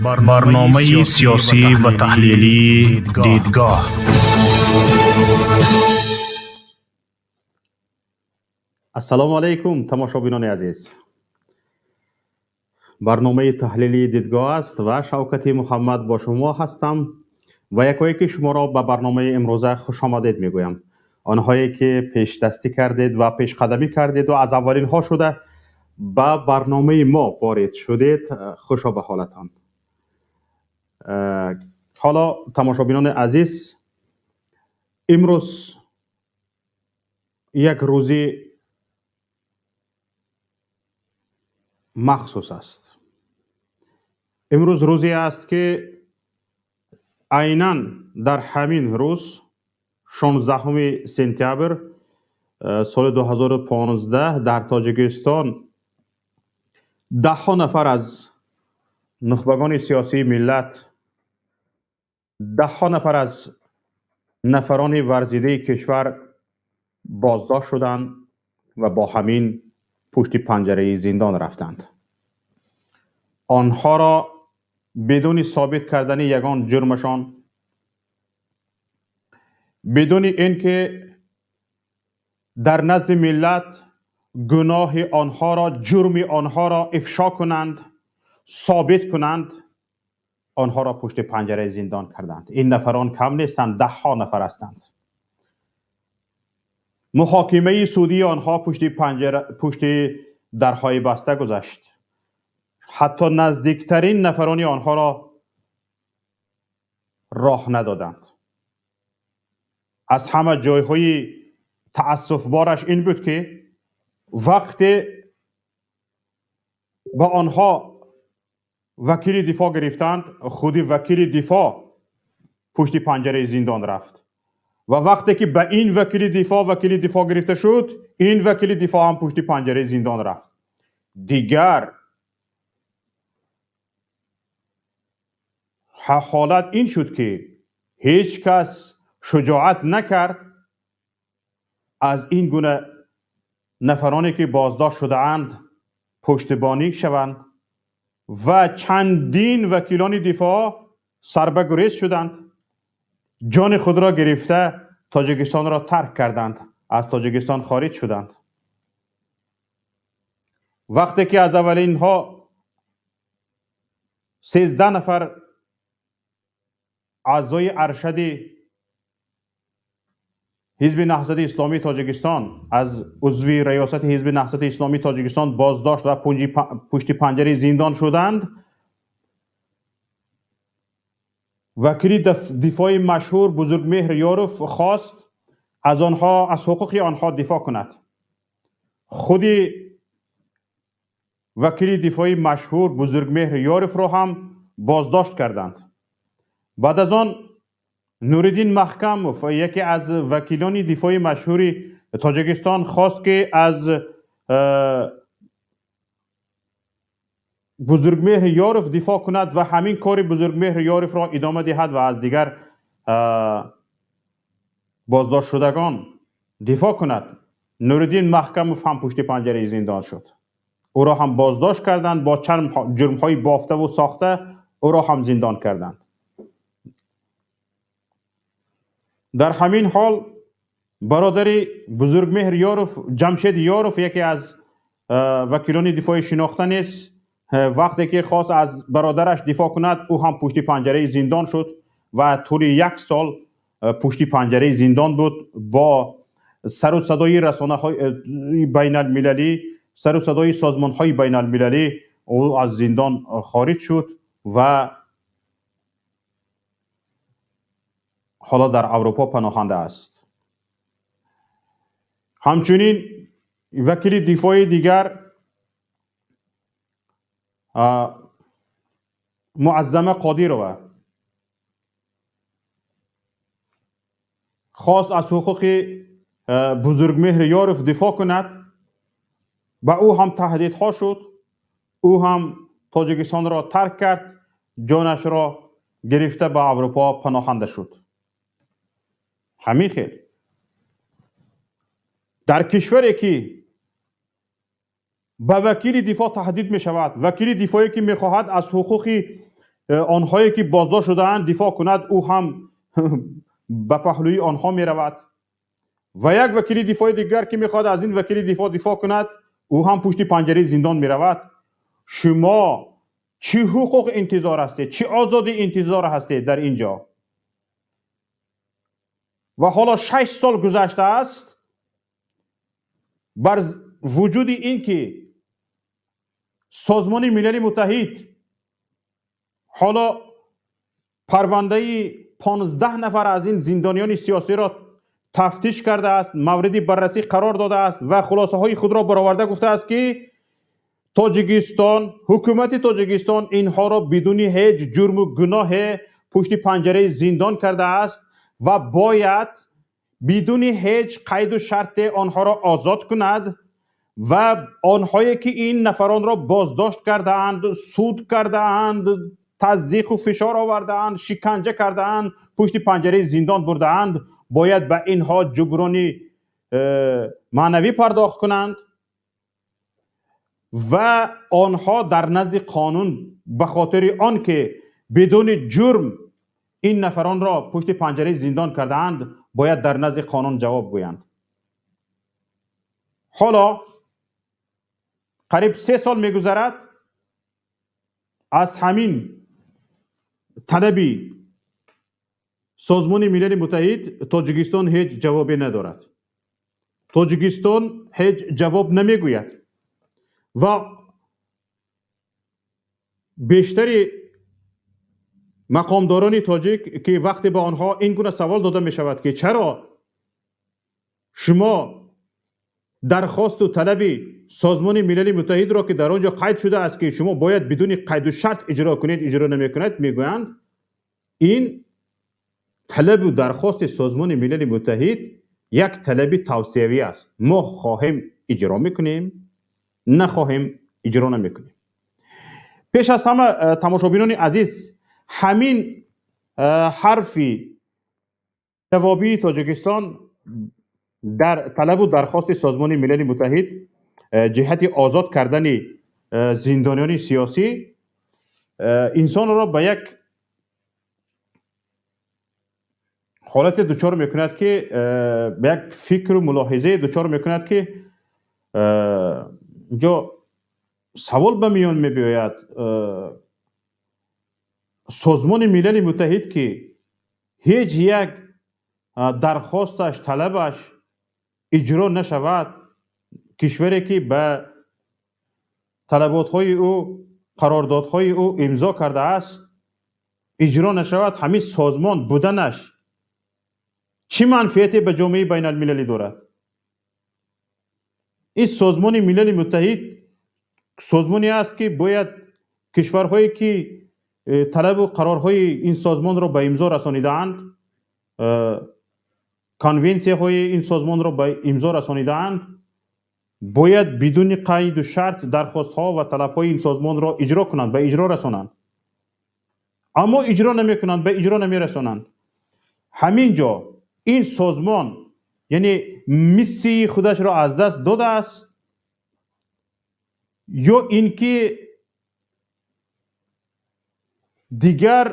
Барномаи сиёсӣ ва таҳлилии «Дидгоҳ». Ассалому алайкум, тамошобинони азиз. Барномаи таҳлилии «Дидгоҳ» аст ва Шавкати Муҳаммад бо шумо ҳастам ва якое ки шуморо ба барномаи имрӯза хушомадед мегӯям. Онҳое ки пешдастӣ кардед ва пешқадамӣ кардед ва аз аввалинҳо шуда ба барномаи мо ворид шудед, хушо ба ҳолатон. Ҳоло, тамошобинони азиз, имрӯз як рӯзи махсус аст. Имрӯз рӯзе аст, ки айнан дар ҳамин рӯз, 16 сентябр соли 2015, дар Тоҷикистон даҳҳо нафар аз нухбагони сиёсии миллат, даҳҳо нафар аз нафарони варзидаи кишвар боздошт шуданд ва бо ҳамин пушти панҷараи зиндон рафтанд. Онҳоро бидуни собит кардани ягон ҷурмашон, бидуни ин ки дар назди миллат гуноҳи онҳоро, ҷурми онҳоро ифшо кунанд, собит кунанд, онҳоро пушти панҷараи зиндон карданд. Ин нафарон кам нестанд, даҳҳо нафар ҳастанд. Муҳокимаи судии онҳо пушти панҷара, пушти дарҳои баста гузашт. Ҳатто наздиктарин нафарони онҳоро роҳ надоданд. Аз ҳама ҷойҳои таассуфбораш ин буд, ки вақте ба онҳо вакили дифоъ гирифтанд, худи вакили дифоъ пушти панҷараи зиндон рафт ва вақте ки ба ин вакили дифоъ вакили дифоъ гирифта шуд, ин вакили дифоъ ҳам пушти панҷараи зиндон рафт. Дигар ҳолат ин шуд, ки ҳеҷ кас шуҷоат накард аз ин гуна нафароне ки боздошт шудаанд пуштибонӣ шаванд ва чандин вакилони дифоъ сарбагурез шуданд, ҷони худро гирифта Тоҷикистонро тарк карданд, аз Тоҷикистон хориҷ шуданд. Вақте ки аз аввалинҳо 13 нафар аъзои аршади Ҳизби Наҳзати Исломии Тоҷикистон, аз узви раёсати Ҳизби Наҳзати Исломии Тоҷикистон боздошт ва пушти панҷараи зиндон шуданд, вакили дифои машҳур Бузургмеҳр Ёров хост аз онҳо, аз ҳуқуқи онҳо дифоъ кунад. Худи вакили дифои машҳур Бузургмеҳр Ёровро ҳам боздошт карданд. Баъд аз он Нуриддин Маҳкамов, яке аз вакилони дифои машҳури Тоҷикистон, хост ки аз Бузургмеҳр Ёров дифоъ кунад ва ҳамин кори Бузургмеҳр Ёровро идома диҳад ва аз дигар боздоштшудагон дифоъ кунад. Нуриддин Маҳкамов ҳам пушти панҷараи зиндон шуд. Ӯро ҳам боздошт карданд, бо чанд ҷурмҳои бофтаву сохта ӯро ҳам зиндон карданд. Дар ҳамин ҳол бародари Бузургмеҳр Ёров, Ҷамшед Ёров, яке аз вакилони дифои шинохта нест, вақте ки хост аз бародараш дифоъ кунад, ӯ ҳам пушти панҷараи зиндон шуд ва тӯли як сол пушти панҷараи зиндон буд. Бо сару садои расонаҳои байналмилалӣ, сару садои созмонҳои байналмилалӣ ӯ аз зиндон хориҷ шуд ва ҳоло дар Аврупо паноҳанда аст. Ҳамчунин вакили дифои дигар Муаззама Қодирова хост аз ҳуқуқи Бузургмеҳр Ёров дифоъ кунад, ба ӯ ҳам таҳдидҳо шуд, ӯ ҳам Тоҷикистонро тарк кард, ҷонашро гирифта ба Аврупо паноҳанда шуд. Ҳамин хел дар кишваре ки ба вакили дифоъ таҳдид мешавад, вакили дифоӣ ки мехоҳад аз ҳуқуқи онҳое ки боздошт шудаанд дифоъ кунад, ӯ ҳам ба паҳлӯи онҳо меравад ва як вакили дифои дигар ки мехоҳад аз ин вакили дифоъ дифоъ кунад, ӯ ҳам пушти панҷараи зиндон меравад. Шумо чӣ ҳуқуқ интизор ҳастед, чӣ озодӣ интизор ҳастед дар ин ҷо? Ва ҳоло 6 сол гузаштааст, бар вуҷуди ин ки Созмони Милали Муттаҳид ҳоло парвандаи 15 нафар аз ин зиндониёни сиёсиро тафтиш кардааст, мавриди баррасӣ қарор додааст ва хулосаҳои худро бароварда гуфтааст, ки Тоҷикистон, ҳукумати Тоҷикистон инҳоро бидуни ҳеҷ ҷурму гуноҳе пушти панҷараи зиндон кардааст ва бояд бидуни ҳеҷ қайду шарте онҳоро озод кунад ва онҳое ки ин нафаронро боздошт кардаанд, суд кардаанд, тазйиқу фишор овардаанд, шиканҷа кардаанд, пушти панҷараи зиндон бурдаанд, бояд ба инҳо ҷуброни маънавӣ пардохт кунанд ва онҳо дар назди қонун ба хотири он ки бидуни ҷурм ин нафаронро пушти панҷараи зиндон кардаанд, бояд дар назди қонун ҷавоб гӯянд. Ҳоло қариб 3 сол мегузарад аз ҳамин талаби Созмони Милали Муттаҳид, Тоҷикистон ҳеҷ ҷавобе надорад, Тоҷикистон ҳеҷ ҷавоб намегӯяд ва бештари мақомдорони тоҷик, ки вақте ба онҳо ин гуна савол дода мешавад, ки чаро шумо дархосту талаби Созмони Милали Муттаҳидро, ки дар он ҷо қайд шудааст, ки шумо бояд бидуни қайду шарт иҷро кунед, иҷро намекунед, мегӯянд: ин талабу дархости Созмони Милали Муттаҳид як талаби тавсиявӣ аст, мо хоҳем, иҷро мекунем, нахоҳем, иҷро намекунем. Пеш аз ҳама, тамошобинони азиз, ҳамин ҳарфи ҷавобии Тоҷикистон дар талабу дархости Созмони Милали Муттаҳид ҷиҳати озод кардани зиндониёни сиёсӣ инсонро ба як ҳолате дучор мекунад, ки ба як фикру мулоҳизае дучор мекунад, ки инҷо савол ба миён мебиёяд: Созмони Милали Муттаҳид, ки ҳеҷ як дархосташ, талабаш иҷро нашавад, кишваре ки ба талаботҳои ӯ, қарордодҳои ӯ имзо кардааст, иҷро нашавад, ҳамин созмон буданаш чӣ манфиате ба ҷомеаи байналмилалӣ дорад? Ин Созмони Милали Муттаҳид созмоне аст, ки бояд кишварҳое ки талабу қарорҳои ин созмонро ба имзо расонидаанд, конвенсияҳои ин созмонро ба имзо расонидаанд, бояд бидуни қайду шарт дархостҳо ва талабҳои ин созмонро иҷро кунанд, ба иҷро расонанд, аммо иҷро намекунанд, ба иҷро намерасонанд. Ҳамин ҷо ин созмон, яъне, миссияи худашро аз даст додааст ё ин ки дигар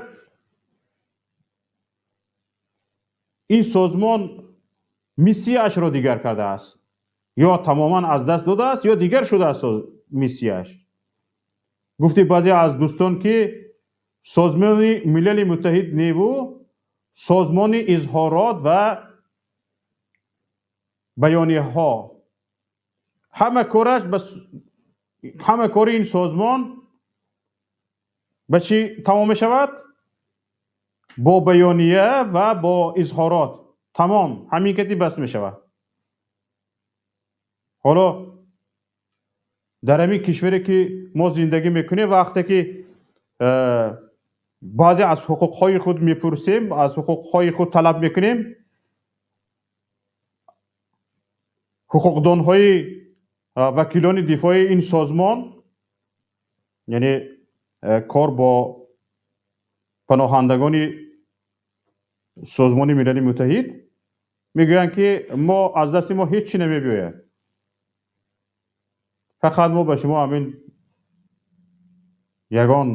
ин созмон миссияашро дигар кардааст, ё тамоман аз даст додааст, ё дигар шудааст миссияаш. Гуфти баъзе аз дӯстон, ки Созмони Милали Муттаҳид неву созмони изҳорот ва баёнияҳо, ҳама кораш, ҳама кори ин созмон ба чӣ тамом мешавад? Бо баёния ва бо изҳорот тамом, ҳамин кати бас мешавад. Ҳоло дар ҳамин кишваре ки мо зиндагӣ мекунем, вақте ки баъзе аз ҳуқуқҳои худ мепурсем, аз ҳуқуқҳои худ талаб мекунем, ҳуқуқдонҳои вакилони дифои ин созмон, яъне кор бо паноҳандагони Созмони Милали Муттаҳид, мегӯянд, ки мо аз дасти мо ҳеҷ чӣ намебиёяд, фақат мо ба шумо ҳамин ягон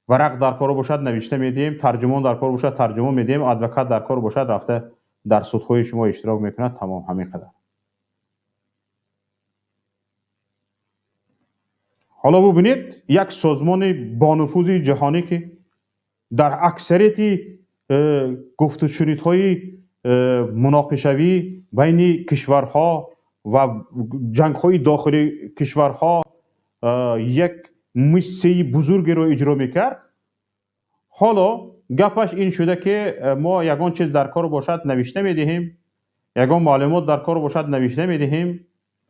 Варақ дар кор бошад, навишта медиҳем, тарҷумон дар кор бошад, тарҷумон медиҳем, адвокат дар кор бошад, рафта дар судҳои шумо иштирок мекунад. Тамом, ҳамин қадар. Ҳоло бубинед, як созмони бонуфузи ҷаҳонӣ, ки дар аксарияти гуфтушунидҳои муноқишавӣ байни кишварҳо ва ҷангҳои дохили кишварҳо як миссияи бузургеро иҷро мекард, ҳоло гапаш ин шуда, ки мо ягон чиз дар кор бошад, навишта медиҳем, ягон маълумот дар кор бошад, навишта медиҳем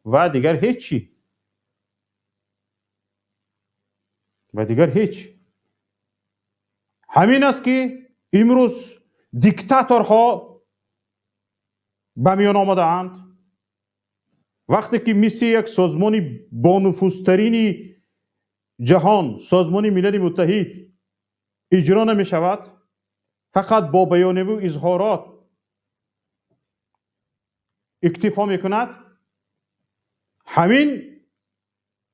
ва дигар ҳеҷ чӣ, ва дигар ҳеҷ. Ҳамин аст, ки имрӯз диктаторҳо ба миён омадаанд. Вақте ки миссияи як созмони бонуфузтарини ҷаҳон, Созмони Милали Муттаҳид, иҷро намешавад, фақат бо баёнияву изҳорот иктифо мекунад, ҳамин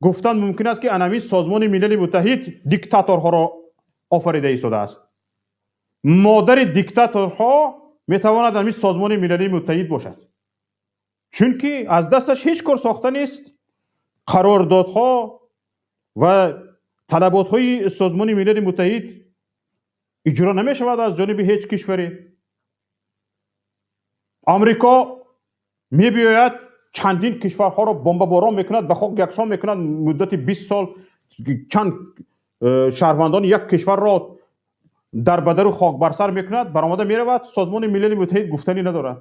гуфтан мумкин аст, ки ана ҳамин Созмони Милали Муттаҳид диктаторҳоро офарида истодааст. Модари диктаторҳо метавонад ҳамин Созмони Милали Муттаҳид бошад, чунки аз дасташ ҳеҷ кор сохта нест. Қарордодҳо ва талаботҳои Созмони Милали Муттаҳид иҷро намешавад аз ҷониби ҳеҷ кишваре. Амрико мебиёяд, чандин кишварҳоро бомбаборон мекунад, ба хок яксон мекунад, муддати 20 сол чанд шаҳрвандони як кишварро дар бадару хок барсар мекунад, баромада меравад. Созмони Милали Муттаҳид гуфтанӣ надорад.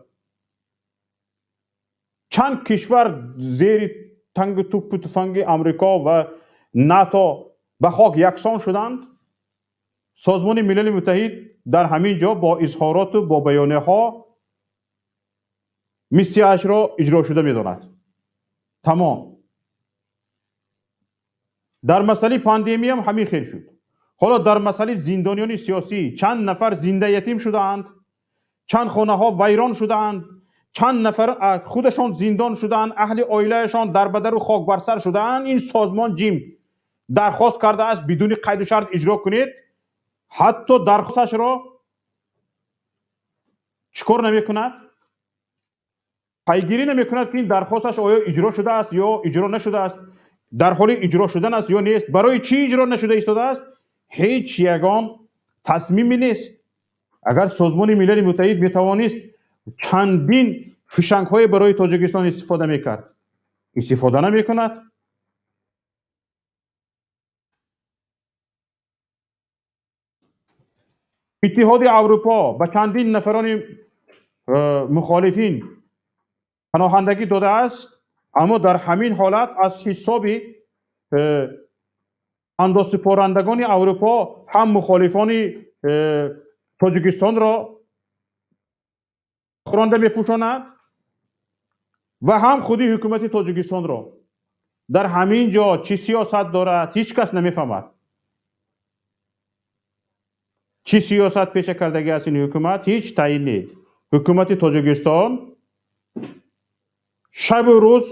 Чанд кишвар зери тангу туппу туфанги Амрико ва НАТО ба хок яксон шуданд. Созмони Милали Муттаҳид дар ҳамин ҷо бо изҳороту бо баёнияҳо миссияашро иҷро шуда медонад. Тамом. Дар масъалаи пандемиям ҳамин хел шуд. Ҳоло дар масъалаи зиндониёни сиёсӣ чанд нафар зинда ятим шудаанд, чанд хонаҳо вайрон шудаанд, чанд нафар худашон зиндон шудаанд, аҳли оилаашон дар бадару хок барсар шудаанд, ин созмон ҷим. Дархост кардааст, бидуни қайду шарт иҷро кунед. Ҳатто дархосташро чӣ кор намекунад? Пайгирӣ намекунад, ки ин дархосташ оё иҷро шудааст ё иҷро нашудааст, дар ҳоли иҷро шудан аст ё нест, барои чӣ иҷро нашуда истодааст. Ҳеҷ ягон тасмиме нест. Агар Созмони Милали Муттаҳид метавонист, чандин фишангҳое барои Тоҷикистон истифода мекард, истифода намекунад. Иттиҳоди Аврупо ба чандин нафарони мухолифин паноҳандагӣ додааст, аммо дар ҳамин ҳолат аз ҳисоби андозсупорандагони Аврупо ҳам мухолифони Тоҷикистонро хӯронда мепӯшонад ва ҳам худи ҳукумати Тоҷикистонро. Дар ҳамин ҷо чӣ сиёсат дорад, ҳеҷ кас намефаҳмад. Чӣ сиёсат пеша кардагӣ аст ин ҳукумат, ҳеҷ таъин нест. Ҳукумати Тоҷикистон шабу рӯз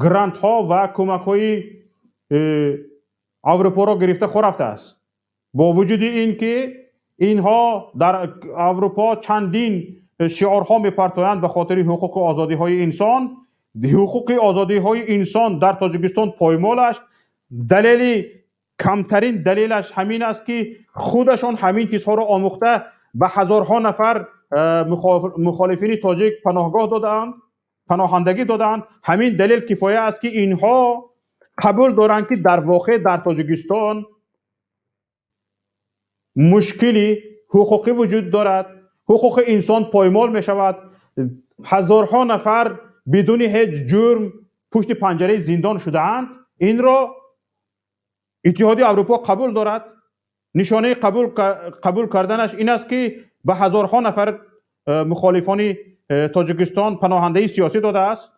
грантҳо ва кӯмакҳои Аврупоро гирифта хӯрафтааст, бо вуҷуди ин ки инҳо дар Аврупо чандин шиорҳо мепартоянд ба хотири ҳуқуқу озодиҳои инсон. Ҳуқуқи озодиҳои инсон дар Тоҷикистон поймол аст. Далели камтарин далелаш ҳамин аст, ки худашон ҳамин чизҳоро омӯхта, ба ҳазорҳо нафар мухолифини тоҷик паноҳгоҳ додаанд, паноҳандагӣ додаанд. Ҳамин далел кифоя аст, ки инҳо қабул доранд, ки дар воқеъ дар Тоҷикистон мушкили ҳуқуқӣ вуҷуд дорад, ҳуқуқи инсон поймол мешавад, ҳазорҳо нафар бидуни ҳеҷ ҷурм пушти панҷараи зиндон шудаанд. Инро Иттиҳоди Аврупо қабул дорад. Нишонаи қабул карданаш ин аст, ки ба ҳазорҳо нафар мухолифони Тоҷикистон паноҳандаи сиёсӣ додааст.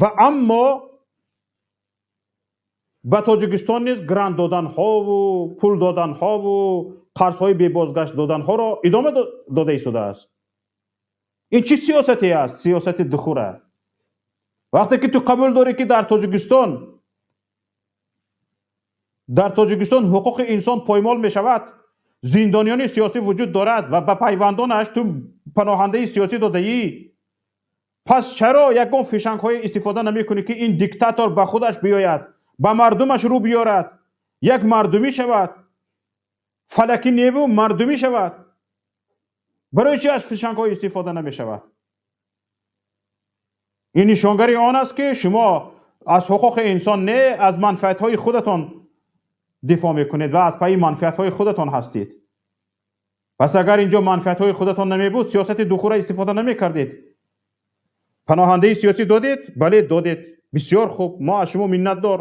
Ва аммо ба Тоҷикистон низ грант доданҳову пул доданҳову қарзҳои бебозгашт доданҳоро идома дода истодааст. Ин чӣ сиёсате аст? Сиёсати духура. Вақте ки ту қабул дорӣ, ки дар Тоҷикистон Дар Тоҷикистон ҳуқуқи инсон поймол мешавад, зиндониёни сиёсӣ вуҷуд дорад ва ба пайвандонаш ту паноҳандаи сиёсӣ додаӣ. Пас чаро ягон фишангҳое истифода намекунӣ, ки ин диктатор ба худаш биёяд, ба мардумаш рӯ биёрад, як мардумӣ шавад, фалакӣ неву мардумӣ шавад? Барои чӣ аз фишангҳо истифода намешавад? Ин нишонгари он аст, ки шумо аз ҳуқуқи инсон не, аз манфиатҳои худатон дифоъ мекунед ва аз пайи манфиатҳои худатон ҳастед. Пас агар инҷо манфиатҳои худатон намебуд, сиёсати духура истифода намекардед. Паноҳандаи сиёсӣ додед, бале, додед, бисёр хуб, мо аз шумо миннатдор.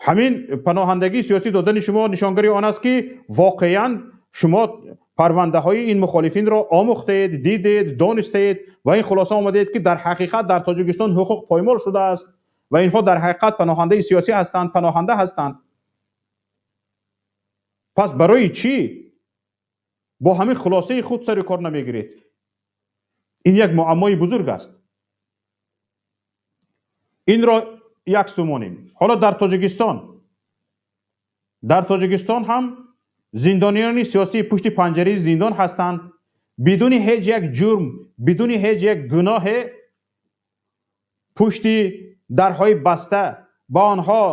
Ҳамин паноҳандагии сиёсӣ додани шумо нишонгари он аст, ки воқеан шумо парвандаҳои ин мухолифинро омӯхтаед, дидед, донистаед ва ин хулоса омадаед, ки дар ҳақиқат дар Тоҷикистон ҳуқуқ поймол шудааст ва инҳо дар ҳақиқат паноҳандаи сиёсӣ ҳастанд, паноҳанда ҳастанд. Пас барои чӣ бо ҳамин хулосаи худ сари кор намегиред? Ин як муаммои бузург аст. Инро як су монем. Ҳоло дар Тоҷикистон ҳам зиндониёни сиёсӣ пушти панҷараи зиндон ҳастанд, бидуни ҳеҷ як ҷурм, бидуни ҳеҷ як гуноҳе пушти дарҳои баста ба онҳо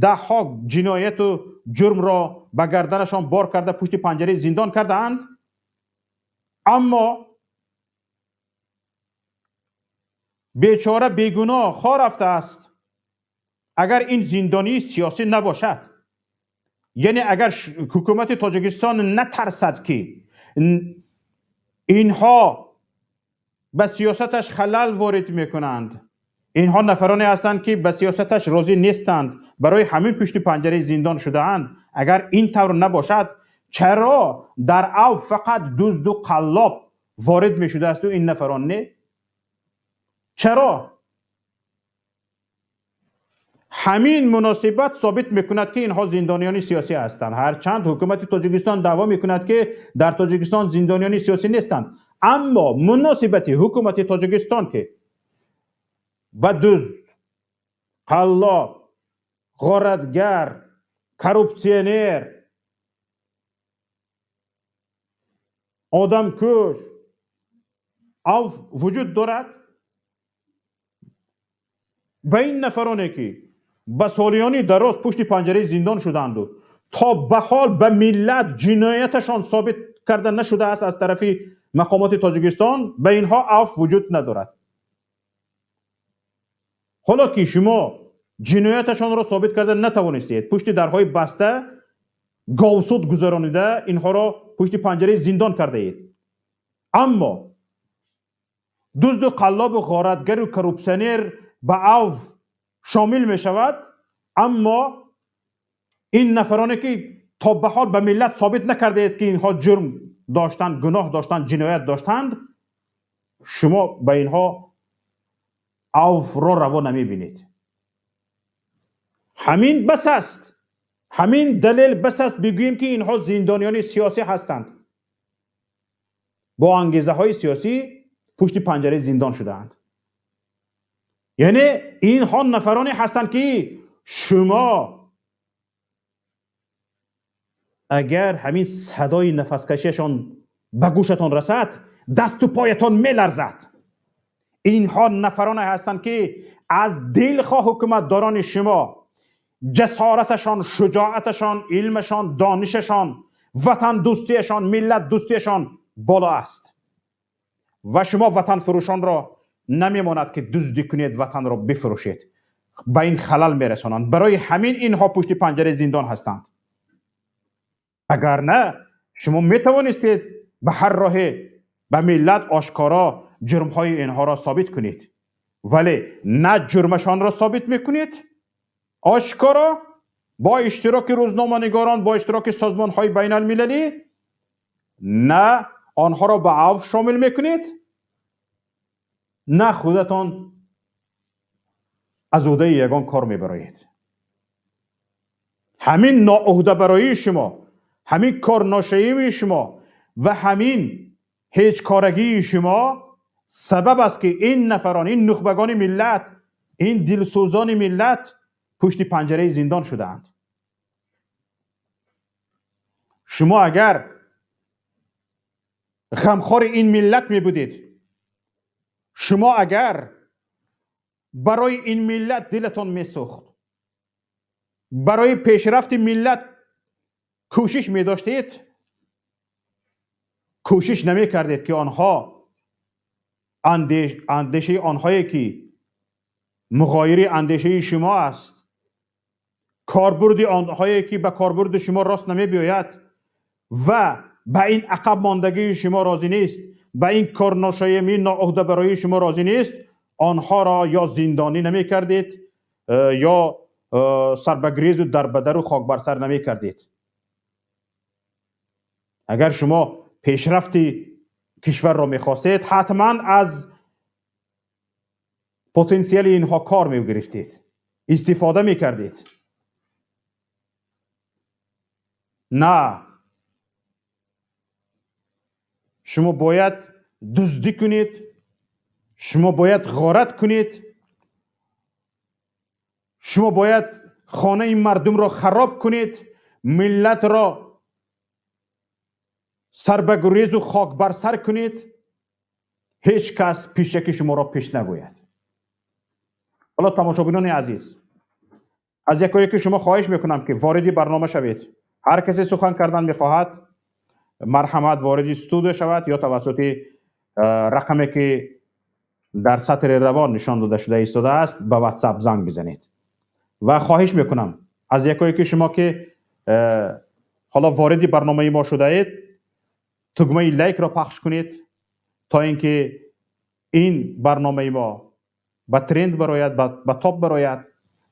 даҳҳо ҷинояту ҷурмро ба гарданашон бор карда, пушти панҷараи зиндон кардаанд. Аммо бечора бегуноҳ хор рафтааст. Агар ин зиндонии сиёсӣ набошад, яъне агар ҳукумати Тоҷикистон натарсад, ки инҳо ба сиёсаташ халал ворид мекунанд, инҳо нафароне ҳастанд, ки ба сиёсаташ розӣ нестанд, барои ҳамин пушти панҷараи зиндон шудаанд. Агар ин тавр набошад, чаро дар афв фақат дузду қаллоб ворид мешудаасту ин нафарон не? Чаро? Ҳамин муносибат собит мекунад, ки инҳо зиндониёни сиёсӣ ҳастанд. Ҳарчанд ҳукумати Тоҷикистон даъво мекунад, ки дар Тоҷикистон зиндониёни сиёсӣ нестанд, аммо муносибати ҳукумати Тоҷикистон, ки ба дузд, қаллоб, ғоратгар, коррупсионер, одамкуш афв вуҷуд дорад, ба ин нафароне, ки ба солиёни дароз пушти панҷараи зиндон шуданду то ба ҳол ба миллат ҷинояташон собит карда нашудааст аз тарафи мақомоти Тоҷикистон, ба инҳо афв вуҷуд надорад. Ҳоло ки шумо ҷинояташонро собит карда натавонистед, пушти дарҳои баста говсуд гузаронида инҳоро пушти панҷараи зиндон кардаед, аммо дузду қаллобу ғоратгару коррупсионер ба афв шомил мешавад, аммо ин нафароне, ки то ба ҳол ба миллат собит накардаед, ки инҳо ҷурм доштанд, гуноҳ доштанд, ҷиноят доштанд, шумо ба инҳо афвро раво намебинед. Ҳамин бас аст, ҳамин далел бас аст бигӯем, ки инҳо зиндониёни сиёсӣ ҳастанд, бо ангезаҳои сиёсӣ пушти панҷараи зиндон шудаанд. Яъне инҳо нафароне ҳастанд, ки шумо агар ҳамин садои нафаскашиашон ба гӯшатон расад, дасту поятон меларзад. Инҳо нафароне ҳастанд, ки аз дилхоҳ ҳукуматдорони шумо ҷасораташон, шуҷоаташон, илмашон, донишашон, ватандӯстиашон, миллатдӯстиашон боло аст ва шумо ватанфурӯшонро намемонад, ки дуздӣ кунед, ватанро бифурӯшед, ба ин халал мерасонанд. Барои ҳамин инҳо пушти панҷараи зиндон ҳастанд. Агар на, шумо метавонистед ба ҳар роҳе ба миллат ошкоро ҷурмҳои инҳоро собит кунед, вале на ҷурмашонро собит мекунед ошкоро бо иштироки рӯзноманигорон, бо иштироки созмонҳои байналмилалӣ, на онҳоро ба афв шомил мекунед, на худатон аз ӯҳдаи ягон кор мебароед. Ҳамин ноӯҳдабароии шумо, ҳамин корношоимии шумо ва ҳамин ҳеҷкорагии шумо сабаб аст, ки ин нафарон, ин нухбагони миллат, ин дилсӯзони миллат пушти панҷараи зиндон шудаанд. Шумо агар ғамхори ин миллат мебудед, шумо агар барои ин миллат дилатон месӯхт, барои пешрафти миллат кӯшиш медоштед, кӯшиш намекардед, ки онҳо андешаи онҳое, ки муғоири андешаи шумо аст, корбурди онҳое, ки ба корбурди шумо рост намебиёяд ва ба ин ақаб мондагии шумо розӣ нест, ба ин корношоямӣ, ноуҳдабароии шумо розӣ нест, онҳоро ё зиндонӣ намекардед, ё сарбагрезу дарбадару хокбарсар намекардед. Агар шумо пешрафти кишварро мехостед, ҳатман аз потенсиали инҳо кор мегирифтед, истифода мекардед. На, шумо бояд дуздӣ кунед, шумо бояд ғорат кунед, шумо бояд хонаи мардумро хароб кунед, миллатро сарбагурезу хок бар сар кунед, ҳеҷ кас пешаки шуморо пеш нагӯяд. Ҳоло, тамошобинони азиз, аз якояки шумо хоҳиш мекунам, ки вориди барнома шавед. Ҳар касе сухан кардан мехоҳад, марҳамат, вориди студия шавад ё тавассути рақаме, ки дар сатри равон нишон дода шуда истодааст, ба WhatsApp занг бизанед. Ва хоҳиш мекунам аз якояки шумо, ки ҳоло вориди барномаи мо шудаед, тугмаи лайкро пахш кунед, то ин ки ин барномаи мо ба тренд барояд, ба топ барояд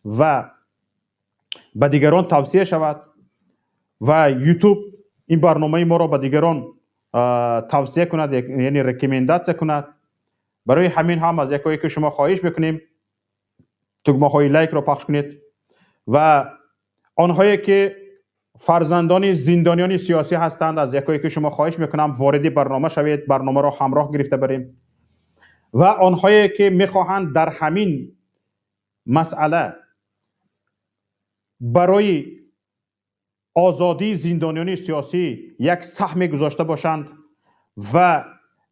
ва ба дигарон тавсия шавад ва YouTube ин барномаи моро ба дигарон тавсия кунад, яъне рекомендация кунад. Барои ҳамин ҳам аз якое ки шумо хоҳиш мекунем, тугмаҳои лайкро пахш кунед. Ва онҳое, ки фарзандони зиндониёни сиёсӣ ҳастанд, аз якое ки шумо хоҳиш мекунам, вориди барнома шавед, барномаро ҳамроҳ гирифта барем. Ва онҳое, ки мехоҳанд дар ҳамин масъала барои озодии зиндониёни сиёсӣ як саҳме гузошта бошанд ва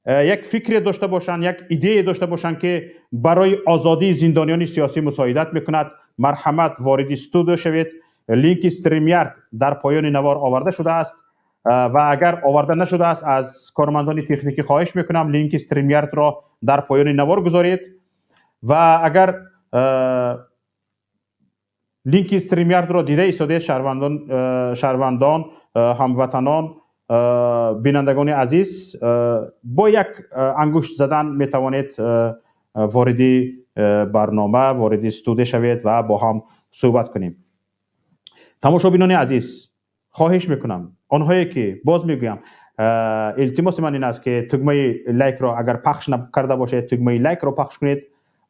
як фикре дошта бошанд, як идея дошта бошанд, ки барои озодии зиндониёни сиёсӣ мусоидат мекунад, марҳамат, вориди студия шавед. Линки StreamYard дар поёни навор оварда шудааст ва агар оварда нашудааст, аз кормандони техникӣ хоҳиш мекунам, линки StreamYard-ро дар поёни навор гузоред. Ва агар линки StreamYard-ро дида истодед, шаҳрвандон, ҳамватанон, бинандагони азиз, бо як ангушт задан метавонед вориди барнома, вориди студия шавед ва бо ҳам суҳбат кунем. Тамошобинони азиз, хоҳиш мекунам, онҳое ки, боз мегӯям, илтимоси ман ин аст, ки тугмаи лайкро агар пахш накарда бошед, тугмаи лайкро пахш кунед.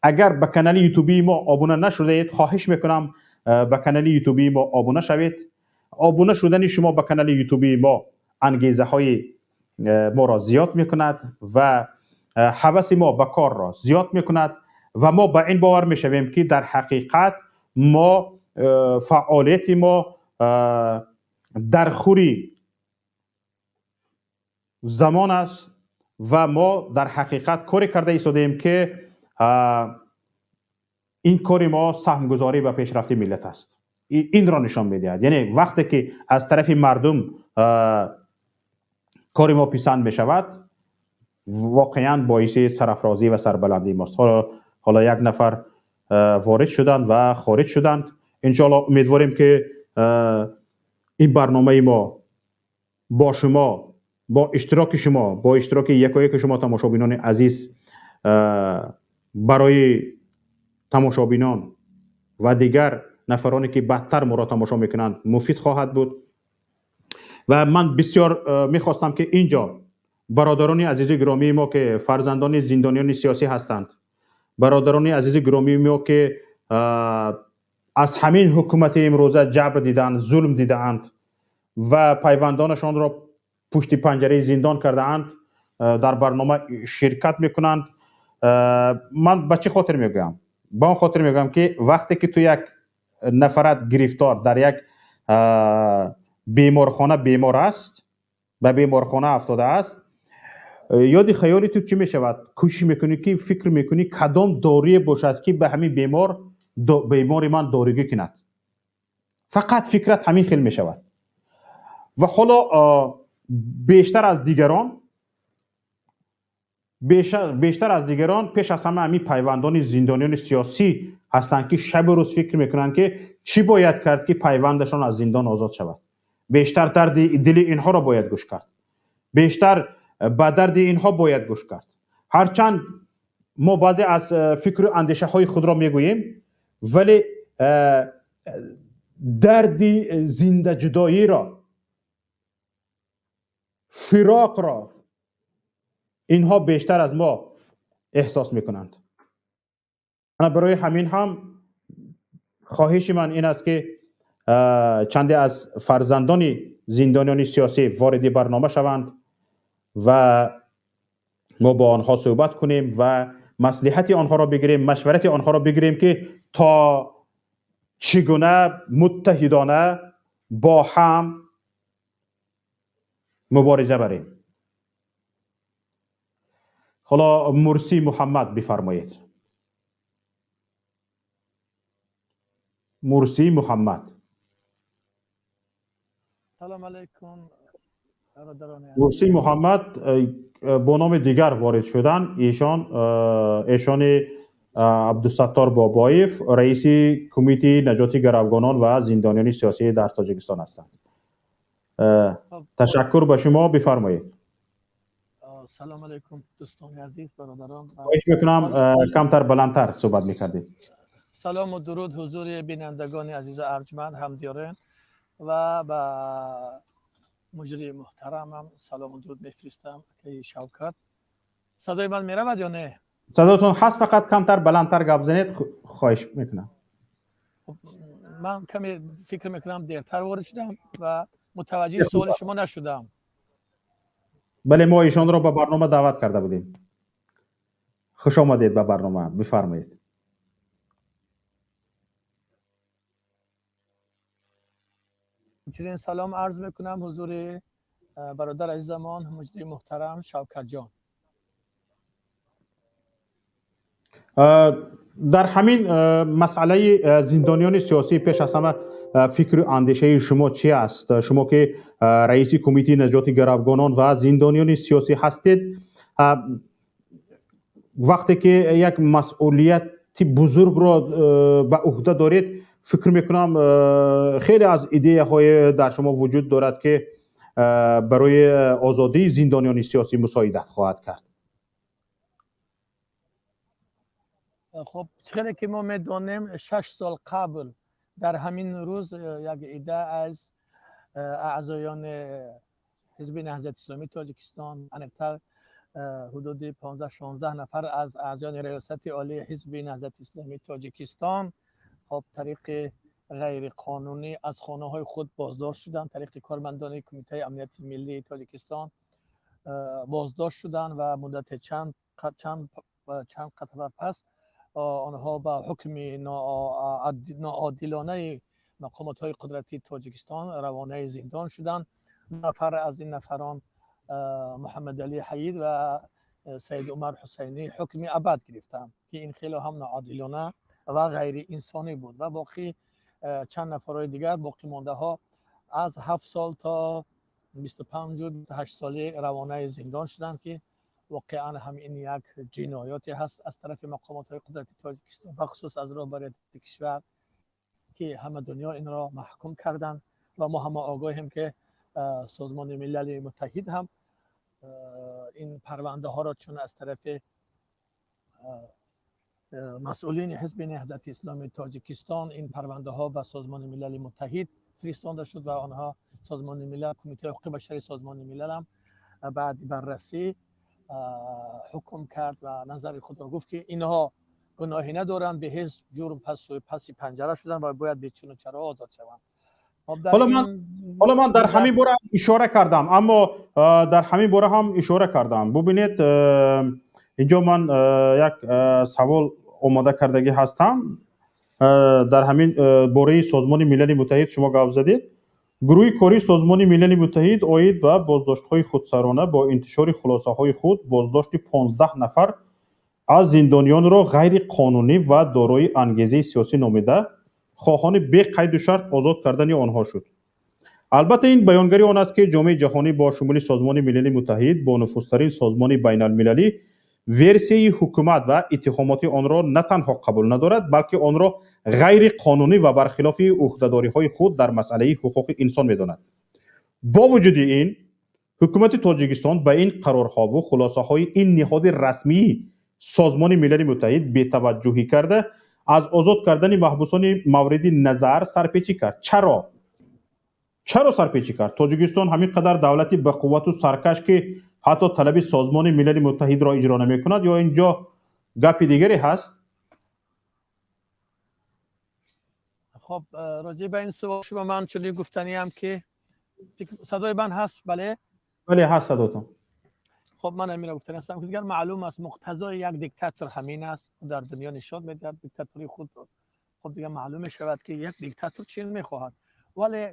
Агар ба канали ютубии мо обуна нашудаед, хоҳиш мекунам, ба канали ютубии мо обуна шавед. Обуна шудани шумо ба канали ютубии мо ангезаҳои моро зиёд мекунад ва ҳаваси мо ба корро зиёд мекунад ва мо ба ин бовар мешавем, ки дар ҳақиқат мо фаъолияти мо дар хури замон аст ва мо дар ҳақиқат коре карда истодаем, ки ин кори мо саҳмгузорӣ ба пешрафти миллат аст. Инро нишон медиҳад, яъне вақте ки аз тарафи мардум кори мо писанд мешавад, воқеан боиси сарафрозӣ ва сарбаландии мост. Ҳоло як нафар ворид шуданд ва хориҷ шуданд. Иншоалло, умедворем, ки ин барномаи мо бо шумо, бо иштироки шумо, бо иштироки якояки шумо, тамошобинони азиз, барои тамошобинон ва дигар нафароне, ки баъдтар моро тамошо мекунанд, муфид хоҳад буд. Ва ман бисёр мехостам, ки ин ҷо бародарони азизу гиромии мо, ки фарзандони зиндониёни сиёсӣ ҳастанд, бародарони азизу гиромии мо, ки аз ҳамин ҳукумати имрӯза ҷабр дидаанд, зулм дидаанд ва пайвандонашонро пушти панҷараи зиндон кардаанд, дар барнома ширкат мекунанд. Ман ба чӣ хотир мегӯям? Ба он хотир мегӯям, ки вақте ки ту як нафарат гирифтор дар як Беморхона бемор аст, ба беморхона афтодааст, ёди хаёли ту чӣ мешавад? Кӯшиш мекунӣ, ки фикр мекунӣ, кадом дорие бошад, ки ба ҳамин бемор, бемори ман доригӣ кунад. Фақат фикрат ҳамин хел мешавад. Ва ҳоло бештар аз дигарон, пеш аз ҳама ҳамин пайвандони зиндониёни сиёсӣ ҳастанд, ки шабу рӯз фикр мекунанд, ки чӣ бояд кард, ки пайвандашон аз зиндон озод шавад. Бештар дарди дили инҳоро бояд гӯш кард, бештар ба дарди инҳо бояд гӯш кард. Ҳарчанд мо баъзе аз фикру андешаҳои худро мегӯем, вале дарди зиндаҷудоиро, фироқро инҳо бештар аз мо эҳсос мекунанд. Ана барои ҳамин ҳам хоҳиши ман ин аст, ки чанде аз фарзандони зиндониёни сиёсӣ вориди барнома шаванд ва мо бо онҳо суҳбат кунем ва маслиҳати онҳоро бигирем, машварати онҳоро бигирем, ки то чӣ гуна муттаҳидона бо ҳам мубориза барем. Ҳоло Мурсӣ Муҳаммад, бифармоед. Мурсӣ Муҳаммад. Салом алайкум. Мурсӣ Муҳаммад бо номи дигар ворид шуданд. Эшон эшони Абдусаттор Бобоев, раиси кумитаи наҷоти гаравгонон ва зиндониёни сиёсӣ дар Тоҷикистон ҳастанд. Ташаккур ба шумо, бифармоед. Салом алайкум, дӯстони азиз, бародарон. Хоҳиш мекунам, камтар баландтар суҳбат мекардед. Салому дуруд ҳузури бинандагони азизу арҷманд, ҳамдиёрон, ва ба муҷрии муҳтарамам салому дуруд мефиристам, акаи Шавкат. Садои ман меравад ё не? Садотон ҳаст, фақат камтар баландтар гап занед, хоҳиш мекунам. Ман каме фикр мекунам, дертар ворид шудам ва мутаваҷҷеҳи суоли шумо нашудам. Бале, мо ишонро ба барнома даъват карда будем. Хуш омадед ба барнома, бифармоед. Чунин салом арз мекунам ҳузури бародар азизамон, муҷрии муҳтарам Шавкатҷон. Дар ҳамин масъалаи зиндониёни сиёсӣ пеш аз ҳама фикру андешаи шумо чи аст? Шумо ки раиси кумитаи наҷоти гаравгонон ва зиндониёни сиёсӣ ҳастед, вақте ки як масъулияти бузургро ба уҳда доред, фикр мекунам, хеле аз идеяҳое дар шумо вуҷуд дорад, ки барои озодии зиндониёни сиёсӣ мусоидат хоҳад кард. Хуб, хеле ки мо медонем, 6 сол қабл дар ҳамин рӯз як идда аз аъзоёни Ҳизби Наҳзати Исломии Тоҷикистон, аниқтар ҳудуди 15-16 нафар аз аъзоёни Раёсати Олии Ҳизби Наҳзати Исломии Тоҷикистон, хоб, тариқи ғайриқонунӣ аз хонаҳои худ боздошт шуданд, тариқи кормандони Кумитаи Амнияти Миллии Тоҷикистон боздошт шуданд ва муддати чанд қатра пас онҳо ба ҳукми ноодилонаи мақомотҳои қудратии Тоҷикистон равонаи зиндон шуданд. Нафар аз ин нафарон, Муҳаммадалӣ Ҳаид ва Саид Умар Ҳусайнӣ, ҳукми абад гирифтанд, ки ин хеле ҳам ноодилона ва ғайриинсонӣ буд, ва боқӣ чанд нафарҳои дигар, боқимондаҳо, аз 7 сол то 25-у 28 солӣ равонаи зиндон шуданд, ки воқеан ҳам ин як ҷиноёте ҳаст аз тарафи мақомотҳои қудрати Тоҷикистон, бахусус аз роҳбарияти кишвар, ки ҳама дунё инро маҳкум карданд. Ва мо ҳама огоҳем, ки Созмони Милали Муттаҳид ҳам ин парвандаҳоро, чун аз тарафи масъулини Ҳизби Наҳзати Исломии Тоҷикистон ин парвандаҳо ба Созмони Милали Муттаҳид фиристонда шуд ва онҳо, Созмони Милал, Кумитаи ҳуқуқи башари Созмони Милал ҳам баъди баррасӣ ҳукм кард ва назари худро гуфт, ки инҳо гуноҳе надоранд, бе ҳеҷ ҷурм паси панҷара шуданд ва бояд бечуну чаро озод шаванд. Ҳоло ман дар ҳамин бора ишора кардам, аммо дар ҳамин бора ҳам ишора кардам. Бубинед, инҷо ман як савол омода кардагӣ ҳастам. Дар ҳамин бораи Созмони Милали Муттаҳид шумо гап задед. Гурӯҳи кории Созмони Милали Муттаҳид оид ба боздоштҳои худсарона бо интишори хулосаҳои худ боздошти 15 нафар аз зиндониёнро ғайриқонунӣ ва дорои ангезаи сиёсӣ номида, хоҳони беқайду шарт озод кардани онҳо шуд. Албатта, ин баёнгари он аст, ки ҷомеаи ҷаҳонӣ бо шумули Созмони Милали Муттаҳид, бонуфузтарин созмони байналмилалӣ, версияи ҳукумат ва иттиҳомоти онро на танҳо қабул надорад, балки онро ғайриқонунӣ ва бархилофи ӯҳдадориҳои худ дар масъалаи ҳуқуқи инсон медонад. Бо вуҷуди ин, ҳукумати Тоҷикистон ба ин қарорҳову хулосаҳои ин ниҳоди расмии Созмони Милали Муттаҳид бетаваҷҷӯҳӣ карда, аз озод кардани маҳбусони мавриди назар сарпечӣ кард. Чаро сарпечӣ кард? Тоҷикистон ҳамин қадар давлати бақуввату саркаш, ки ҳатто талаби Созмони Милали Муттаҳидро иҷро намекунад, ё ин ҷо гапи дигаре ҳаст? Хоб, роҷеъ ба ин суол шумо ман чунин гуфтаниам, ки садои ман ҳаст? Бале. Бале, ҳаст садотон. Хоб, ман ҳаминро гуфтани ҳастам, ки дигар маълум аст, муқтазои як диктатор ҳамин аст, дар дунё нишон медиҳад диктатори худро. Хоб, дигар маълум мешавад, ки як диктатор чӣ мехоҳад. Вале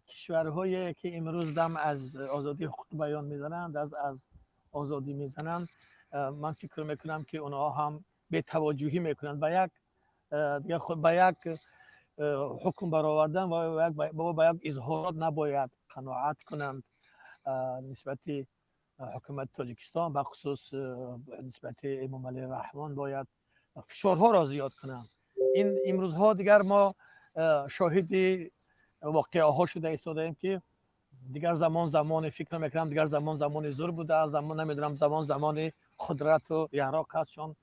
кишварҳое ки имрӯз дам аз озодии ҳуқуқи баён мезананд, аз озодӣ мезананд, ман фикр мекунам, ки онҳо ҳам бетаваҷҷӯҳӣ мекунанд ба як дигар худ ба як ҳукм баровардан ва ба як изҳорот набояд қаноат кунанд нисбати ҳукумати Тоҷикистон, бахусус нисбати Эмомалӣ Раҳмон бояд фишорҳоро зиёд кунанд. Ин имрӯзҳо дигар мо шоҳиди воқеаҳо шуда истодаем, ки дигар замон замони, фикр мекунам, дигар замон замони зур будааст, замон, намедонам, замон замони қудрату яроқ аст, чун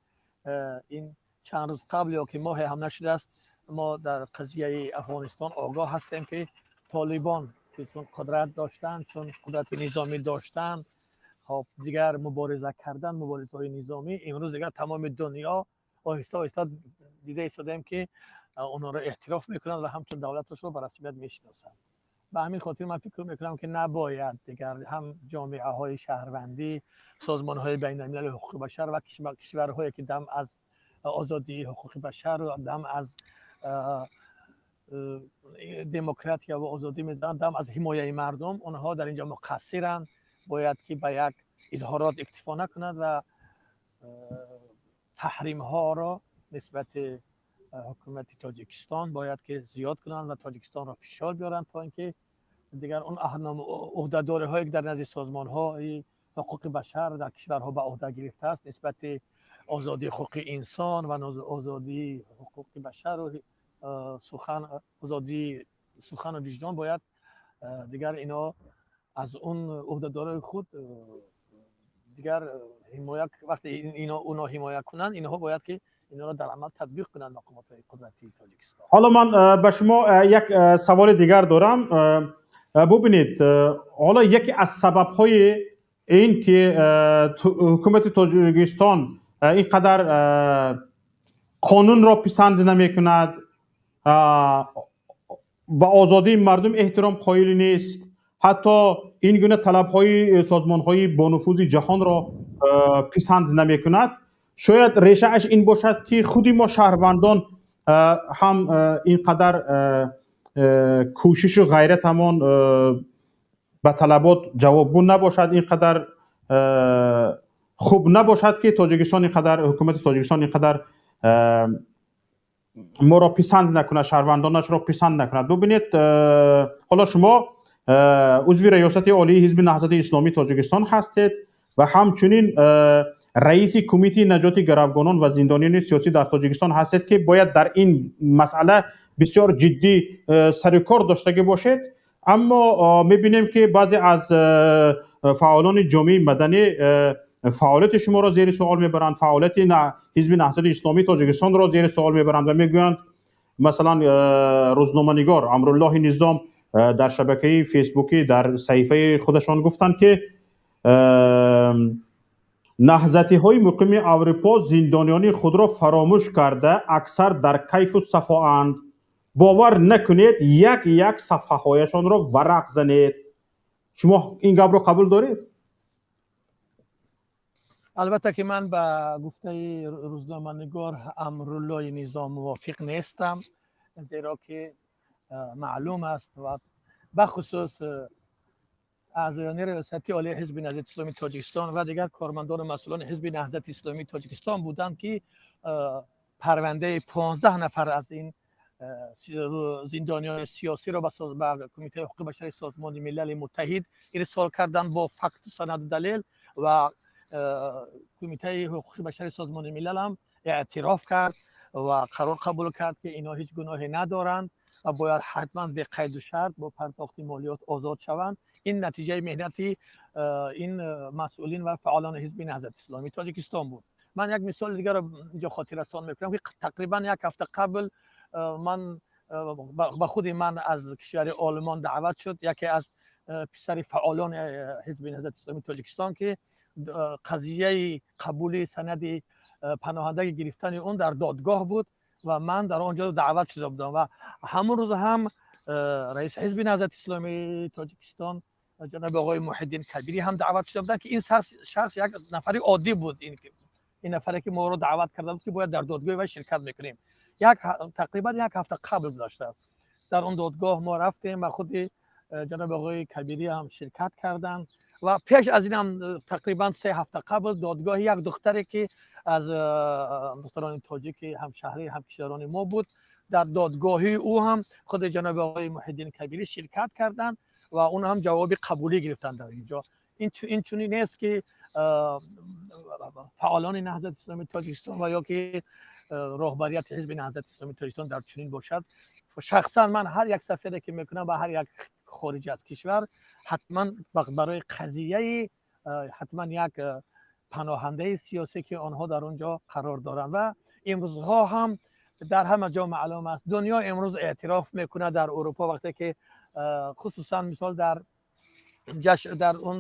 ин чанд рӯз қабл ё ки моҳе ҳам нашудааст, мо дар қазияи Афғонистон огоҳ ҳастем, ки Толибон, ки чун қудрат доштанд, чун қудрати низомӣ доштанд, хоб, дигар мубориза кардан, муборизаҳои низомӣ, имрӯз дигар тамоми дунё оҳиста оҳиста дида истодаем, ки онҳоро эътироф мекунанд ва ҳамчун давлаташро ба расмият мешиносанд. Ба ҳамин хотир ман фикр мекунам, ки набояд дигар ҳам ҷомеаҳои шаҳрвандӣ, созмонҳои байналмилали ҳуқуқи башар ва кишварҳое ки дам аз озодии ҳуқуқи башар ва дам аз демократия ва озодӣ мезананд, дам аз ҳимояи мардум, онҳо дар инҷо муқассиранд. Бояд ки ба як изҳорот иктифо накунанд ва таҳримҳоро нисбати ҳукумати Тоҷикистон бояд ки зиёд кунанд ва Тоҷикистонро фишор биёранд, то ин ки дигар он ӯҳдадориҳое ки дар назди созмонҳои ҳуқуқи башар дар кишварҳо ба ӯҳда гирифтааст нисбати озодии ҳуқуқи инсон ва озодии ҳуқуқи башар ва сухан, озодии сухану виҷдон, бояд дигар ино аз он ӯҳдадориҳои худ дигар ҳимоя, вақте ино оно ҳимоя кунанд, инҳо бояд ки инро дар амал татбиқ кунанд мақомотҳои қудратии Тоҷикистон. Ҳоло ман ба шумо як саволи дигар дорам. Бубинед, ҳоло яке аз сабабҳои ин ки ҳукумати Тоҷикистон ин қадар қонунро писанд намекунад, ба озодии мардум эҳтиром қоил нест, ҳатто ин гуна талабҳои созмонҳои бонуфузи ҷаҳонро писанд намекунад, шояд решааш ин бошад, ки худи мо шаҳрвандон ҳам ин қадар кӯшишу ғайратамон ба талабот ҷавобгӯ набошад, ин қадар хуб набошад, ки Тоҷикистон ин қадар, ҳукумати Тоҷикистон ин қадар моро писанд накунад, шаҳрвандонашро писанд накунад. Бубинед, ҳоло шумо узви раёсати олии Ҳизби Наҳзати Исломии Тоҷикистон ҳастед ва ҳамчунин раиси Кумитаи наҷоти гаравгонон ва зиндониёни сиёсӣ дар Тоҷикистон ҳастед, ки бояд дар ин масъала бисёр ҷиддӣ сарукор доштагӣ бошед. Аммо мебинем, ки баъзе аз фаъолони ҷомеаи маданӣ фаъолияти шуморо зери суол мебаранд, фаъолияти Ҳизби Наҳзати Исломии Тоҷикистонро зери суол мебаранд ва мегӯянд, масалан, рӯзноманигор Амруллоҳи Низом дар шабакаи Фейсбукӣ дар саҳифаи худашон гуфтанд, ки наҳзатиҳои муқими Аврупо зиндониёни худро фаромӯш карда, аксар дар кайфу сафоанд. Бовар накунед, як як сафҳаҳояшонро варақ занед. Шумо ин гапро қабул доред? Албатта ки ман ба гуфтаи рӯзноманигор Амруллои Низом мувофиқ нестам, зеро ки маълум аст ва Бахусус аъзоёни Риёсати Олии Ҳизби Наҳзати Исломии Тоҷикистон ва дигар кормандону масъулони Ҳизби Наҳзати Исломии Тоҷикистон буданд, ки парвандаи 15 нафар аз ин зиндониёни сиёсиро ба Кумитаи ҳуқуқи башари Созмони Милали Муттаҳид ирсол карданд бо факту санаду далел, ва Кумитаи ҳуқуқи башари Созмони Милал ҳам эътироф кард ва қарор қабул кард, ки инҳо ҳеҷ гуноҳе надоранд ва бояд ҳатман бе қайду шарт бо пардохти молиёт озод шаванд. Ин натиҷаи меҳнати ин масъулин ва фаъолони Ҳизби Наҳзати Исломии Тоҷикистон буд. Ман як мисоли дигарро инҷо хотиррасон мекунам, ки тақрибан як ҳафта қабл ман ба худи ман аз кишвари Олмон даъват шуд яке аз писари фаъолони Ҳизби Наҳзати Исломии Тоҷикистон, ки қазияи қабули санади паноҳандагӣ гирифтани он дар додгоҳ буд ва ман дар он ҷо даъват шуда будам. Ва ҳамон рӯз ҳам раиси Ҳизби Наҳзати Исломии Тоҷикистон, ҷаноби оғои Муҳиддин Кабирӣ ҳам даъват шуда буданд, ки ин шахс як нафари оддӣ буд. Ин нафаре ки моро даъват карда буд, ки бояд дар додгоҳи вай ширкат мекунем, як тақрибан як ҳафта қабл гузаштааст. Дар он додгоҳ мо рафтем ва худи ҷаноби оғои Кабирӣ ҳам ширкат карданд. Ва пеш аз ин ҳам, тақрибан 3 ҳафта қабл, додгоҳи як духтаре, ки аз духтарони тоҷики ҳамшаҳри, ҳамкишварони мо буд, дар додгоҳи ӯ ҳам худи ҷаноби оғои Муҳиддин Кабирӣ ширкат карданд ва он ҳам ҷавоби қабулӣ гирифтанд дар инҷо. Ин чунин нест, ки фаъолони Наҳзати Исломии Тоҷикистон ва ё ки роҳбарияти Ҳизби Наҳзати Исломии Тоҷикистон дар чунин бошад. Шахсан ман ҳар як сафаре ки мекунам ба ҳар як хориҷ аз кишвар, ҳатман барои қазияи ҳатман як паноҳандаи сиёсӣ, ки онҳо дар он ҷо қарор доранд. Ва имрӯзҳо ҳам дар ҳама ҷо маълум аст, дунё имрӯз эътироф мекунад. Дар Урупо вақте ки хусусан мисол дар ҷашн, дар он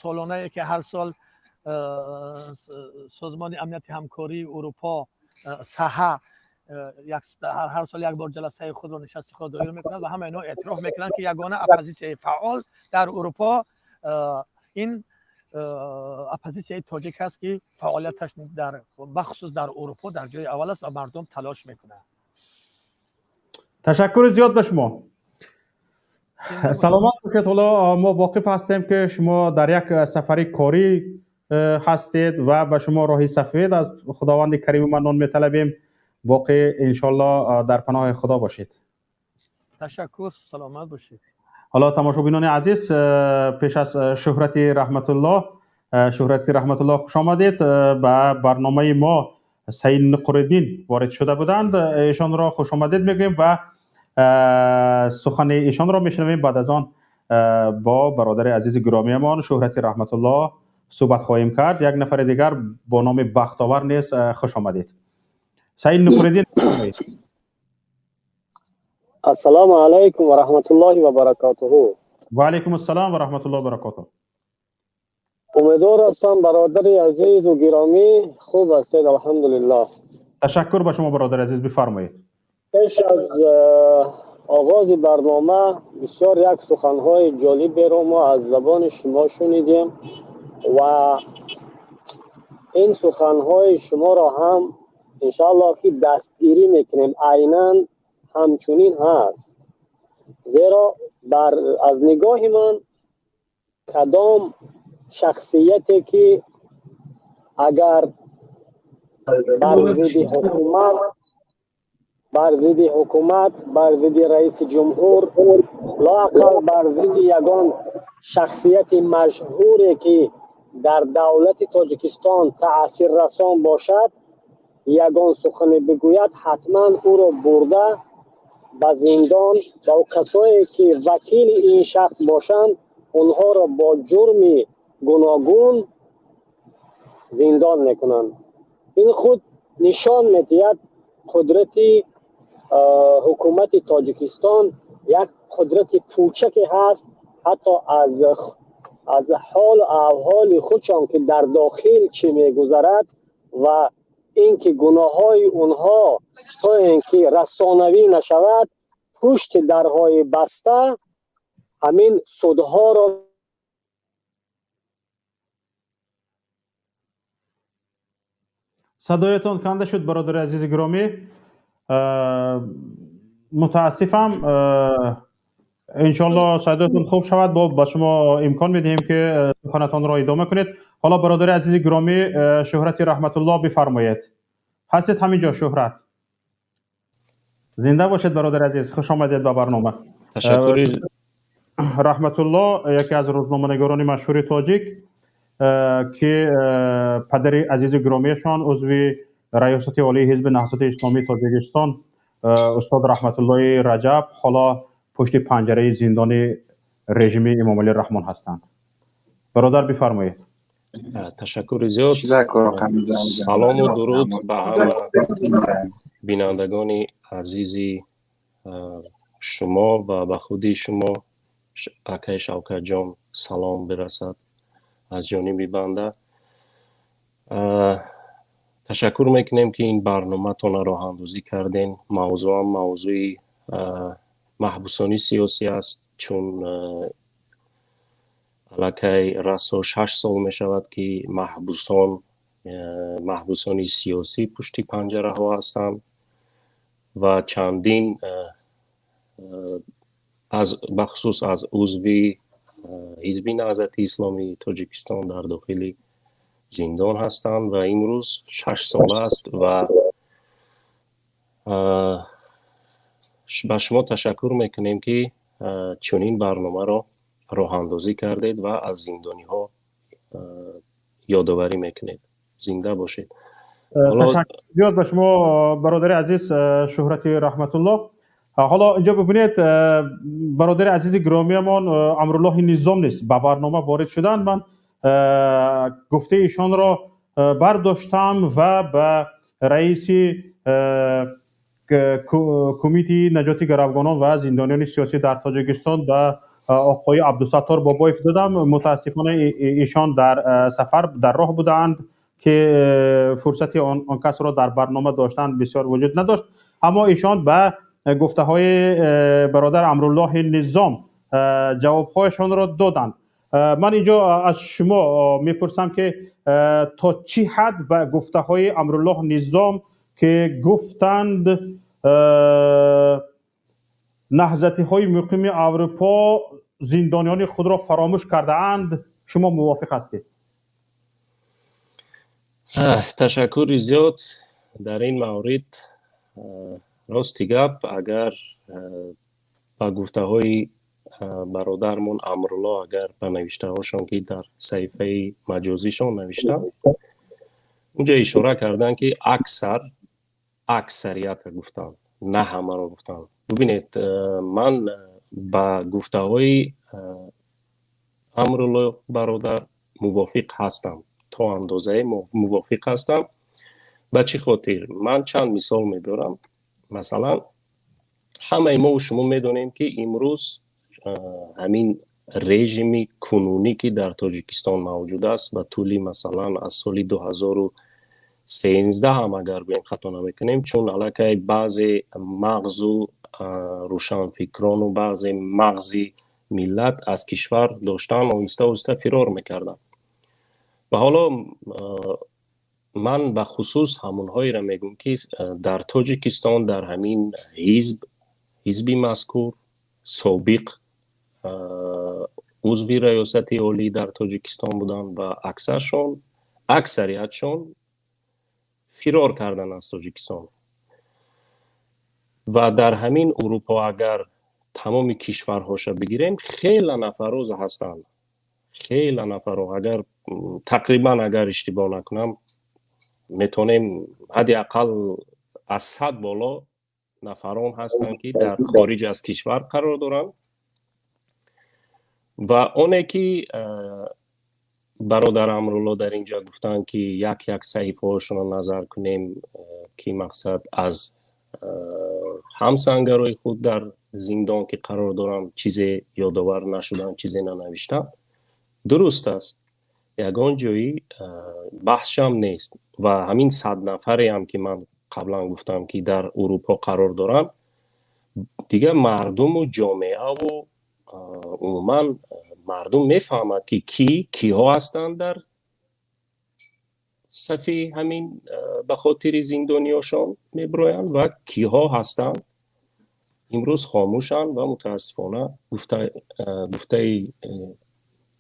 солонае ки ҳар сол Созмони Амнияти Ҳамкории Урупо, САҲА, ҳар сол як бор ҷаласаи худро, нишасти худро доир мекунад ва ҳама инҳо эътироф мекунанд, ки ягона оппозитсияи фаъол дар Урупо ин оппозитсияи тоҷик аст, ки фаъолияташ дар бахусус дар Урупо дар ҷои аввал аст ва мардум талош мекунанд. Ташаккури зиёд ба шумо, саломат бошед. Ҳоло мо воқиф ҳастем, ки шумо дар як сафари корӣ ҳастед ва ба шумо роҳи сафед аз Худованди Кариму Маннон металабем. Боқӣ иншоалло дар паноҳи Худо бошед. Ташаккур, саломат бошед. Ҳоло, тамошобинони азиз, пеш аз Шӯҳрати Раҳматуллоҳ, Шӯҳрати Раҳматуллоҳ, хуш омадед ба барномаи мо. Саид Нуқриддин ворид шуда буданд, эшонро хуш омадед мегӯем ва сухани эшонро мешунавем. Баъд аз он бо бародари азизи гиромиямон Шӯҳрати Раҳматуллоҳ суҳбат хоҳем кард. Як нафари дигар бо номи Бахтовар низ, хуш омадед. Саид Нуқриддин. Ассалому алайкум ва раҳматуллоҳи ва баракотуҳу. Ва алайкум ассалом ва раҳматуллоҳи ва баракотуҳ. Умедвор ҳастам, бародари азизу гиромӣ, хуб ҳастед, алҳамдулиллоҳ. Ташаккур ба шумо, бародари азиз, бифармоед. Пеш аз оғози барнома бисёр як суханҳои ҷолиберо мо аз забони шумо шунидем ва ин суханҳои шуморо ҳам иншоаллоҳ ки дастгирӣ мекунем. Айнан ҳамчунин ҳаст, зеро бар аз нигоҳи ман кадом шахсияте ки агар бар зидди ҳукумат, бар зидди раиси ҷумҳур, лоақал бар зидди ягон шахсияти машҳуре, ки дар давлати Тоҷикистон таъсиррасон бошад, ягон сухане бигӯяд, ҳатман ӯро бурда ба зиндон ва касое ки вакили ин шахс бошанд, онҳоро бо ҷурми гуногун зиндон мекунанд. Ин худ нишон медиҳад, қудрати ҳукумати Тоҷикистон як қудрати пучаке ҳаст. Ҳатто аз ҳолу аҳволи худшон, ки дар дохил чӣ мегузарад ва ин ки гуноҳҳои онҳо то ин ки расонавӣ нашавад, пушти дарҳои баста ҳамин судҳоро Садоятон канда шуд, бародари азизи гиромӣ, мутаассифам. Иншоалло садоятон хуб шавад, бо ба шумо имкон медиҳем, ки суханатонро идома кунед. Ҳоло бародари азизи гиромӣ, Шӯҳрати Раҳматулло, бифармоед. Ҳастед ҳамин ҷо, Шӯҳрат? Зинда бошед, бародари азиз, хуш омадед ба барнома. Ташаккури. Раҳматулло яке аз рӯзноманигорони машҳури тоҷик, ки падари азизи гиромиашон, узви Раёсати Олии Ҳизби Наҳзати Исломии Тоҷикистон, устод Раҳматуллои Раҷаб, ҳоло пушти панҷараи зиндони режими Эмомалӣ Раҳмон ҳастанд. Бародар, бифармоед. Ташаккури зиёд. Салому дуруд ба ҳама бинандагони азизи шумо ва ба худи шумо, акаи Шавкатҷон, салом бирасад аз ҷониби банда. Ташаккур мекунем, ки ин барноматонро роҳандозӣ кардем. Мавзӯам мавзӯи маҳбусони сиёсӣ аст, чун аллакай расо 6 сол мешавад, ки маҳбусони сиёсӣ пушти панҷараҳо ҳастанд ва чандин аз бахусус аз узви Ҳизби Наҳзати Исломии Тоҷикистон дар дохили зиндон ҳастанд ва имрӯз 6 сола аст. Ва ба шумо ташаккур мекунем, ки чунин барномаро роҳандозӣ кардед ва аз зиндониҳо ёдоварӣ мекунед. Зинда бошед. Ташаккур зиёд ба шумо, бародари азиз Шӯҳрати Раҳматулло. Ҳоло инҷо бибинед, бародари азизи гиромиамон Амруллоҳи Низом низ ба барнома ворид шуданд. Ман гуфтаи ишонро бардоштам ва ба раиси Кумитаи наҷоти гаравгонон ва зиндониёни сиёсӣ дар Тоҷикистон, ба оқои Абдусаттор Бобоев додам. Мутаассифона, ишон дар сафар, дар роҳ будаанд, ки фурсати он касро дар барнома доштан бисёр вуҷуд надошт. Аммо ишон ба гуфтаҳои бародар Амруллоҳи Низом ҷавобҳояшонро доданд. Ман инҷо аз шумо мепурсам, ки то чӣ ҳад ба гуфтаҳои Амруллоҳ Низом, ки гуфтанд, наҳзатиҳои муқими Аврупо зиндониёни худро фаромӯш кардаанд, шумо мувофиқ ҳастед? Ташаккури зиёд. Дар ин маврид, рости гап, агар ба гуфтаҳои бародармон Амрулло, агар ба навиштаҳошон, ки дар саҳифаи маҷозишон навиштанд, унҷа ишора карданд, ки аксарията гуфтанд, на ҳамаро гуфтанд. Бубинед, ман ба гуфтаҳои Амрулло бародар мувофиқ ҳастам, то андозае мувофиқ ҳастам. Ба чӣ хотир? Ман чанд мисол мебиёрам. Масалан, ҳамаи мову шумо медонем, ки имрӯз ҳамин режими кунунӣ, ки дар Тоҷикистон мавҷуд аст, ба тӯли, масалан, аз соли 2013 ҳам агар гӯем, хато намекунем, чун аллакай баъзе мағзу рӯшанфикрону баъзе мағзи миллат аз кишвар доштан оҳиста оҳиста фирор мекарданд. Ва ҳоло ман ба хусус ҳамонҳоеро мегӯм, ки дар Тоҷикистон дар ҳамин ҳизби мазкур собиқ узви Раёсати Олӣ дар Тоҷикистон буданд ва аксариятшон фирор карданд аз Тоҷикистон. Ва дар ҳамин Урупо, агар тамоми кишварҳоша бигирем, хеле нафарҳо ҳастанд, хеле нафарҳо. Агар тақрибан, агар иштибоҳ накунам, метавонем ҳадди ақал аз 100 боло нафарон ҳастанд, ки дар хориҷ аз кишвар қарор доранд. Ва оне ки бародар Амрулло дар ин ҷо гуфтанд, ки як як саҳифаҳошонро назар кунем, ки мақсад аз ҳамсангарои худ дар зиндон, ки қарор доранд, чизе ёдовар нашуданд, чизе нанавиштанд, дуруст аст, ягон ҷои баҳсшам нест. Ва ҳамин 100 нафареам, ки ман қаблан гуфтам, ки дар Урупо қарор доранд, дигар мардуму ҷомеаву умуман мардум мефаҳмад, ки кӣ киҳо ҳастанд дар сафи ҳамин ба хотири зиндониёшон мебироянд ва киҳо ҳастанд. Имрӯз хомӯшанд ва мутаассифона гуфтаи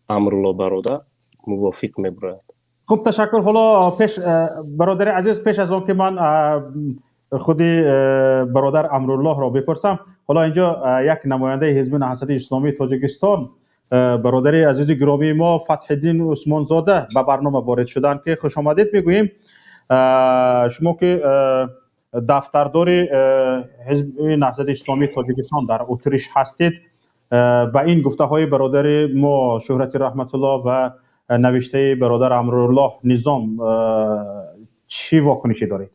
Амрулло бародар мувофиқ мебурояд. Хуб, ташаккур. Ҳоло пеш, бародари азиз, пеш аз он ки ман худи бародар Амруллоҳро бипурсам, ҳоло инҷо як намояндаи Ҳизби Наҳзати Исломии Тоҷикистон, бародари азизи гиромии мо Фатҳиддин Усмонзода ба барнома ворид шуданд, ки хушомадед мегӯем. Шумо ки дафтардори Ҳизби Наҳзати Исломии Тоҷикистон дар Утриш ҳастед, ба ин гуфтаҳои бародари мо Шӯҳрати Раҳматуллоҳ ва навиштаи бародар Амруллоҳ Низом чӣ вокунише доред?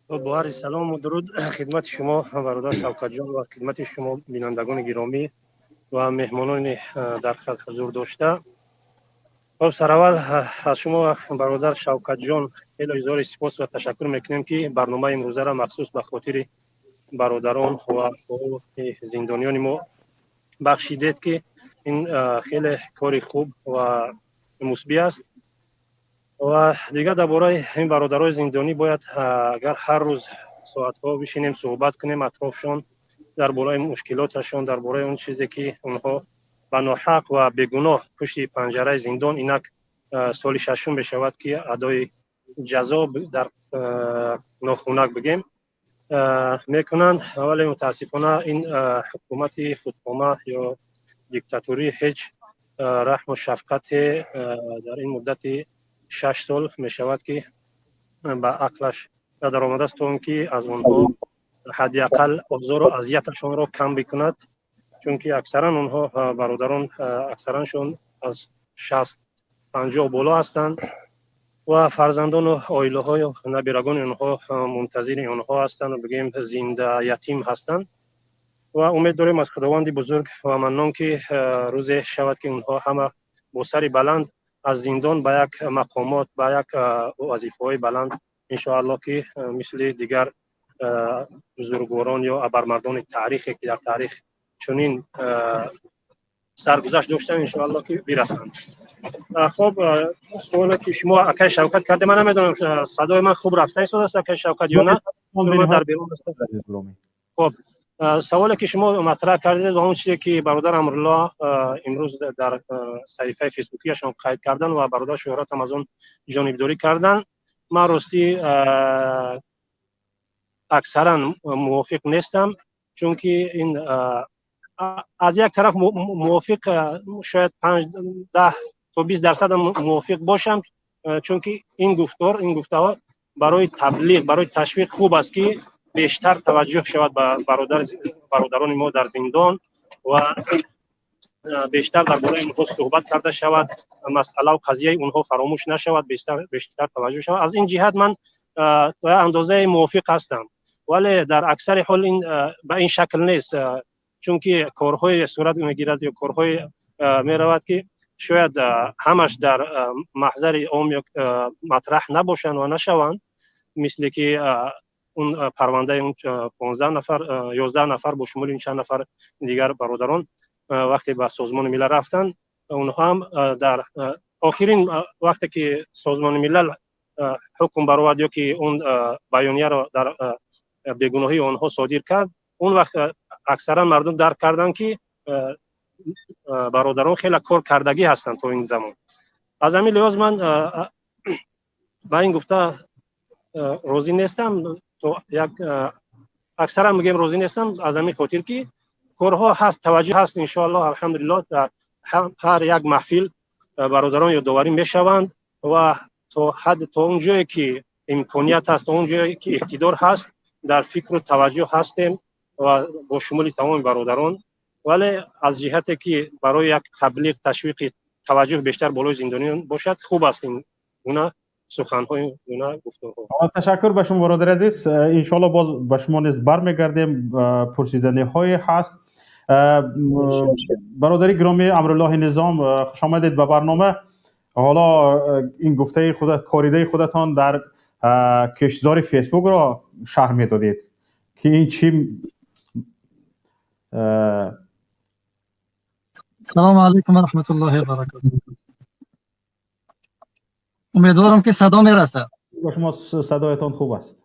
Бо арзи салому дуруд хидмати шумо, бародар Шавкатҷон, ва хидмати шумо, бинандагони гиромӣ ва меҳмонони дар хат ҳузур дошта. Хоб, сараввал аз шумо, бародар Шавкатҷон, хеле изҳори сипос ва ташаккур мекунем, ки барномаи имрӯзаро махсус ба хотири бародарон ва зиндониёни мо бахшидед, ки ин хеле кори хуб ва мусбӣ аст. Ва дигар дар бораи ин бародарои зиндонӣ бояд агар ҳар рӯз соатҳо бишинем, суҳбат кунем атрофшон, дар бораи мушкилоташон, дар бораи он чизе ки онҳо ба ноҳақ ва бегуноҳ пушти панҷараи зиндон инак соли шашум мешавад, ки адои ҷазо дар нохунак бигем мекунанд. Вале мутаассифона ин ҳукумати худкома ё диктатурӣ ҳеҷ раҳму шафқате дар ин муддати 6 сол мешавад, ки ба ақлаш надаромадааст, то он ки аз онҳо ҳадди ақал озору азияташонро кам бикунад, чунки аксаран онҳо бародарон аксараншон аз 60-50 боло ҳастанд ва фарзандону оилаҳою набирагони онҳо мунтазири онҳо ҳастанд, бигӯем, зинда ятим ҳастанд. Ва умед дорем аз Худованди бузург ва маннон, ки рӯзе шавад, ки онҳо ҳама бо сари баланд аз зиндон ба як мақомот, ба як вазифаҳои баланд, иншоаллоҳ, ки мисли дигар бузургворон ё абармардони таърихе, ки дар таърих чунин саргузашт доштанд, иншоаллоҳ, ки бирасанд. Хоб, суоле ки шумо, акай Шавкат, карде, ман намедонам, садои ман хуб рафта истодааст, акай Шавкат, ё на, дар берун. Хоб, саволе ки шумо матраҳ кардед ва он чизе ки бародар Амруллоҳ имрӯз дар саҳифаи фейсбукияшон қайд карданд ва бародар Шӯҳрат ҳам аз он ҷонибдорӣ карданд, ман ростӣ аксаран мувофиқ нестам, чунки ин аз як тараф мувофиқ шояд 5, 10 то 20% мувофиқ бошам, чунки ин гуфтор, ин гуфтаҳо барои таблиғ, барои ташвиқ хуб аст, ки бештар таваҷҷӯҳ шавад ба бародарони мо дар зиндон ва бештар дар бораи онҳо суҳбат карда шавад, масъалаву қазияи онҳо фаромӯш нашавад, бештар таваҷҷӯҳ шавад. Аз ин ҷиҳат ман то як андозае мувофиқ ҳастам, вале дар аксари ҳол ин ба ин шакл нест, чунки корҳое сурат мегирад ё корҳое меравад, ки шояд ҳамаш дар маҳзари ом ё матраҳ набошанд ва нашаванд, мисле ки он парвандаи он 15 нафар, 11 нафар бо шумули ин чанд нафар дигар бародарон, вақте ба Созмони Милал рафтанд, онҳо ҳам дар охирин вақте ки Созмони Милал ҳукм баровард ё ки он баёнияро дар бегуноҳии онҳо содир кард, он вақт аксаран мардум дарк карданд, ки бародарон хеле кор кардагӣ ҳастанд то ин замон. Аз ҳамин лиҳоз ман ба ин гуфта розӣ нестам, то як аксаран мегӯем, розӣ нестам, аз ҳамин хотир ки корҳо ҳаст, таваҷҷӯҳ ҳаст, иншоаллоҳ, алҳамдулиллоҳ, дар ҳар як маҳфил бародарон ёдоварӣ мешаванд ва то ҳад, то он ҷое ки имконият ҳаст, то он ҷое ки иқтидор ҳаст, дар фикру таваҷҷӯҳ ҳастем ва бо шумули тамоми бародарон. Вале аз ҷиҳате ки барои як таблиғ, ташвиқи таваҷҷӯҳ бештар болои зиндониён бошад, хуб аст ин гуна суханҳо, ин гуна гуфторҳо. Ташаккур ба шумо, бародари азиз. Иншоалло, боз ба шумо низ бармегардем, пурсиданиҳое ҳаст. Бародари гиромӣ Амруллоҳи Низом, хушомадед ба барнома. Ҳоло ин гуфтаи худ коридаи худатон дар киштзори Фейсбукро шарҳ медодед, ки ин чӣ? Салому алайкум ва раҳматуллоҳи ва баракатуҳ. Умедворам, ки садо мерасад. Ба шумо садоятон хуб аст.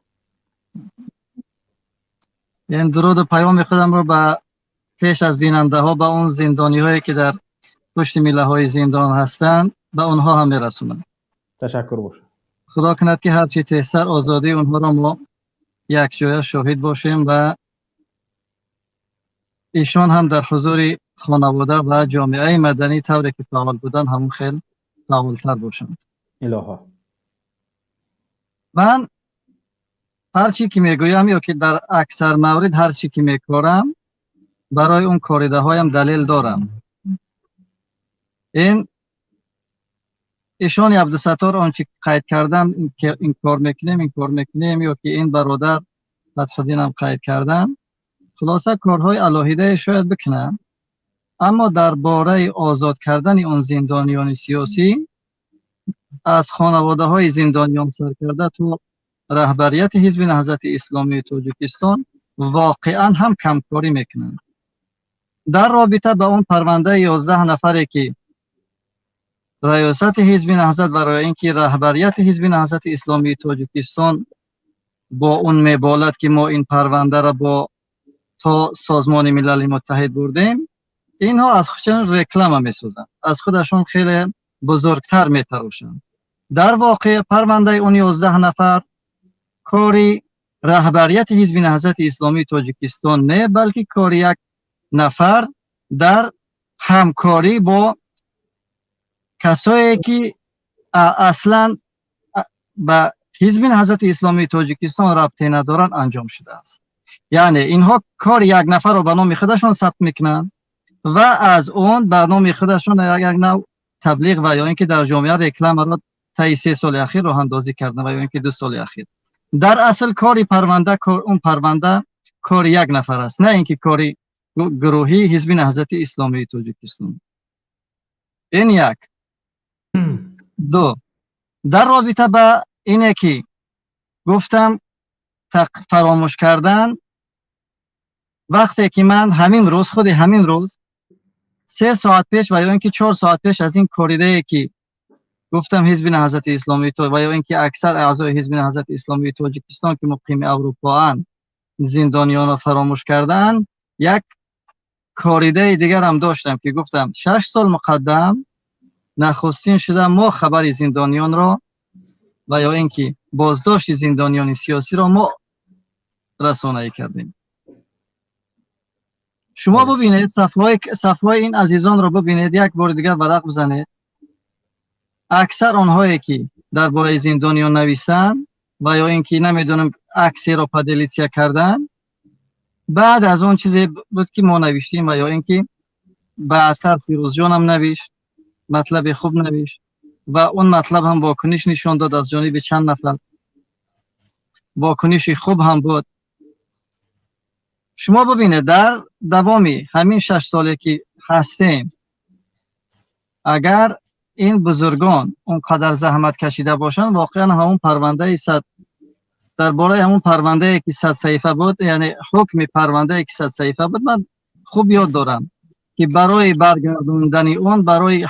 Ин дуруду паёми худамро ба пеш аз бинандаҳо ба он зиндониҳое ки дар пушти милаҳои зиндон ҳастанд, ба онҳо ҳам мерасонам. Ташаккур бошад. Худо кунад, ки ҳарчи тезтар озодии онҳоро мо якҷоя шоҳид бошем ва ишон ҳам дар ҳузури хонавода ва ҷомеаи маданӣ, тавре ки фаъол буданд, ҳамон хел фаъолтар бошанд. Илоҳо. Ман ҳар чӣ ки мегӯям ё ки дар аксар маврид ҳар чӣ ки мекорам, барои он коридаҳоям далел дорам. Ин ишони Абдусаттор он чи қайд кардан, ин кор мекунем, ин кор мекунем, ё ки ин бародар Фатҳуддинам қайд кардан, хулоса, корҳои алоҳидае шояд бикунанд, аммо дар бораи озод кардани он зиндониёни сиёсӣ, аз хонаводаҳои зиндониён сар карда то раҳбарияти Ҳизби Наҳзати Исломии Тоҷикистон, воқеан ҳам камкорӣ мекунанд. Дар робита ба он парвандаи 11 нафаре, ки раёсати Ҳизби Наҳзат, барои ин ки раҳбарияти Ҳизби Наҳзати Исломии Тоҷикистон бо он меболад, ки мо ин парвандаро бо то Созмони Милали Муттаҳид бурдем, инҳо аз худшон реклама месозанд, аз худашон хеле бузургтар метарошанд. Дар воқеъ парвандаи он 11 нафар кори раҳбарияти Ҳизби Наҳзати Исломии Тоҷикистон не, балки кори як нафар дар ҳамкорӣ бо касое, ки аслан ба Ҳизби Наҳзати Исломии Тоҷикистон рабте надоранд, анҷом шудааст. Яъне инҳо кори як нафарро ба номи худашон сабт мекунанд ва аз он ба номи худашон як нав таблиғ ва ё ин ки дар ҷомеа рекламаро таи 3 соли ахир роҳандозӣ кардан ва ё ин ки 2 соли ахир. Дар асл кори парванда, он парванда кори як нафар аст, на ин ки кори гурӯҳии Ҳизби Наҳзати Исломии Тоҷикистон. Ин як. Ду, дар робита ба ине ки гуфтам, фаромӯш кардан, вақте ки ман ҳамин рӯз, худи ҳамин рӯз, 3 соат пеш ва ё ин ки 4 соат пеш аз ин коридае, ки гуфтам, Ҳизби Наҳзати Исломии ва ё ин ки аксар аъзои Ҳизби Наҳзати Исломии Тоҷикистон, ки муқими Аврупоанд, зиндониёнро фаромӯш кардаанд, як коридаи дигарам доштам, ки гуфтам, 6 сол муқаддам нахустин шуда мо хабари зиндониёнро ва ё ин ки боздошти зиндониёни сиёсиро мо расонаӣ кардем. Шумо бубинед, сафҳаҳои ин азизонро бубинед, як бори дигар варақ бизанед. Аксар онҳое, ки дар бораи зиндониён нависанд ва ё ин ки, намедонам, аксеро поделиться карданд, баъд аз он чизе буд, ки мо навиштем, ва ё ин ки баъдтар Фирӯзҷонам навишт, матлаби хуб навишт ва он матлаб ҳам вокуниш нишон дод аз ҷониби чанд нафар, вокуниши хуб ҳам буд. Шумо бубинед, дар давоми ҳамин 6 соле, ки ҳастем, агар ин бузургон он қадар заҳмат кашида бошанд, воқеан ҳамон парвандаи сад, дар бораи ҳамон парвандае, ки 100 саҳифа буд, яъне ҳукми парвандае, ки 100 саҳифа буд, ман хуб ёд дорам, ки барои баргардондани он, барои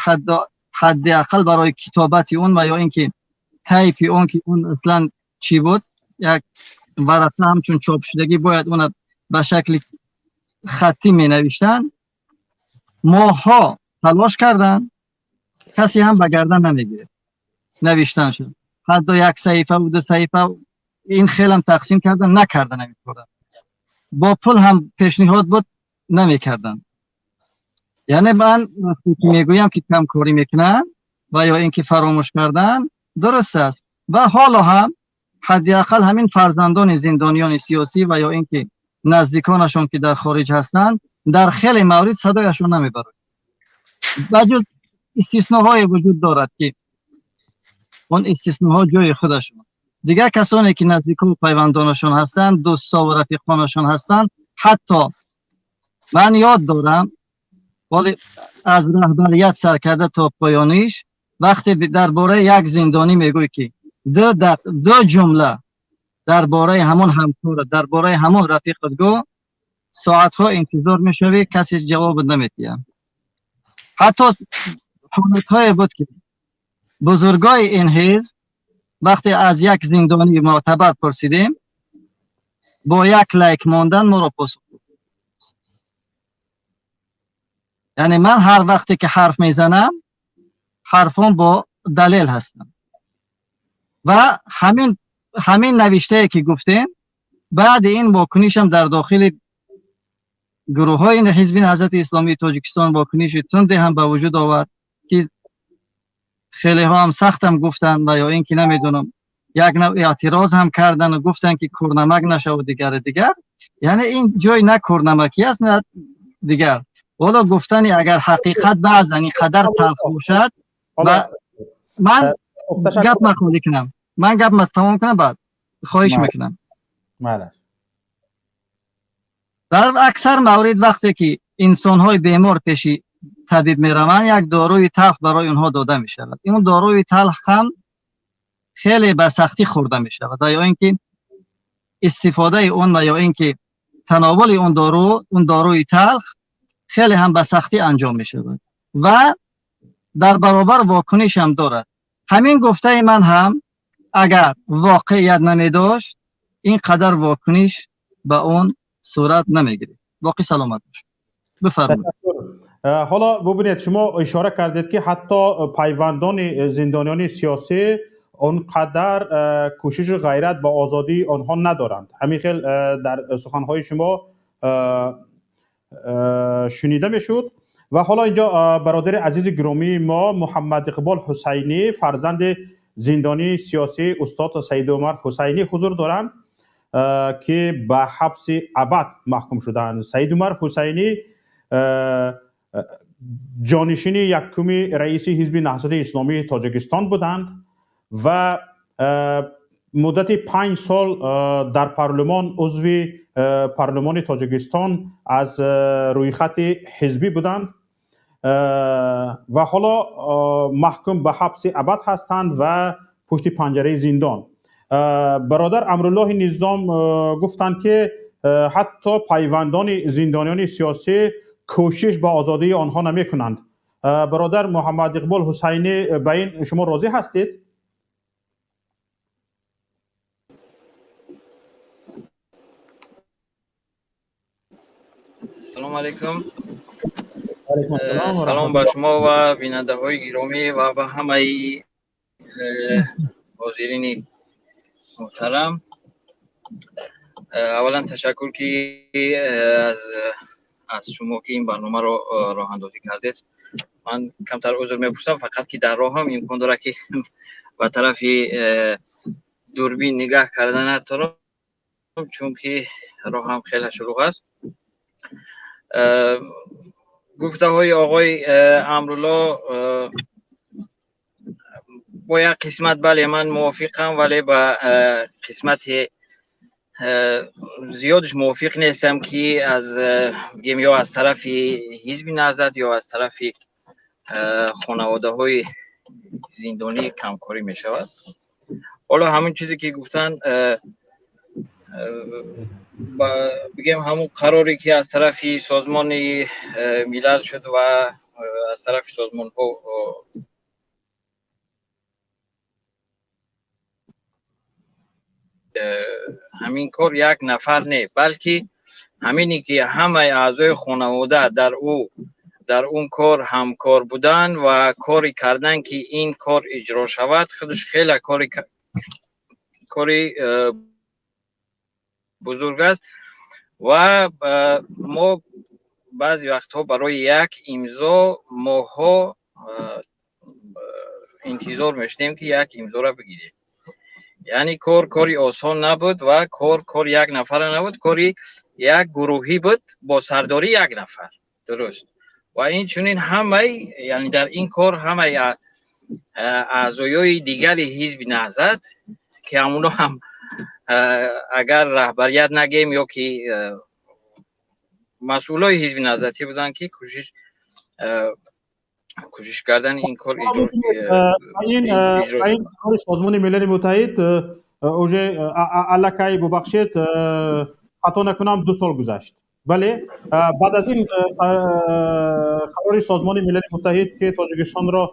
ҳадди ақал барои китобати он ва ё ин ки тайпи он, ки он аслан чӣ буд, як варақа ҳамчун чопшудагӣ бояд она ба шакли хаттӣ менавиштанд, моҳҳо талош карданд, касе ҳам ба гардан намегирифт навиштан шуд. Ҳатто як саҳифаву ду саҳифа ин хелам тақсим кардан, накардан ҳамин кора. Бо пул ҳам пешниҳод буд, намекарданд. Яъне ман вақте ки мегӯям, ки камкорӣ мекунанд ва ё ин ки фаромӯш кардан, дуруст аст. Ва ҳоло ҳам ҳадди ақал ҳамин фарзандони зиндониёни сиёсӣ ва ё ин ки наздиконашон, ки дар хориҷ ҳастанд, дар хеле маврид садояшон намебарад. Ба ҷуз истисноҳое вуҷуд дорад, ки он истисноҳо ҷои худашон. Дигар касоне, ки наздику пайвандонашон ҳастанд, дӯстову рафиқонашон ҳастанд, ҳатто ман ёд дорам, вале аз раҳбарият сар карда то поёниш, вақте дар бораи як зиндонӣ мегӯй, ки ду ҷумла дар бораи ҳамон ҳамкорат, дар бораи ҳамон рафиқат гӯ, соатҳо интизор мешавӣ, касе ҷавобат намедиҳад. Ҳатто ҳолатҳое буд, ки бузургои ин ҳизб, вақте аз як зиндонии мӯътабар пурсидем. Бо як лайк мондан моро посух гуфт. Яъне ман ҳар вақте ки ҳарф мезанам, ҳарфон бо далел ҳастанд. Ва ҳамин навиштае ки гуфтем, баъди ин вокунишам дар дохили гурӯҳҳои Ҳизби Наҳзати Исломии Тоҷикистон вокуниши тунде ҳам ба вуҷуд овард, ки хелеҳо ҳам сахтам гуфтанд ва ё ин ки намедонам, як нав эътироз ҳам карданд ва гуфтанд, ки кӯрнамак нашавад, дигару дигар. Яъне ин ҷой на кӯрнамакӣ аст, на дигар. Ҳоло гуфтани агар ҳақиқат баъзан ин қадар талх бошад, ва ман гап махолӣ кунам, ман гап тамом кунам, баъд хоҳиш мекунам. Дар аксар маврид вақте ки инсонҳои бемор пеши табиб мераванд, як доруи талх барои онҳо дода мешавад. Ин доруи талх ҳам хеле ба сахтӣ хӯрда мешавад ва ё ин ки истифодаи он ва ё ин ки тановули он дору, он доруи талх хеле ҳам ба сахтӣ анҷом мешавад ва дар баробар вокуниш ҳам дорад. Ҳамин гуфтаи ман ҳам агар воқеият намедошт, ин қадар вокуниш ба он сурат намегирифт. Боқӣ саломат бошед. Бифармоед. Ҳоло бубинед, шумо ишора кардед, ки ҳатто пайвандони зиндониёни сиёсӣ он қадар кӯшишу ғайрат ба озодии онҳо надоранд. Ҳамин хел дар суханҳои шумо шунида мешуд. Ва ҳоло инҷо бародари азизи гиромии мо Муҳаммад Иқбол Ҳусайнӣ, фарзанди зиндонии сиёсӣ устод Саидумар Ҳусайнӣ ҳузур доранд, ки ба ҳабси абад маҳкум шудаанд. Саидумар Ҳусайнӣ ҷонишини якуми раиси Ҳизби Наҳзати Исломии Тоҷикистон буданд ва муддати 5 сол дар парлумон узви парлумони Тоҷикистон аз рӯйхати ҳизбӣ буданд ва ҳоло маҳкум ба ҳабси абад ҳастанд ва пушти панҷараи зиндон. Бародар Амруллоҳи Низом гуфтанд, ки ҳатто пайвандони зиндониёни сиёсӣ кӯшиш ба озодии онҳо намекунанд. Бародар Муҳаммад Иқбол Ҳусайнӣ, ба ин шумо розӣ ҳастед? Салом алейкум. Салом ба шумо ва бинандаҳои гиромӣ ва ба ҳамаи ҳозирини муҳтарам. Аввалан ташаккур, ки аз шумо, ки ин барномаро роҳандозӣ кардед. Ман камтар узр мепурсам, фақат ки дар роҳам, имкон дорад, ки ба тарафи дурбин нигаҳ карда натавонам, чунки роҳам хеле шулуғ аст. Гуфтаҳои оғои Амрулло бо як қисмат бале, ман мувофиқам, вале ба қисмати зиёдш мувофиқ нестам, ки аз бигем ё аз тарафи Ҳизби Наҳзат ё аз тарафи хонаводаҳои зиндонӣ камкорӣ мешавад. Ҳоло ҳамин чизе ки гуфтанд, бигем ҳамун қароре ки аз тарафи Созмони Милал шуд ва аз тарафи созмонҳо ҳамин кор як нафар не, балки ҳамине ки ҳамаи аъзои хонавода дар он кор ҳамкор будан ва кори кардан, ки ин кор иҷро шавад, худаш хеле кори бузург аст. Ва мо баъзе вақтҳо барои як имзо моҳҳо интизор мешудем, ки як имзоро бигирем. Яъне кор кори осон набуд ва кор кори як нафара набуд, кори як гурӯҳӣ буд бо сардории як нафар, дуруст. Ва инчунин ҳамаи, яъне дар ин кор ҳамаи аъзоёи дигари Ҳизби Наҳзат, ки ҳамуно ҳам агар раҳбарият нагем, ё ки масъулои Ҳизби Наҳзатӣ буданд, ки кӯшиш кардан ин кор иҷро. Ин Созмони Милали Муттаҳид уже аллакай, бубахшед, хато накунам, 2 сол гузашт. Бале, баъд аз ин қарори Созмони Милали Муттаҳид, ки Тоҷикистонро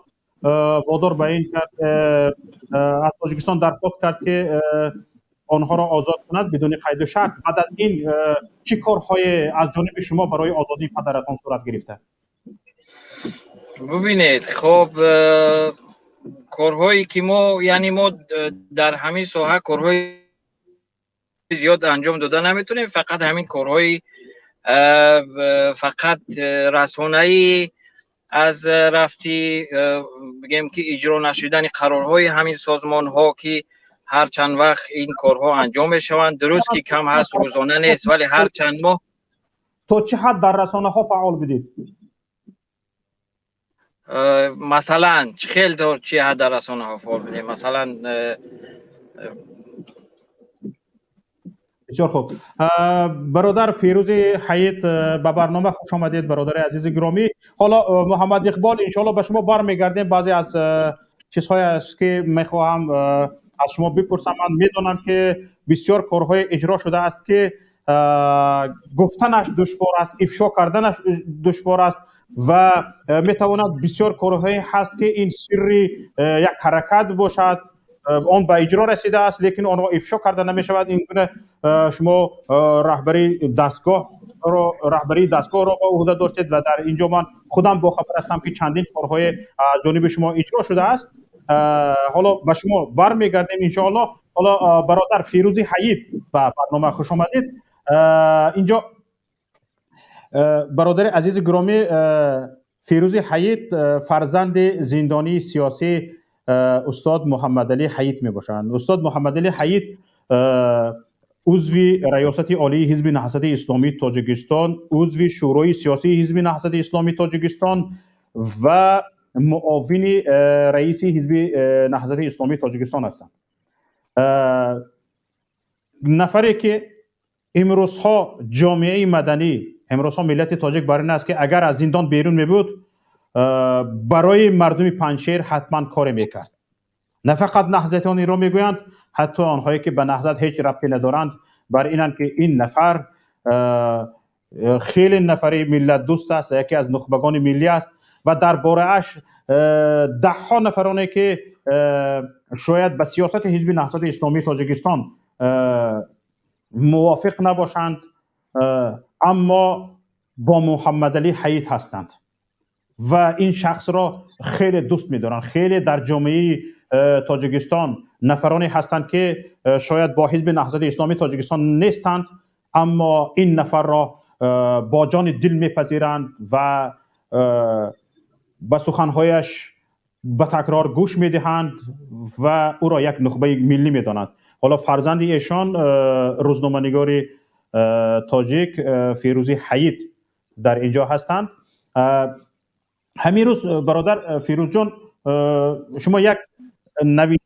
водор ба ин кард, аз Тоҷикистон дархост кард, ки онҳоро озод кунад бидуни қайду шарт. Баъд аз ин чӣ корҳое аз ҷониби шумо барои озодии падаратон сурат гирифта? Бубинед, хоб, корҳое ки мо, яъне мо дар ҳамин соҳа корҳои зиёд анҷом дода наметавонем, фақат ҳамин корҳои фақат расонаӣ аз рафти, бигем ки иҷро нашудани қарорҳои ҳамин созмонҳо, ки ҳар чанд вақт ин корҳо анҷом мешаванд. Дуруст ки кам ҳаст, рӯзона нест, вале ҳар чанд моҳ. То чӣ ҳад дар расонаҳо фаъол будед? Масалан, чӣ хел чӣ ҳад дар расонаҳо фаъол будем? Масалан, бисёр хуб. Бародар Фирӯзи Ҳаид, ба барнома хуш омадед, бародари азизи гиромӣ. Ҳоло Муҳаммад Иқбол, иншоалло ба шумо бармегардем. Баъзе аз чизҳое аст ки мехоҳам аз шумо бипурсам. Ман медонам ки бисёр корҳое иҷро шудааст ки гуфтанаш душвор аст, ифшо карданаш душвор аст ва метавонад бисёр корҳое ҳаст ки ин сирри як ҳаракат бошад, он ба иҷро расидааст, лекин онро ифшо карда намешавад. Ин гуна шумо раҳбарии дастгоҳро ба уҳда доштед ва дар инҷо ман худам бохабар ҳастам ки чандин корҳое аз ҷониби шумо иҷро шудааст. Ҳоло ба шумо бармегардем иншоаллоҳ. Ҳоло бародар Фирӯзи Ҳаид, ба барнома хуш омадед. Инҷо бародари азизи гиромӣ, Фирӯзи Ҳаид фарзанди зиндонии сиёсӣ устод Муҳаммадалӣ Ҳаид мебошанд. Устод Муҳаммадалӣ Ҳаид узви Раёсати Олии Ҳизби Наҳзати Исломии Тоҷикистон, узви Шӯрои Сиёсии Ҳизби Наҳзати Исломии Тоҷикистон ва муовини раиси Ҳизби Наҳзати Исломии Тоҷикистон ҳастанд. Нафаре ки имрӯзҳо ҷомеаи маданӣ, имрӯзҳо миллати тоҷик бар ин аст ки агар аз зиндон берун мебуд, барои мардуми Панҷшер ҳатман коре мекард. На фақат наҳзатиён инро мегӯянд, ҳатто онҳое ки ба наҳзат ҳеҷ рабте надоранд бар инанд ки ин нафар хеле нафари миллатдӯст аст, яке аз нухбагони миллӣ аст ва дар борааш даҳҳо нафароне ки шояд ба сиёсати Ҳизби Наҳзати Исломии Тоҷикистон мувофиқ набошанд, аммо бо Муҳаммадалӣ Ҳаид ҳастанд ва ин шахсро хеле дӯст медоранд. Хеле дар ҷомеаи Тоҷикистон нафароне ҳастанд ки шояд бо Ҳизби Наҳзати Исломии Тоҷикистон нестанд, аммо ин нафарро бо ҷони дил мепазиранд ва ба суханҳояш ба такрор гӯш медиҳанд ва ӯро як нухбаи миллӣ медонанд. Ҳоло фарзанди эшон, рӯзноманигори тоҷик Фирӯзи Ҳаид дар инҷо ҳастанд. Ҳамин рӯз, бародар Фирӯзҷон, шумо як навис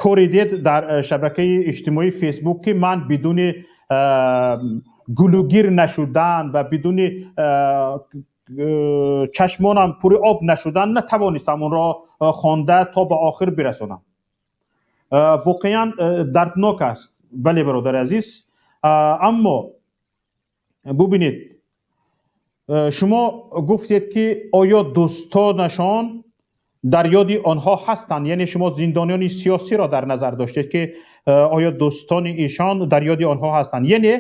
коридед дар шабакаи иҷтимоии Фейсбук ки ман бидуни гулугир нашудан ва бидуни чашмонам пури об нашудан натавонистам онро хонда то ба охир бирасонам. Воқеан дарднок аст. Бале, бародари азиз, аммо бубинед, шумо гуфтед ки оё дӯстонашон дар ёди онҳо ҳастанд, яъне шумо зиндониёни сиёсиро дар назар доштед ки оё дӯстони ишон дар ёди онҳо ҳастанд. Яъне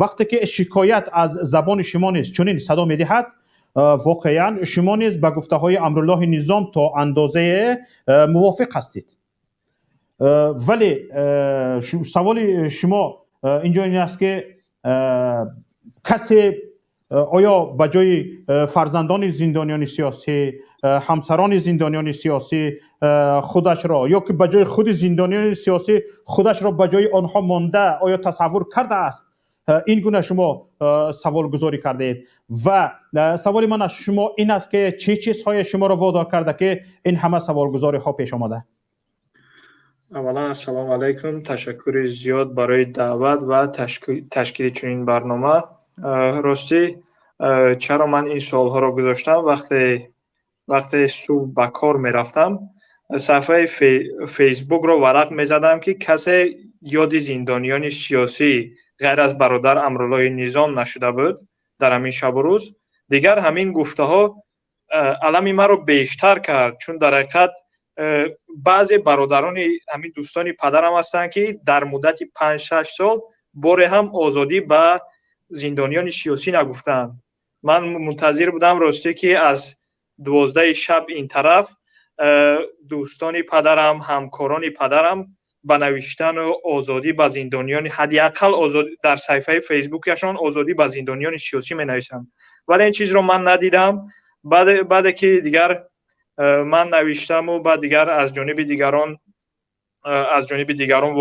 вақте ки шикоят аз забони шумо низ чунин садо медиҳад, воқеан шумо низ ба гуфтаҳои Амруллоҳи Низом то андозае мувофиқ ҳастед. Вале саволи шумо инҷо ин аст ки касе оё ба ҷои фарзандони зиндониёни сиёсӣ, ҳамсарони зиндониёни сиёсӣ худашро ё ки ба ҷои худи зиндониёни сиёсӣ худашро ба ҷои онҳо монда оё тасаввур кардааст? Ин гуна шумо саволгузорӣ кардаед ва саволи ман аз шумо ин аст ки чӣ чизҳое шуморо водор карда ки ин ҳама саволгузориҳо пеш омада? Аввалан, ассалому алайкум, ташаккури зиёд барои даъват ва ташкили чунин барнома. Ростӣ, чаро ман ин суолҳоро гузоштам? Вақте субҳ ба кор мерафтам, саҳифаи Фейсбукро варақ мезадам, ки касе ёди зиндониёни сиёсӣ ғайр аз бародар Амруллоҳи Низом нашуда буд дар ҳамин шабу рӯз. Дигар ҳамин гуфтаҳо алами маро бештар кард, чун дар ҳақиқат Баъзе бародарони ҳамин дӯстони падарам ҳастанд, ки дар муддати 5-6 сол боре ҳам озодӣ ба зиндониёни сиёсӣ нагуфтаанд. Ман мунтазир будам, ростӣ, ки аз 12-и шаб ин тараф дӯстони падарам, ҳамкорони падарам ба навиштану озодӣ ба зиндониёни, ҳадди ақал дар саҳифаи Фейсбукашон озодӣ ба зиндониёни сиёсӣ менависанд, вале ин чизро ман надидам. Баъде ки дигар ман навиштаму баъд дигар аз ҷониби дигарон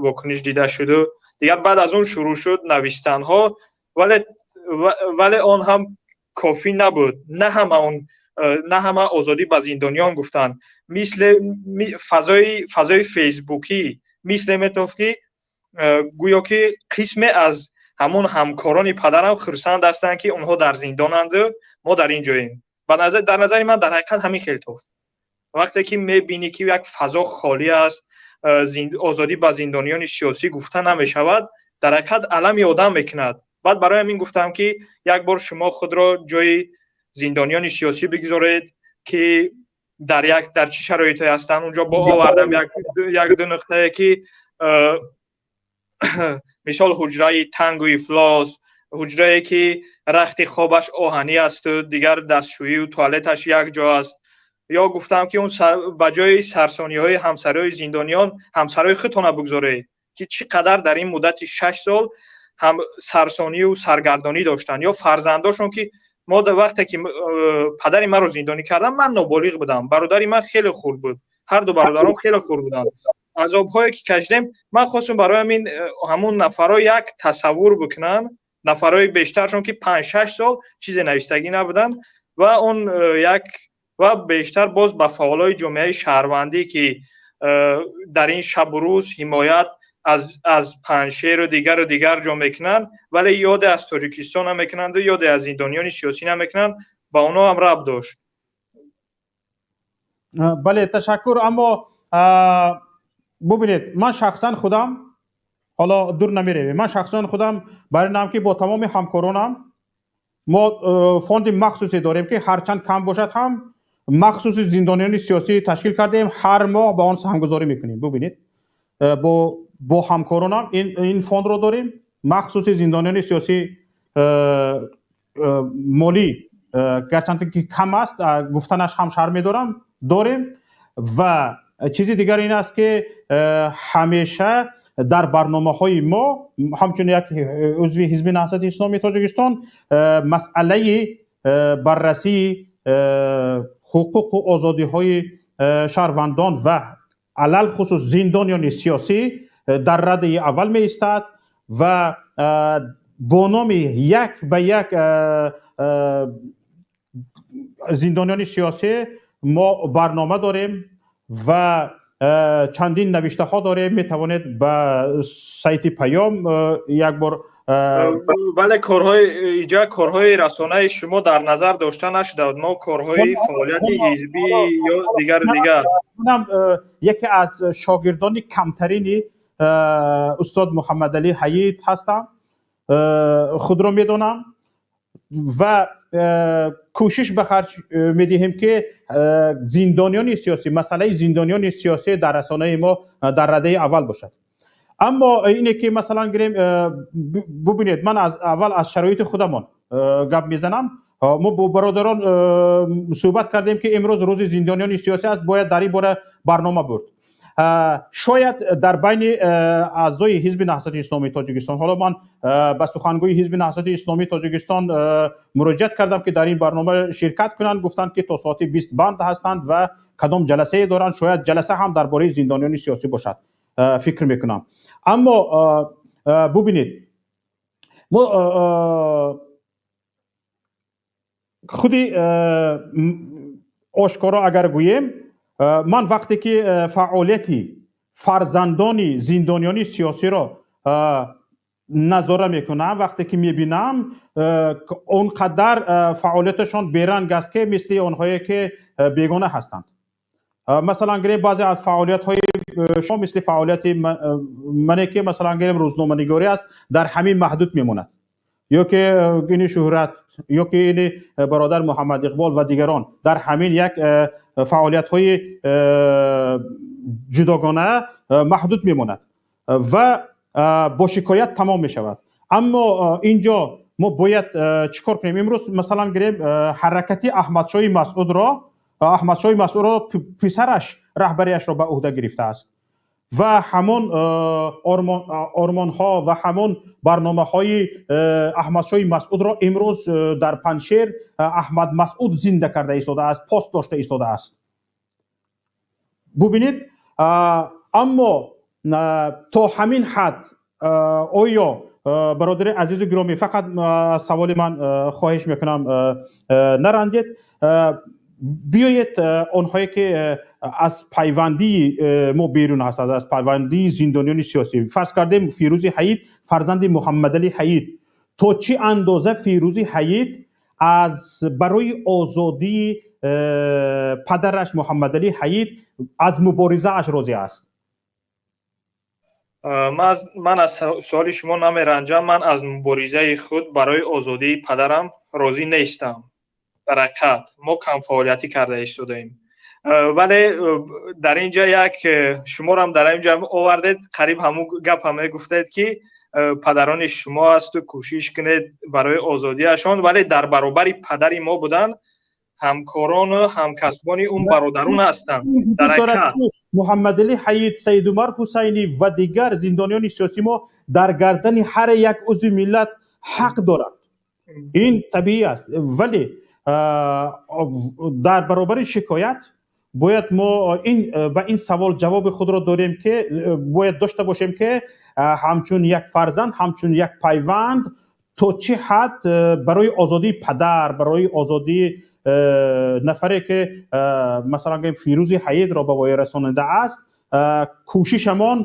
вокуниш дида шуду дигар баъд аз он шурӯъ шуд навиштанҳо, вале он ҳам кофӣ набуд. На ҳама он, на ҳама озодӣ ба зиндониён гуфтанд. Мисли фазои фейсбукӣ мисле метофт, ки гӯё ки қисме аз ҳамон ҳамкорони падарам хурсанд ҳастанд, ки онҳо дар зиндонанду мо дар ин ҷоем. Дар назари ман, дар ҳақиқат, ҳамин хел тофт. Вақте ки мебинӣ, ки як фазо холӣ аст, озодӣ ба зиндониёни сиёсӣ гуфта намешавад, дар ҳақиқат алами одам мекунад. Баъд барои ҳамин гуфтам, ки як бор шумо худро ҷои зиндониёни сиёсӣ бигзоред, ки дар чӣ шароитҳое ҳастанд. Унҷо бо овардам як ду нуқтае, ки мисол ҳуҷраи тангу ифлос, ҳуҷрае, ки рахти хобаш оҳанӣ асту дигар дастшӯию туалеташ як ҷо аст. Ё гуфтам, ки он ба ҷои сарсониҳои ҳамсарои зиндониён ҳамсарои худтона бигзоред, ки чӣ қадар дар ин муддати 6 сол ҳам сарсонию саргардонӣ доштанд, ё фарзандошон, ки мо вақте ки падари маро зиндонӣ кардам, ман ноболиғ будам, бародари ман хеле хурд буд, ҳарду бародаром хеле хурд буданд. Азобҳое ки кашидем, ман хостум барои ҳамин ҳамун нафарҳо як тасаввур бикунанд, нафарҳои бештаршон, ки 5-6 сол чизе навиштагӣ набуданд ва он як ва бештар боз ба фаъолои ҷомеаи шаҳрвандӣ, ки дар ин шабу рӯз ҳимоят аз Панҷшеру дигару дигар ҷо мекунанд, вале ёде аз Тоҷикистон намекунанду ёде аз зиндониёни сиёсӣ намекунанд, ба онҳо ҳам рабт дошт. Бале, ташаккур. Аммо бубинед, ман шахсан худам, ҳоло дур намеравем, ман шахсан худам бар инам, ки бо тамоми ҳамкоронам мо фонди махсусе дорем, ки ҳарчанд кам бошад ҳам, махсуси зиндониёни сиёсӣ ташкил кардем, ҳар моҳ ба он саҳмгузорӣ мекунем. Бубинед, бо ҳамкоронам ин фондро дорем, махсуси зиндониёни сиёсӣ. Молӣ гарчанде ки кам аст, гуфтанаш ҳам шарм медорам, дорем. Ва чизи дигар ин аст, ки ҳамеша дар барномаҳои мо ҳамчун як узви Ҳизби Наҳзати Исломии Тоҷикистон масъалаи баррасии ҳуқуқу озодиҳои шаҳрвандон ва алалхусус зиндониёни сиёсӣ дар радаи аввал меистад ва бо номи як ба як зиндониёни сиёсӣ мо барнома дорем ва чандин навиштаҳо дорем. Метавонед ба сайти Паём як бор Бале, корҳои иҷа, корҳои расонаи шумо дар назар дошта нашуда. Мо корҳои фаъолияти ҳизбӣ ё дигару дигар. Манам яке аз шогирдони камтарини устод Муҳаммадалӣ Ҳайит ҳастам, худро медонам ва кӯшиш ба харҷ медиҳем, ки зиндониёни сиёсӣ, масъалаи зиндониёни сиёсӣ дар расонаи мо дар радаи аввал бошад. Аммо ине ки масалан гирем, бубинед, ман аз аввал аз шароити худамон гап мезанам. Мо бо бародарон суҳбат кардем, ки имрӯз рӯзи зиндониёни сиёсӣ аст, бояд дар ин бора барнома бурд. Шояд дар байни аъзои Ҳизби Наҳзати Исломии Тоҷикистон, ҳоло ман ба сухангӯи Ҳизби Наҳзати Исломии Тоҷикистон муроҷиат кардам, ки дар ин барнома ширкат кунанд, гуфтанд, ки то соати 20 банд ҳастанд ва кадом ҷаласае доранд. Шояд ҷаласа ҳам дар бораи зиндониёни сиёсӣ бошад, фикр мекунам. Аммо бубинед, мо худи ошкоро агар гӯем, ман вақте ки фаъолияти фарзандони зиндониёни сиёсиро назора мекунам, вақте ки мебинам, он қадар фаъолияташон беранг аст, ки мисли онҳое ки бегона ҳастанд. Масалан гирем, баъзе аз фаъолиятҳои шумо мисли фаъолияти мане, ки масалан гирем, рӯзноманигорӣ аст, дар ҳамин маҳдуд мемонад ё ки ини шӯҳрат. Ё ки ин бародар Муҳаммад Иқбол ва дигарон дар ҳамин як фаъолиятҳои ҷудогона маҳдуд мемонад ва бо шикоят тамом мешавад. Аммо инҷо мо бояд чӣ кор кунем? Имрӯз, масалан, гирем, ҳаракати Аҳмадшоҳи Масъудро, Аҳмадшоҳи Масъудро писараш раҳбарияшро ба ӯҳда гирифтааст ва ҳамон ормонҳо ва ҳамон барномаҳои Аҳмадшоҳи Масъудро имрӯз дар Панҷшер Аҳмад Масъуд зинда карда истодааст, пост дошта истодааст. Бубинед, аммо то ҳамин ҳад оё, бародари азизу гиромӣ, фақат саволи ман, хоҳиш мекунам, наранҷед, биёед, онҳое ки аз пайвандии мо берун ҳастанд, аз пайвандии зиндониёни сиёсӣ, фарз кардем, Фирӯзи Ҳаид, фарзанди Муҳаммадалӣ Ҳаид, то чӣ андоза Фирӯзи Ҳаид аз барои озодии падараш Муҳаммадалӣ Ҳаид аз муборизааш розӣ аст? Ман аз суоли шумо намеранҷам. Ман аз муборизаи худ барои озодии падарам розӣ нестам. Дар ҳақиқат мо камфаъолиятӣ карда истодаем, вале дар ин ҷа як шуморам дар ин ҷа овардед, қариб ҳамун гапа мегуфтед, ки падарони шумо асту кӯшиш кунед барои озодиашон, вале дар баробари падари мо будан ҳамкорону ҳамкасбони он бародарон ҳастанд. Дар ҳақиқат Муҳаммадалӣ Ҳаид, Саидумар Ҳусайнӣ ва дигар зиндониёни сиёсии мо дар гардани ҳар як узви миллат ҳақ дорад, ин табиӣ аст, вале дар баробари шикоят бояд мо ин ба ин савол ҷавоби худро дорем, ки бояд дошта бошем, ки ҳамчун як фарзанд, ҳамчун як пайванд то чӣ ҳад барои озодии падар, барои озодии нафаре ки, масалан, гӯем, Фирӯзи Ҳаидро ба воя расонидааст, кӯшишамон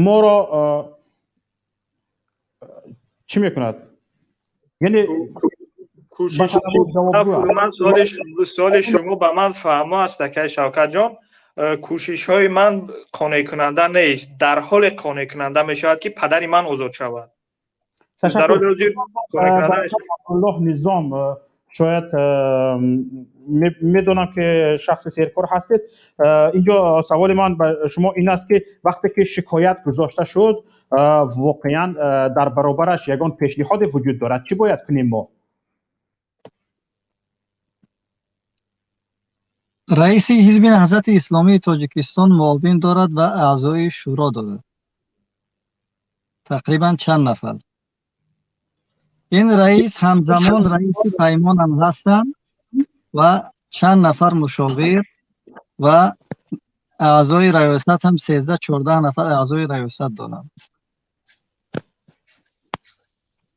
моро чӣ мекунад, яъне Суоли шумо ба ман фаҳмо аст, акай Шавкатҷон. Кӯшишҳои ман қонеъкунанда нест. Дар ҳоле қонеъкунанда мешавад, ки падари ман озод шавад. Аллоҳ Низом, шояд медонам, ки шахси серкор ҳастед. Инҷо саволи ман ба шумо ин аст, ки вақте ки шикоят гузошта шуд, воқеан дар баробараш ягон пешниҳоде вуҷуд дорад? Чӣ бояд кунем мо? Раиси Ҳизби Наҳзати Исломии Тоҷикистон муовин дорад ва аъзои шӯро дорад, тақрибан чанд нафар. Ин раис ҳамзамон раиси паймонам ҳастанд ва чанд нафар мушовир ва аъзои раёсат ҳам 13-14 нафар аъзои раёсат доранд.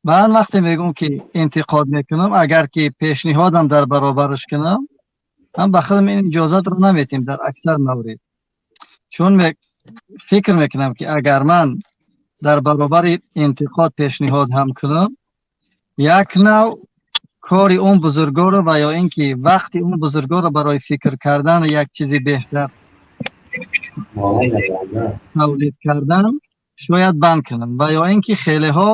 Ман вақте мегӯм, ки интиқод мекунам, агар ки пешниҳодам дар баробараш кунам, ҳам ба худам ин иҷозатро наметем дар аксар маврид, чун фикр мекунам, ки агар ман дар баробари интиқод пешниҳод ҳам кунам, як нав кори он бузургоро ва ё ин ки вақти он бузургоро барои фикр кардан, як чизи беҳтар тавлид кардан шояд банд кунам, ва ё ин ки хелеҳо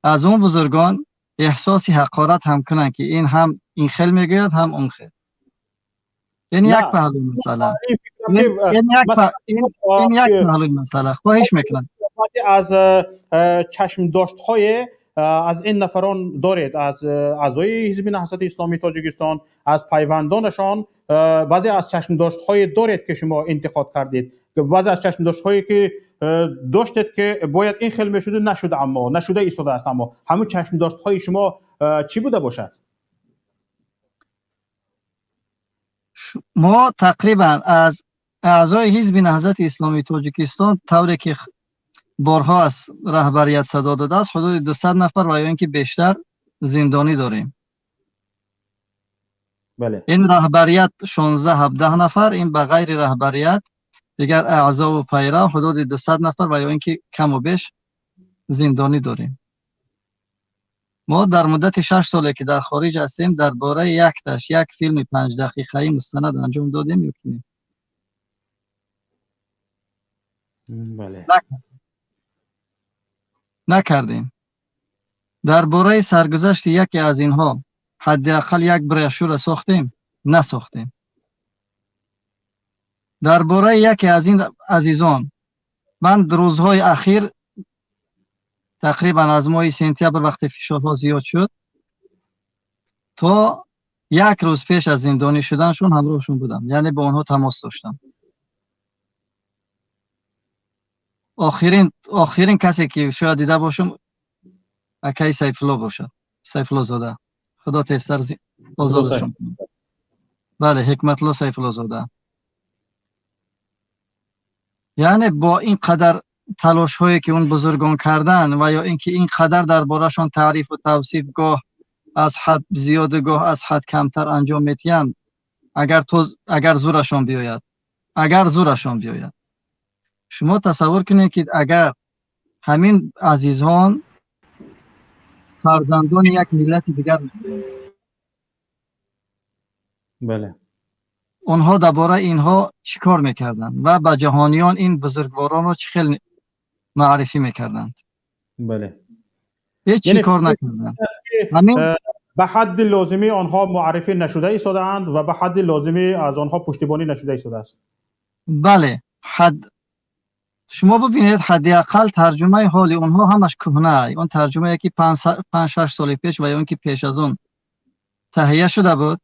аз он бузургон эҳсоси ҳақорат ҳам кунанд, ки ин ҳам ин хел мегӯяд, ҳам он хел. Ин як паҳлӯи масъала, ин як паҳлӯи масъала. Хоҳиш мекунам. Аз чашмдоштҳое аз ин нафарон доред, аз аъзои Ҳизби Наҳзати Исломии Тоҷикистон, аз пайвандонашон, баъзе аз чашмдоштҳое доред, ки шумо интиқод кардед, баъзе аз чашмдоштҳое ки доштед, ки бояд ин хел мешуду нашуда, аммо нашуда истодааст, аммо ҳамун чашмдоштҳои шумо чӣ буда бошад? Мо тақрибан аз аъзои Ҳизби Наҳзати Исломии Тоҷикистон, тавре ки борҳо аз раҳбарият садо додааст, ҳудуди 200 нафар ва ё ин ки бештар зиндонӣ дорем. Ин раҳбарият 16-17 нафар, ин ба ғайри раҳбарият дигар аъзову пайрав ҳудуди 200 нафар ва ё ин ки каму беш зиндонӣ дорем. Мо дар муддати 6 соле, ки дар хориҷ ҳастем, дар бораи якташ як филми 5 дақиқаӣ мустанад анҷом додем ё ки не? Накардем. Дар бораи саргузашти яке аз инҳо ҳадди ақал як брошюра сохтем? Насохтем. Дар бораи яке аз ин азизон ман рӯзҳои ахир, тақрибан аз моҳи сентябр, вақте фишорҳо зиёд шуд, то як рӯз пеш аз зиндонӣ шуданашон ҳамроҳшон будам, яъне бо онҳо тамос доштам. Охирин касе ки шояд дида бошам, акаи Сайфулло бошад, Сайфуллозода, худо тезтар озодашон кунад. Бале, Ҳикматулло Сайфуллозода. Яъне бо ин қадар талошҳое ки он бузургон карданд ва ё ин ки ин қадар дар борашон таърифу тавсиф гоҳ аз ҳад зиёду гоҳ аз ҳад камтар анҷом метиҳанд, агар зӯрашон биёяд, агар зӯрашон биёяд, шумо тасаввур кунед, ки агар ҳамин азизон фарзандони як миллати дигар, бале, онҳо дар бораи инҳо чӣ кор мекарданд ва ба ҷаҳониён ин бузургворонро чӣ хел маърифӣ мекарданд? Бале, ҳеҷ чӣ кор накарданд. Ҳамин ба ҳадди лозимӣ онҳо муаррифӣ нашуда истодаанд ва ба ҳадди лозимӣ аз онҳо пуштибонӣ нашуда истодааст. Бале, ҳад шумо бибинед, ҳадди ақал тарҷумаи ҳоли онҳо ҳамаш кӯҳна, он тарҷумае ки 5-6 соли пеш ва ё он ки пеш аз он таҳия шуда буд,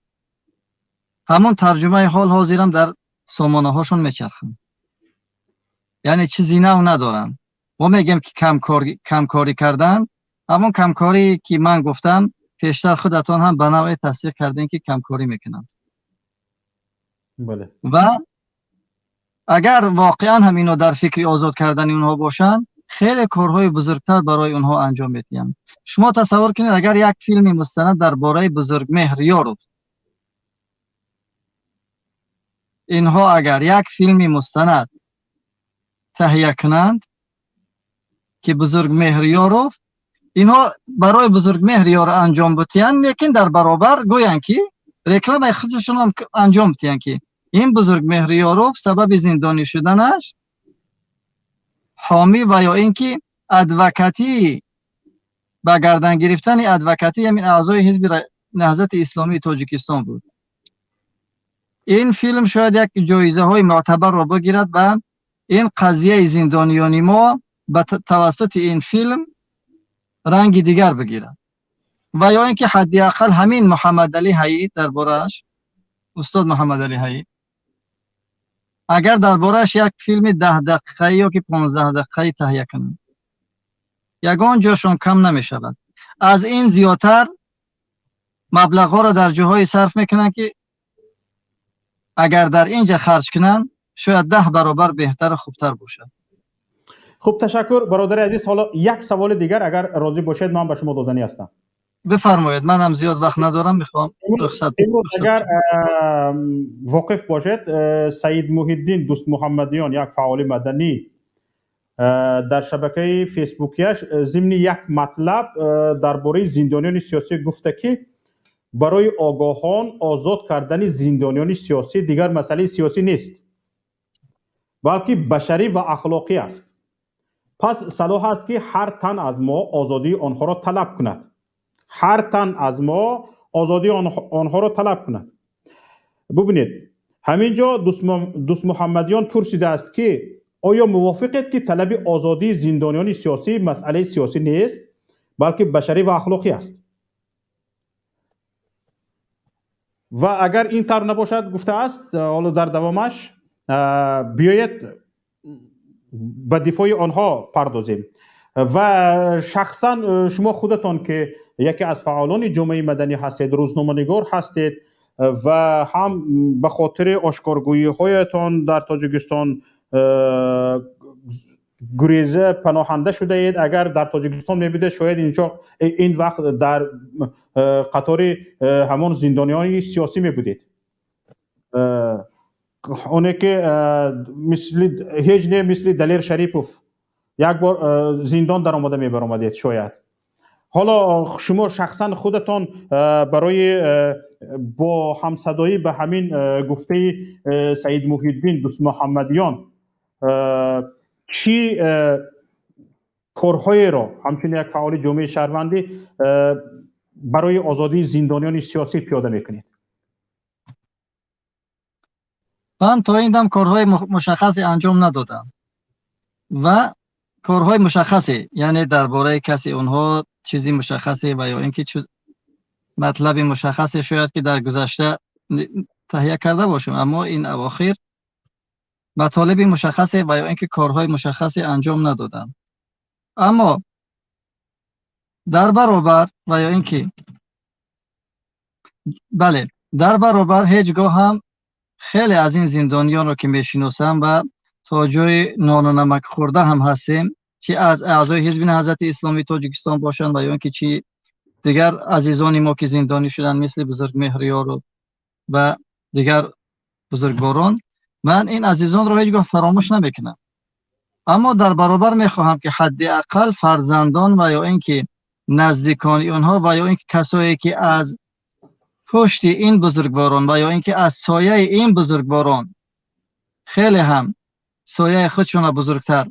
ҳамон тарҷумаи ҳол ҳозирам дар сомонаҳошон мечарханд. Яъне чизи нав надоранд. Мо мегӯем, ки камкорӣ кардан, ҳамон камкорӣ ки ман гуфтам, пештар худатон ҳам ба навъе тасдиқ кардем, ки камкорӣ мекунанд. Ва агар воқеан ҳам ино дар фикри озод кардани онҳо бошанд, хеле корҳои бузургтар барои онҳо анҷом медиҳанд. Шумо тасаввур кунед, агар як филми мустанад дар бораи Бузургмеҳр Ёров, инҳо агар як филми мустанад таҳия кунанд, ки Бузургмеҳр Ёров, инҳо барои Бузургмеҳр Ёр анҷом бутиянд, лекин дар баробар гӯянд, ки рекламаи худашон ҳам анҷом бутиянд, ки ин Бузургмеҳр Ёров сабаби зиндонӣ шуданаш ҳомӣ ва ё ин ки адвокатӣ, ба гардан гирифтани адвокатӣ ҳамин аъзои ҳизби Наҳзати Исломии Тоҷикистон буд. Ин филм шояд як ҷоизаҳои мӯътабарро бигирад ва ин қазияи зиндониёни мо ба тавассути ин филм ранги дигар бигирад. Ва ё ин ки ҳадди ақал ҳамин Муҳаммадалӣ Ҳаид, дар борааш устод Муҳаммадалӣ Ҳаид, агар дар борааш як филми 10 дақиқаӣ ё ки 15 дақиқаӣ таҳия кунанд, ягон ҷошон кам намешавад. Аз ин зиёдтар маблағҳоро дар ҷоҳое сарф мекунанд, ки агар дар ин ҷа харҷ кунанд, шояд 10 баробар беҳтару хубтар бошад. Хуб, ташаккур, бародари азиз. Ҳоло як саволи дигар, агар розӣ бошед, ман ба шумо доданӣ ҳастам. Бифармоед, манам зиёд вақт надорам, мехоҳам рухсат. Имрӯз, агар воқиф бошед, Саид Муҳиддин Дӯстмуҳаммадиён, як фаъоли маданӣ, дар шабакаи фейсбукияш зимни як матлаб дар бораи зиндониёни сиёсӣ гуфта, ки барои огоҳон озод кардани зиндониёни сиёсӣ дигар масъалаи сиёсӣ нест, балки башарӣ ва ахлоқӣ аст. Пас салоҳ аст, ки ҳар тан аз мо озодии онҳоро талаб кунад, ҳар тан аз мо озодии онҳоро талаб кунад. Бубинед, ҳамин ҷо Дӯстмуҳаммадиён пурсидааст, ки оё мувофиқед, ки талаби озодии зиндониёни сиёсӣ масъалаи сиёсӣ нест, балки башарӣ ва ахлоқӣ аст? Ва агар ин тавр набошад, гуфтааст, ҳоло дар давомаш, биёед ба дифои онҳо пардозем. Ва шахсан шумо худатон, ки яке аз фаъолони ҷомеаи маданӣ ҳастед, рӯзноманигор ҳастед ва ҳам ба хотири ошкоргӯиҳоятон дар Тоҷикистон гуреза паноҳанда шудаед. Агар дар Тоҷикистон мебудед, шояд инҷо ин вақт дар қатори ҳамон зиндониёни сиёсӣ мебудед, оне ки мисли ҳеҷ не, мисли Далер Шарипов як бор зиндон даромада мебаромадед шояд. Ҳоло шумо шахсан худатон барои бо ҳамсадоӣ ба ҳамин гуфтаи Саид Муҳиддин Дӯстмуҳаммадиён чӣ Корҳоеро ҳамчун як фаъоли ҷомеаи шаҳрвандӣ барои озодии зиндониёни сиёсӣ пиёда мекунед? Ман то ин дам корҳои мушаххасе анҷом надодам ва корҳои мушаххасе, яъне дар бораи касе онҳо чизи мушаххасе ва ё ин ки матлаби мушаххасе шояд ки дар гузашта таҳия карда бошем, аммо ин авохир матолиби мушаххасе ва ё ин ки корҳои мушаххасе анҷом надодам. Аммо дар баробар ва ё ин ки бале, дар баробар ҳеҷ гоҳ ҳам хеле аз ин зиндониёнро ки мешиносам ва то ҷои нону намак хӯрда ҳам ҳастем, чи аз аъзои ҳизби Наҳзати Исломии Тоҷикистон бошанд ва ё ин ки чи дигар азизони мо ки зиндонӣ шуданд, мисли Бузургмеҳр Ёров ва дигар бузургворон, ман ин азизонро ҳеҷ гоҳ фаромӯш намекунам. Аммо дар баробар мехоҳам ки ҳадди ақал фарзандон ва ё ин ки наздикони онҳо ва ё ин ки касое ки аз пушти ин бузургворон ва ё ин ки аз сояи ин бузургворон хеле ҳам сояи худшонро бузургтар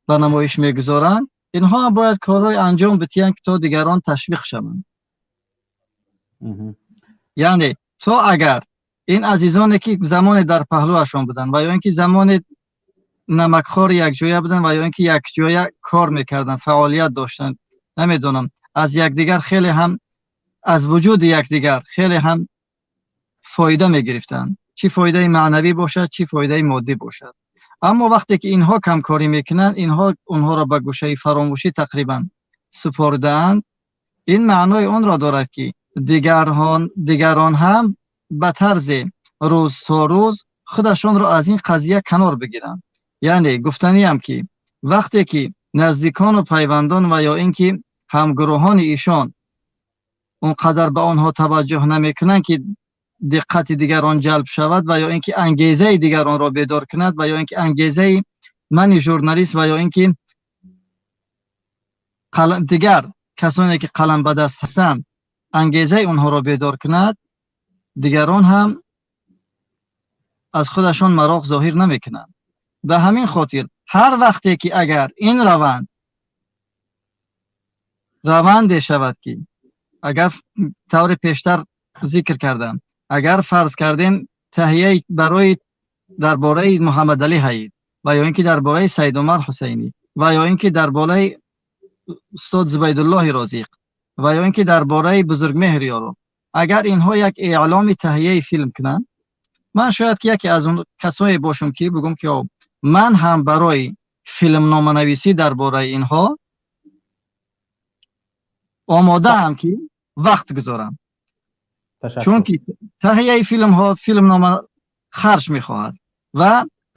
ба намоиш мегузоранд, инҳо ҳам бояд корҳои анҷом бидиҳанд, ки то дигарон ташвиқ шаванд. Яъне то агар ин азизоне ки замоне дар паҳлӯашон буданд ва ё ин ки замоне намакхори якҷоя буданд ва ё ин ки якҷоя кор мекарданд, фаъолият доштанд, намедонам, аз якдигар хеле ҳам аз вуҷуди якдигар хеле ҳам фоида мегирифтанд, чӣ фоидаи маънавӣ бошад, чӣ фоидаи моддӣ бошад. Аммо вақте ки инҳо камкорӣ мекунанд, инҳо онҳоро ба гӯшаи фаромӯшӣ тақрибан супордаанд. Ин маънои онро дорад, ки дигарон ҳам ба тарзи рӯз то рӯз худашонро аз ин қазия канор бигиранд. Яъне гуфтаниям ки вақте ки наздикону пайвандон ва ё ин ки ҳамгурӯҳони ишон он қадар ба онҳо таваҷҷӯҳ намекунанд, ки диққати дигарон ҷалб шавад ва ё ин ки ангезаи дигаронро бедор кунад ва ё ин ки ангезаи мани журналист ва ё ин ки дигар касоне ки қалам ба даст ҳастанд ангезаи онҳоро бедор кунад, дигарон ҳам аз худашон мароқ зоҳир намекунанд. Ба ҳамин хотир ҳар вақте ки агар ин раванд раванде шавад, ки агар таври пештар зикр кардам, агар фарз кардем таҳияи барои дар бораи Муҳаммадалӣ Ҳайид ва ё ин ки дар бораи Саид Умар Ҳусайнӣ ва ё ин ки дар бораи устод Зубайдуллоҳи Розиқ ва ё ин ки дар бораи Бузургмеҳр Ёров, агар инҳо як эъломи таҳияи филм кунанд, ман шояд ки яке аз он касое бошам ки бигӯм ки ман ҳам барои филмноманависӣ дар бораи инҳо омодаам ки вақт гузорам. Чунки таҳияи филмҳо филмнома харҷ мехоҳад ва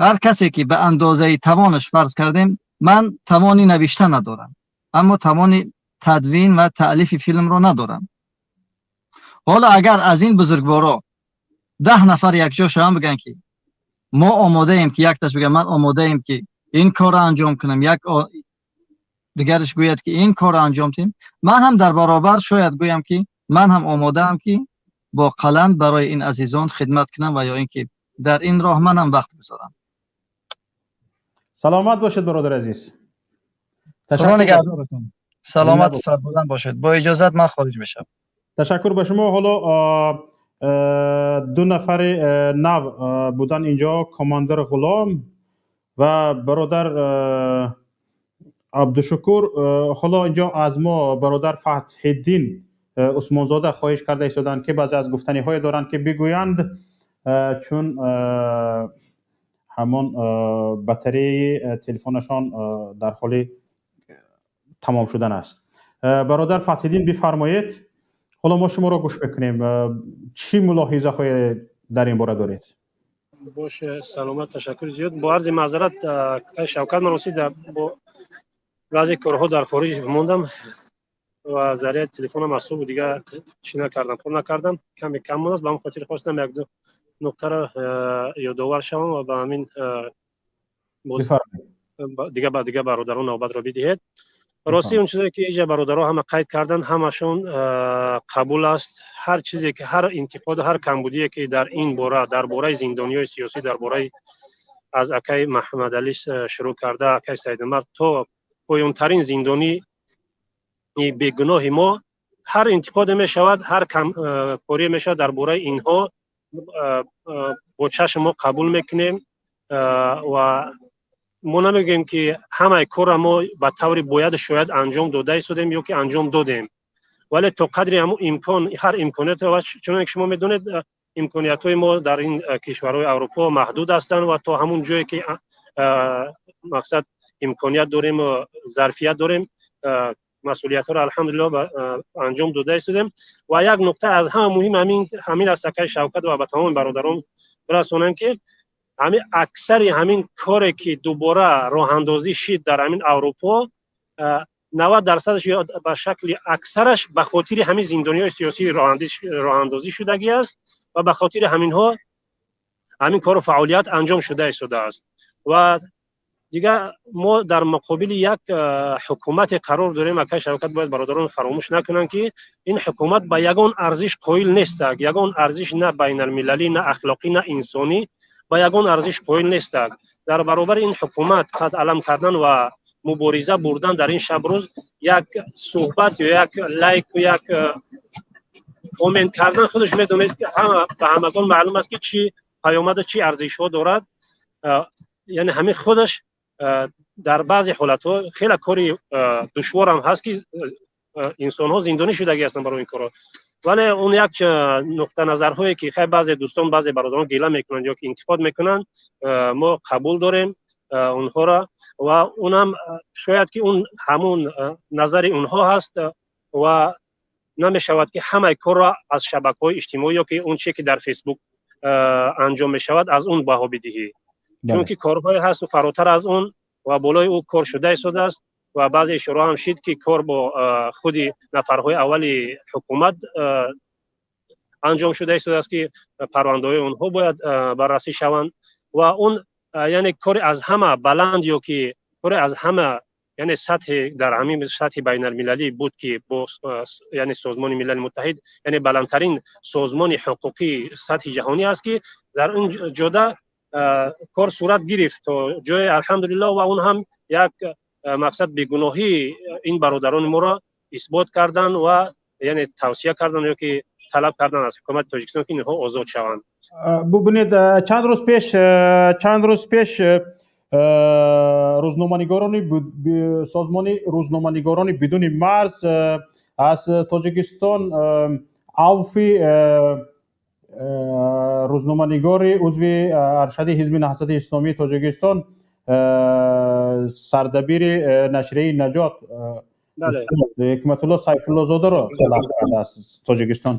ҳар касе ки ба андозаи тавонаш, фарз кардем, ман тавони навишта надорам, аммо тавони тадвин ва таълифи филмро надорам. Ҳоло агар аз ин бузургворо 10 нафар якҷо шаванд, бигӯянд ки мо омодаем, ки якташ бигӯяд ман омодаем ки ин корро анҷом кунам, як дигараш гӯяд ки ин корро анҷом диҳем, ман ҳам дар баробар шояд гӯям ки ман ҳам омодаам ки бо қалам барои ин азизон хидмат кунам ва ё ин ки дар ин роҳ ман ҳам вақт гузорам. Саломат бошед, бародари азиз. Худо нигаҳдоратон. Саломат ва сарбаланд бошед. Бо иҷозат ман хориҷ мешавам. Ташаккур ба шумо. Ҳоло ду нафари нав будан инҷо, командир Ғулом ва бародар Абдушукур. Ҳоло инҷо аз мо бародар Фатҳиддин Усмонзода хоҳиш карда истоданд, ки баъзе аз гуфтаниҳое доранд, ки бигӯянд, чун ҳамон батареяи телефонашон дар ҳоли тамом шудан аст. Бародар Фатҳиддин, бифармоед, ҳоло мо шуморо гӯш мекунем. Чӣ мулоҳизаҳое дар ин бора доред? Боше, саломат, ташаккури зиёд. Бо арзи маъзарат, Шавкат, ман рости бо баъзе корҳо дар хориҷ мондам ва заряди телефонам аз субҳ дигар чӣ накардам, пур накардам, каме кам мондааст. Ба ҳамин хотир хостам як ду нуқтаро ёдовар шавам ва ба ҳамин дигар бародарон навбатро бидиҳед. Рости он чизе ки иҷа бародаро ҳама қайд карданд, ҳамашон қабул аст. Ҳар чизе ки, ҳар интиқоду ҳар камбудие ки дар ин бора, дар бораи зиндониҳои сиёсӣ, дар бораи аз акаи Маҳаммадалӣ шурӯъ карда, акаи Саидумар то Поёнтарин зиндонии бегуноҳи мо. Ҳар интиқоде мешавад, ҳар коре мешавад дар бораи инҳо, бо чашм мо қабул мекунем ва мо намегӯем, ки ҳамаи корро мо ба таври бояду шояд анҷом дода истодем ё ки анҷом додем, вале то қадри ҳамун имкон, ҳар имконият, чуноне ки шумо медонед, имкониятҳои мо дар ин кишварҳои Аврупо маҳдуд ҳастанд ва то ҳамун ҷое ки мақсад имконият дорем, зарфият дорем, масъулиятҳоро, алҳамдулилло, анҷом дода истодем. Ва як нуқта аз ҳама муҳим ҳамин аст, акаи Шавкат, ва ба тамоми бародарон бирасонам, ки ҳамин аксари ҳамин коре ки дубора роҳандозӣ шид дар ҳамин Аврупо, 90%-аш ё ба шакли аксараш ба хотири ҳамин зиндониҳои сиёсӣ роҳандозӣ шудагӣ аст ва ба хотири ҳаминҳо ҳамин кору фаъолият анҷом шуда истодааст. Ва дигар мо дар муқобили як ҳукумате қарор дорем, акаи Шавкат, бояд бародарон фаромӯш накунанд, ки ин ҳукумат ба ягон арзиш қоил нестак, ягон арзиш, на байналмилалӣ, на ахлоқӣ, на инсонӣ, ба ягон арзиш қоил нестак. Дар баробари ин ҳукумат қад алам кардан ва мубориза бурдан дар ин шабрӯз, як суҳбат ё як лайку як коммент кардан, худаш медонед, ба ҳамагон маълум аст, ки чӣ паёмаду чӣ арзишҳо дорад. Яъне ҳамин худаш дар баъзе ҳолатҳо хеле кори душворам ҳаст, ки инсонҳо зиндонӣ шудагӣ ҳастанд барои ин корҳо. Вале он як нуқтаназарҳое ки хай баъзе дӯстон, баъзе бародарон гила мекунанд ё ки интиқод мекунанд, мо қабул дорем онҳоро ва унам шояд ки он ҳамун назари онҳо ҳаст ва намешавад, ки ҳамаи корро аз шабакаҳои иҷтимоӣ ё ки он чизе ки дар Фейсбук анҷом мешавад, аз он баҳо бидиҳӣ, чунки корҳое ҳасту фаротар аз он ва болои ӯ кор шуда истодааст. Ва баъзе ишораҳо ҳам шид, ки кор бо худи нафарҳои аввали ҳукумат анҷом шуда истодааст, ки парвандаҳои онҳо бояд баррасӣ шаванд. Ва он яъне кори аз ҳама баланд ё ки кори аз ҳама, яъне сатҳи дар ҳамин сатҳи байналмилалӣ буд, ки бо яъне Созмони Милали Муттаҳид, яъне баландтарин созмони ҳуқуқии сатҳи ҷаҳонӣ аст, ки дар он ҷода кор сурат гирифт то ҷое, алҳамдулилло, ва он ҳам як мақсад бегуноҳии ин бародарони моро исбот кардан ва яъне тавсия кардан ё ки талаб кардан аз ҳукумати Тоҷикистон, ки инҳо озод шаванд. Бубинед, чанд рӯз пеш рӯзноманигорони созмони Рӯзноманигорони бидуни марз аз Тоҷикистон авфи рӯзноманигори узви аршади Ҳизби Наҳзати Исломии Тоҷикистон, сардабири нашрияи Наҷот Ҳикматулло Сайфуллозодаро талаб кардааст Тоҷикистон.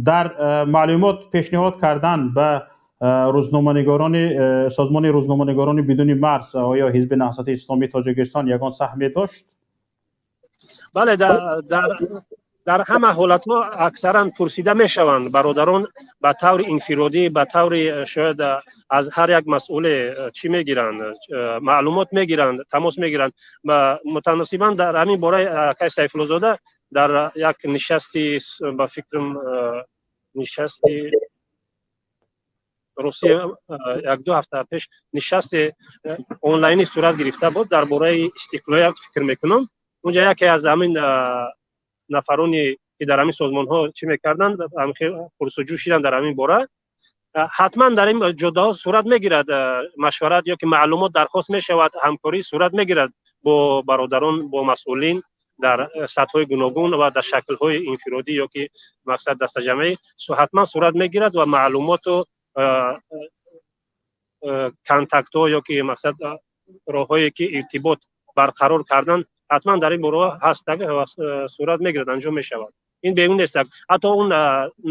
Дар маълумот пешниҳод кардан ба рӯзноманигорони созмони Рӯзноманигорони бидуни марз, оё Ҳизби Наҳзати Исломии Тоҷикистон ягон саҳме дошт? Бале, дар ҳама ҳолатҳо аксаран пурсида мешаванд бародарон ба таври инфиродӣ, ба таври шояд аз ҳар як масъуле чӣ мегиранд, маълумот мегиранд, тамос мегиранд. Мутаносибан дар ҳамин бораи акай Сайфуллозода дар як нишасти, ба фикрам, нишасти Русия, як-ду ҳафта пеш нишасти онлайнӣ сурат гирифта буд дар бораи истиқлолият, фикр мекунам, унҷа яке аз ҳамин нафароне ки дар ҳамин созмонҳо чӣ мекарданд, пурсуҷӯ шидан дар ҳамин бора. Ҳатман дар ин ҷодаҳо сурат мегирад машварат ё ки маълумот дархост мешавад, ҳамкорӣ сурат мегирад бо бародарон, бо масъулин дар сатҳҳои гуногун ва дар шаклҳои инфиродӣ ё ки мақсад дастаҷамъӣ ҳатман сурат мегирад ва маълумоту контактҳо ё ки мақсад роҳҳое ки иртибот барқарор кардан ҳатман дар ин бора ҳаст, сурат мегирад, анҷом мешавад. Ин беун нест. Ҳатто он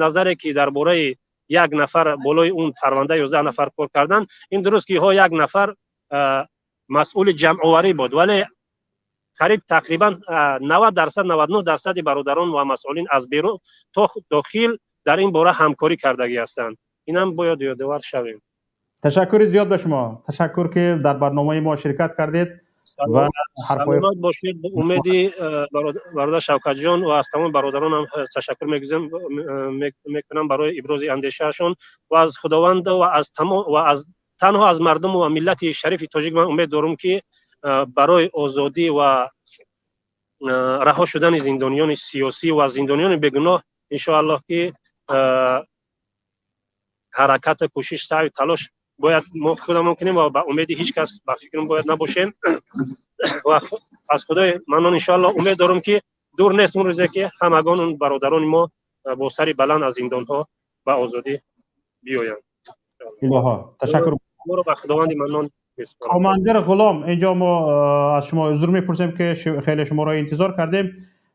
назаре ки дар бораи як нафар болои он парванда 11 нафар кор кардан, ин дуруст, ки ҳо як нафар масъули ҷамъоварӣ буд, вале қариб тақрибан 90%, 99%-и бародарон ва масъулин аз берун то дохил дар ин бора ҳамкорӣ кардагӣ ҳастанд. Инам бояд ёдовар шавем. Ташаккури зиёд ба шумо. Ташаккур, ки дар барномаи мо ширкат кардед ва Саломат бошед. Умеди бародар Шавкатҷон ва аз тамоми бародаронам ташаккур мекунам барои ибрози андешаашон ва аз Худованд ва аз тамом ва аз танҳо аз мардуму ва миллати шарифи тоҷик ман умед дорам, ки Барои озодӣ ва раҳо шудани зиндониёни сиёсӣ ва зиндониёни бегуноҳ, иншоаллоҳ, ки ҳаракат, кӯшиш, саъю талош бояд мо худамон кунем ва ба умеди ҳеҷ кас, ба фикрам, бояд набошем. Ва аз Худои Маннон, иншоаллоҳ, умед дорам, ки дур нест он рӯзе, ки ҳамагон он бародарони мо бо сари баланд аз зиндонҳо ба озодӣ биёянд. Илоҳо, ташаккур. Моро ба Худованди Маннон. Командир Ғулом, инҷо мо аз шумо узр мепурсем, ки хеле шуморо интизор кардем.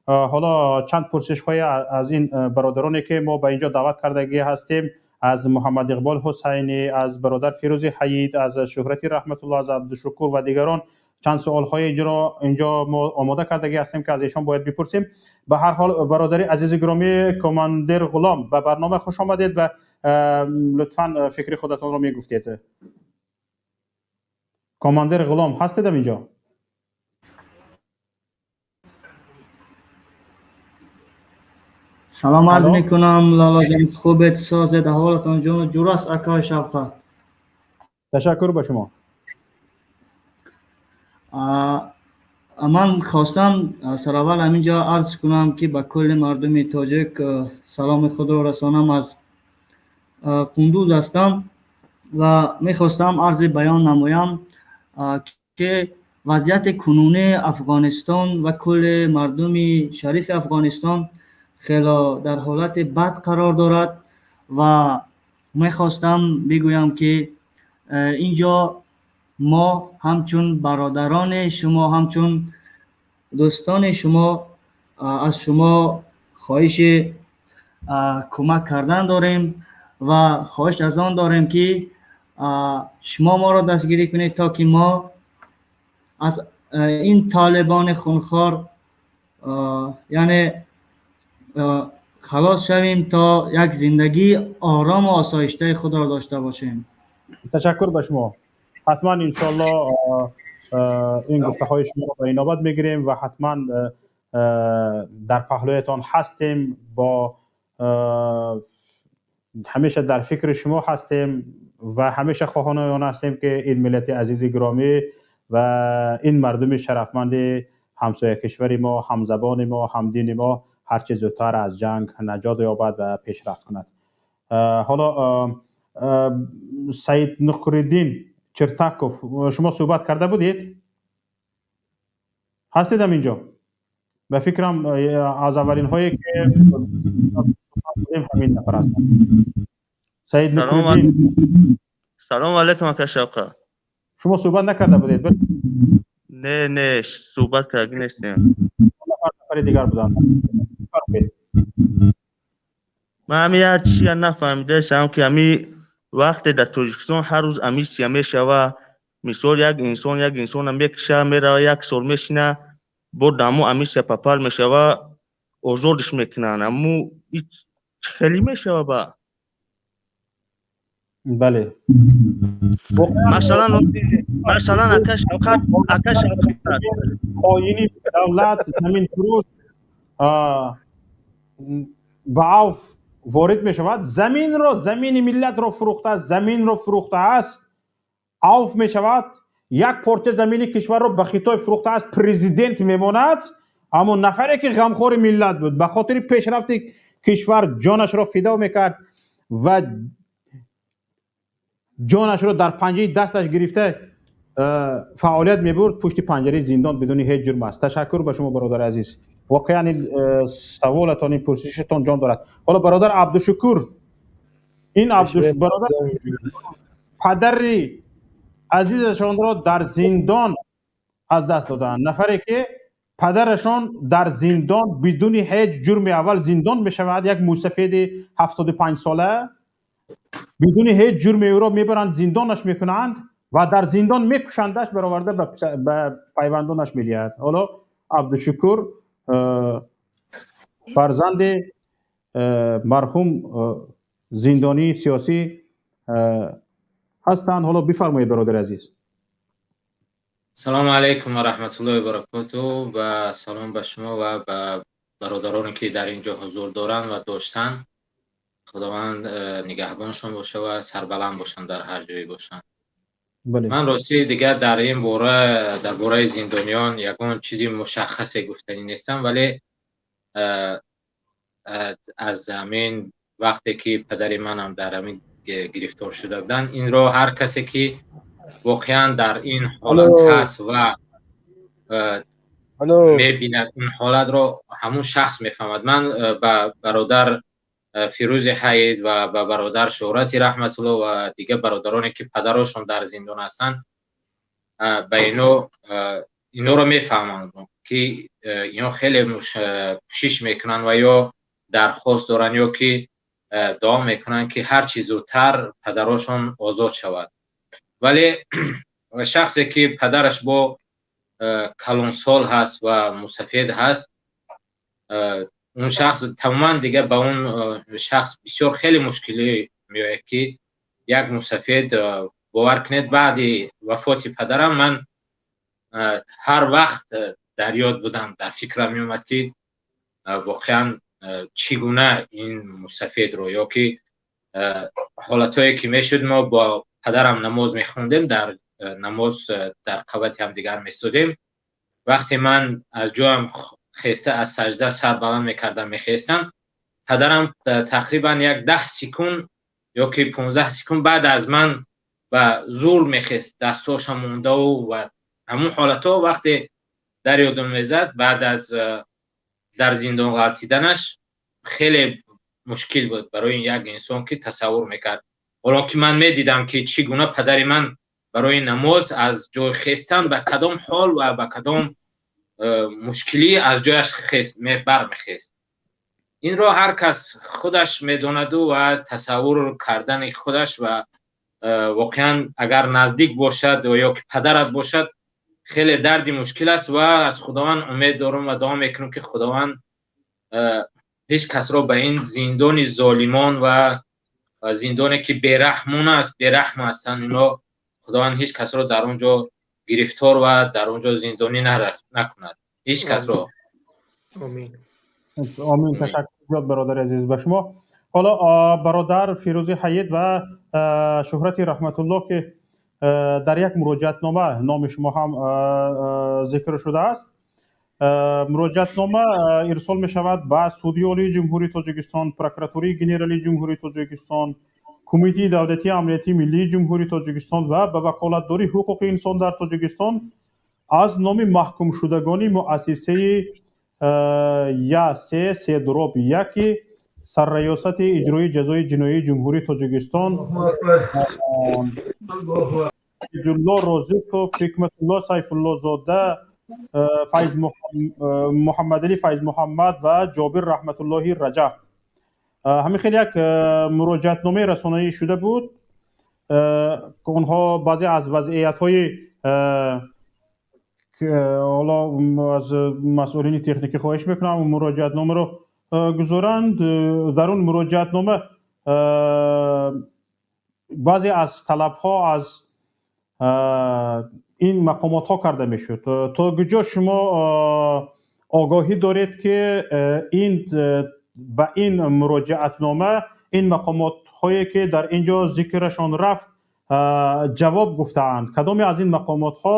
Ҳоло чанд пурсишҳои аз ин бародароне, ки мо ба инҷо даъват кардагӣ ҳастем, аз Муҳаммад Иқбол Ҳусайнӣ, аз бародар Фирӯзи Ҳаид, аз Шӯҳрати Раҳматулло, аз Абдушукур ва дигарон чанд суолҳои инҷо мо омода кардагӣ ҳастем, ки аз эшон бояд бипурсем. Ба ҳар ҳол, бародари азизи гиромӣ, командир Ғулом, ба барнома хуш омадед ва лутфан фикри худатонро мегуфтед. Командир Ғулом, ҳастедам инҷо? Салом арз мекунам, лолоҷон, хубед, созед, аҳволатон ҷону ҷур аст, акои Шавқат? Ташаккур ба шумо. Ман хостам сараввал ҳаминҷо арз кунам, ки ба кулли мардуми тоҷик саломи худро расонам. Аз Қундуз ҳастам ва мехостам арзи баён намоям, ки вазъияти кунунии Афғонистон ва кулли мардуми шарифи Афғонистон хело дар ҳолати бад қарор дорад ва мехостам бигӯям, ки инҷо мо ҳамчун бародарони шумо, ҳамчун дӯстони шумо аз шумо хоҳиши кӯмак кардан дорем ва хоҳиш аз он дорем, ки шумо моро дастгирӣ кунед, то ки мо аз ин толибони хунхор, яъне, халос шавем, то як зиндагии орому осоиштаи худро дошта бошем. Ташаккур ба шумо. Ҳатман, иншоалло, ин гуфтаҳои шуморо ба инобат мегирем ва ҳатман дар паҳлӯятон ҳастем, бо ҳамеша дар фикри шумо ҳастем ва ҳамеша хоҳони он ҳастем, ки ин миллати азизи гиромӣ ва ин мардуми шарафманди ҳамсоя кишвари мо, ҳамзабони мо, ҳамдини мо ҳарчи зудтар аз ҷанг наҷот ёбад ва пешрафт кунад. Ҳоло Саид Нуқриддин Чертаков, шумо суҳбат карда будед? Ҳастедам инҷо? Ба фикрам, аз аввалинҳое ки ҳамин нафар ҳастанд, Саид Нуқриддин. Салом алайкум, ака Шавқат. Шумо суҳбат накарда будед? Не, суҳбат карда нестем. Нафари дигар буданд. Ман ҳами як чия нафаҳмидаам, ки ҳами вақте дар Тоҷикистон ҳар рӯз амнистия мешава, мисол, як инсон як инсона мекуша, мерава, як сол мешина, бо даму амнистия папал мешава, озодш мекунанд. Аму хеле мешава ба? Бале. Масалан, ака Шавқат, ака Шавқат. Хоини давлат, заминфурӯш ба авф ворид мешавад, заминро, замини миллатро фурӯхтааст, заминро фурӯхтааст, авф мешавад, як порча замини кишварро ба Хитой фурӯхтааст, президент мемонад. Аммо нафаре ки ғамхори миллат буд, ба хотири пешрафти кишвар ҷонашро фидо мекард ва ҷонашро дар панҷаи дасташ гирифта фаъолият мебурд, пушти панҷараи зиндон бидуни ҳеҷ ҷурм аст. Ташаккур ба шумо, бародари азиз. Воқеан, ин саволатон, ин пурсишатон ҷон дорад. Ҳоло бародар Абдушукур, ин бародар падари азизашонро дар зиндон аз даст додаанд. Нафаре ки падарашон дар зиндон бидуни ҳеҷ ҷурми аввал зиндон мешавад, як мӯйсафеди 75 сола бидуни ҳеҷ ҷурми ӯро мебаранд, зиндонаш мекунанд ва дар зиндон мекушандаш, бароварда ба пайвандонаш медиҳад. Ҳоло Абдушукур фарзанди марҳум зиндонии сиёсӣ ҳастанд. Ҳоло бифармоед, бародари азиз. Салому алайкум ва раҳматуллоҳи баракоту ва салом ба шумо ва ба бародароне, ки дар ин ҷо ҳузур доранд ва доштанд. Худованд нигаҳбоншон боша ва сарбаланд бошанд, дар ҳар ҷое бошанд. Ман рости дигар дар ин бора, дар бораи зиндониён ягон чизи мушаххасе гуфтанӣ нестам, вале аз ҳамин вақте ки падари манам дар ҳамин гирифтор шуда буданд, инро ҳар касе ки воқеан дар ин ҳолат ҳаст ва мебинад он ҳолатро, ҳамун шахс мефаҳмад. Ман ба бародар Фирӯзи Ҳайд ва ба бародар Шӯҳрати Раҳматулло ва дигар бародароне ки падарошон дар зиндон ҳастанд, ба ино иноро мефаҳмам, ки ино хеле кӯшиш мекунанд ва ё дархост доранд, ё ки дуо мекунанд, ки ҳарчи зудтар падарошон озод шавад. Вале шахсе ки падараш бо калонсол ҳаст ва мусафед ҳаст, он шахс тамоман дигар, ба он шахс бисёр хеле мушкилӣ меояд, ки як мусафед, бовар кунед, баъди вафоти падарам ман ҳар вақт дар ёд будам, дар фикрам меомад, ки воқеан чӣ гуна ин мусафедро ё ки ҳолатҳое ки мешуд, мо бо падарам намоз мехондем, дар намоз дар қабати ҳамдигар местодем. Вақте ман аз ҷоям хеста, аз саҷда сар баланд мекардам, мехестам, падарам тақрибан як 10 секунд ё ки 15 секунд баъд аз ман ба зур мехест, дастошам мондаву ва ҳамун ҳолатҳо вақте дар ёдам мезад, баъд аз дар зиндон ғалтиданаш хеле мушкил буд барои як инсон, ки тасаввур мекард. Ҳоло ки ман медидам, ки чӣ гуна падари ман барои намоз аз ҷой хестан ба кадом ҳол ва ба кадом мушкилӣ аз ҷояш бармехест, инро ҳар кас худаш медонаду ва тасаввур кардани худаш ва воқеан агар наздик бошад ё ки падарат бошад, хеле дарди мушкил аст. Ва аз Худованд умед дорам ва дуо мекунам, ки Худованд ҳеҷ касро ба ин зиндони золимон ва зиндоне ки бераҳмон аст, бераҳм ҳастанд ино, Худованд ҳеҷ касро дар он ҷо гирифтор ва дар он ҷо зиндонӣ накунад ҳеҷ касро. Омин. Ташаккур зиёд, бародари азиз, ба шумо. Ҳоло бародар Фирӯзи Ҳайид ва Шӯҳрати Раҳматуллоҳ, ки дар як муроҷиатнома номи шумо ҳам зикр шудааст, муроҷиатнома ирсол мешавад ба Суди Олии Ҷумҳурии Тоҷикистон, Прокуратураи Генералии Ҷумҳурии Тоҷикистон, Кумитаи давлатии амнияти миллии Ҷумҳурии Тоҷикистон ва ба Ваколатдории ҳуқуқи инсон дар Тоҷикистон аз номи маҳкумшудагони муассисаи я се се дроб яки Сарраёсати иҷрои ҷазои ҷиноии Ҷумҳурии Тоҷикистон Абдулло Розиқов, Ҳикматулло Сайфуллозода, Муҳаммадалӣ Файзмуҳаммад ва Ҷобир Раҳматуллоҳи Раҷаб. Ҳамин хел як муроҷиатномаи расонаӣ шуда буд. Онҳо баъзе аз вазъиятҳои, ҳоло аз масъулини техникӣ хоҳиш мекунам, муроҷиатномаро гузоранд. Дар он муроҷиатнома баъзе аз талабҳо аз ин мақомотҳо карда мешуд. То куҷо шумо огоҳӣ доред, ки ин ба ин муроҷиатнома ин мақомотҳое ки дар ин ҷо зикрашон рафт, ҷавоб гуфтаанд? Кадоме аз ин мақомотҳо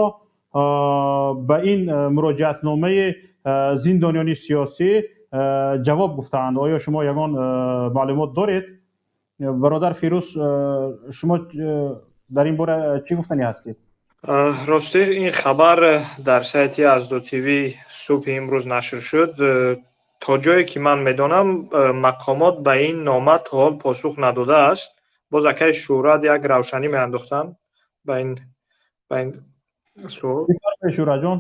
ба ин муроҷиатномаи зиндониёни сиёсӣ ҷавоб гуфтаанд? Оё шумо ягон маълумот доред? Бародар Фирӯз, шумо дар ин бора чӣ гуфтанӣ ҳастед? Ростӣ, ин хабар дар сайти Аздо ТВ субҳи имрӯз нашр шуд. То ҷое ки ман медонам, мақомот ба ин нома то ҳол посух надодааст. Боз акаи Шӯҳрат як равшанӣ меандохтанд ба ин суол. Шӯҳратҷон.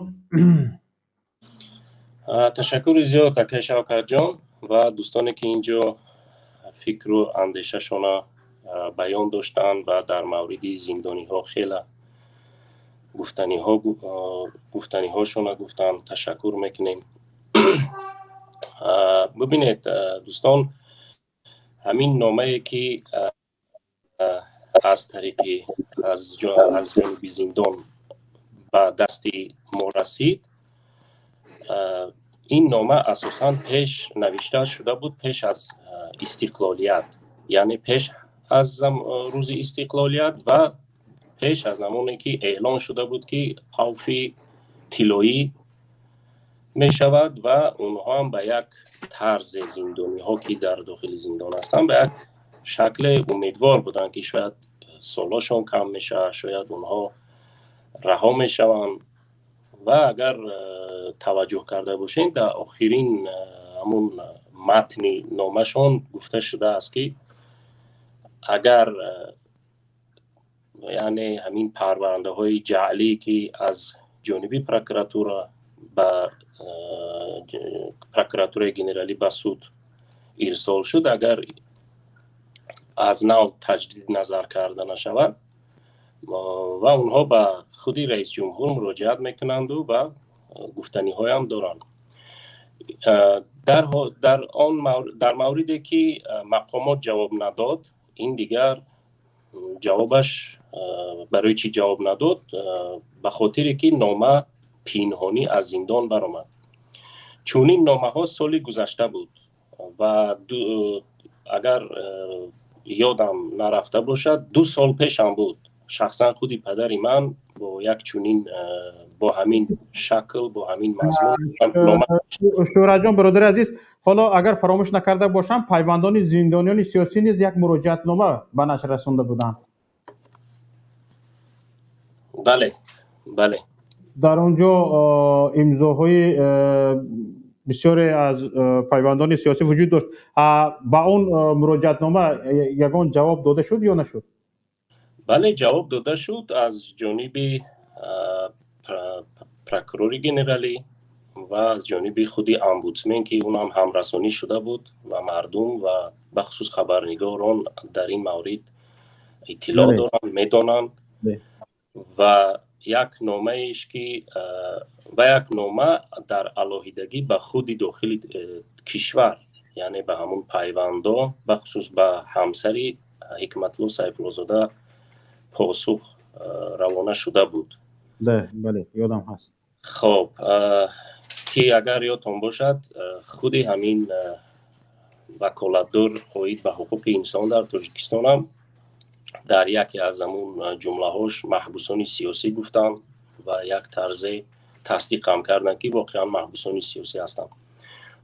Ташаккури зиёд, акаи Шавкатҷон, ва дӯстоне ки ин ҷо фикру андешашона баён доштанд ва дар мавриди зиндониҳо хела гуфтаниҳошона гуфтанд, ташаккур мекунем. Бибинед, дӯстон, ҳамин номае ки аз тариқи аз ҷониби зиндон ба дасти мо расид, ин нома асосан пеш навишта шуда буд, пеш аз истиқлолият, яъне пеш аз рӯзи истиқлолият ва Пеш аз ҳамоне ки эълон шуда буд, ки авфи тиллоӣ мешавад ва онҳо ҳам ба як тарзе, зиндониҳо ки дар дохили зиндон ҳастанд, ба як шакле умедвор буданд, ки шояд солҳошон кам мешавад, шояд онҳо раҳо мешаванд. Ва агар таваҷҷӯҳ карда бошем, дар охирин ҳамун матни номашон гуфта шудааст, ки агар, яъне, ҳамин парвандаҳои ҷаълӣ, ки аз ҷониби прокуратура ба прокуратураи генералӣ, ба суд ирсол шуд, агар аз нав таҷдид назар карда нашавад, ва онҳо ба худи раисҷумҳур муроҷиат мекунанду ва гуфтаниҳоям доранд. Дар мавриде ки мақомот ҷавоб надод, ин дигар ҷавобаш, барои чӣ ҷавоб надод? Ба хотире ки нома пинҳонӣ аз зиндон баромад. Чунин номаҳо соли гузашта буд ва, агар ёдам нарафта бошад, 2 сол пешам буд. Шахсан худи падари ман бо як чунин, бо ҳамин шакл, бо ҳамин мазмун. Шӯҳратҷон, бародари азиз, ҳоло агар фаромӯш накарда бошам, пайвандони зиндониёни сиёсӣ низ як муроҷиатнома ба нашр расонда буданд. Бале. Дар он ҷо имзоҳои бисёре аз пайвандони сиёсӣ вуҷуд дошт. Ба он муроҷиатнома ягон ҷавоб дода шуд ё нашуд? Бале, ҷавоб дода шуд аз ҷониби прокурори генералӣ ва аз ҷониби худи омбудсмен, ки унам ҳамрасонӣ шуда буд ва мардум ва бахусус хабарнигорон дар ин маврид иттилоъ доранд, медонанд. Ва як номаеш ки ва як нома дар алоҳидагӣ ба худи дохили кишвар, яъне ба ҳамун пайвандо, бахусус ба ҳамсари Ҳикматулло Сайфуллозода посух равона шуда буд. Бале, ёдам ҳаст. Хоб, ки агар ёдтон бошад, худи ҳамин ваколатдор оид ба ҳуқуқи инсон дар Тоҷикистонам дар яке аз ҳамун ҷумлаҳош маҳбусони сиёсӣ гуфтанд ва як тарзе тасдиқам карданд, ки воқеан маҳбусони сиёсӣ ҳастанд.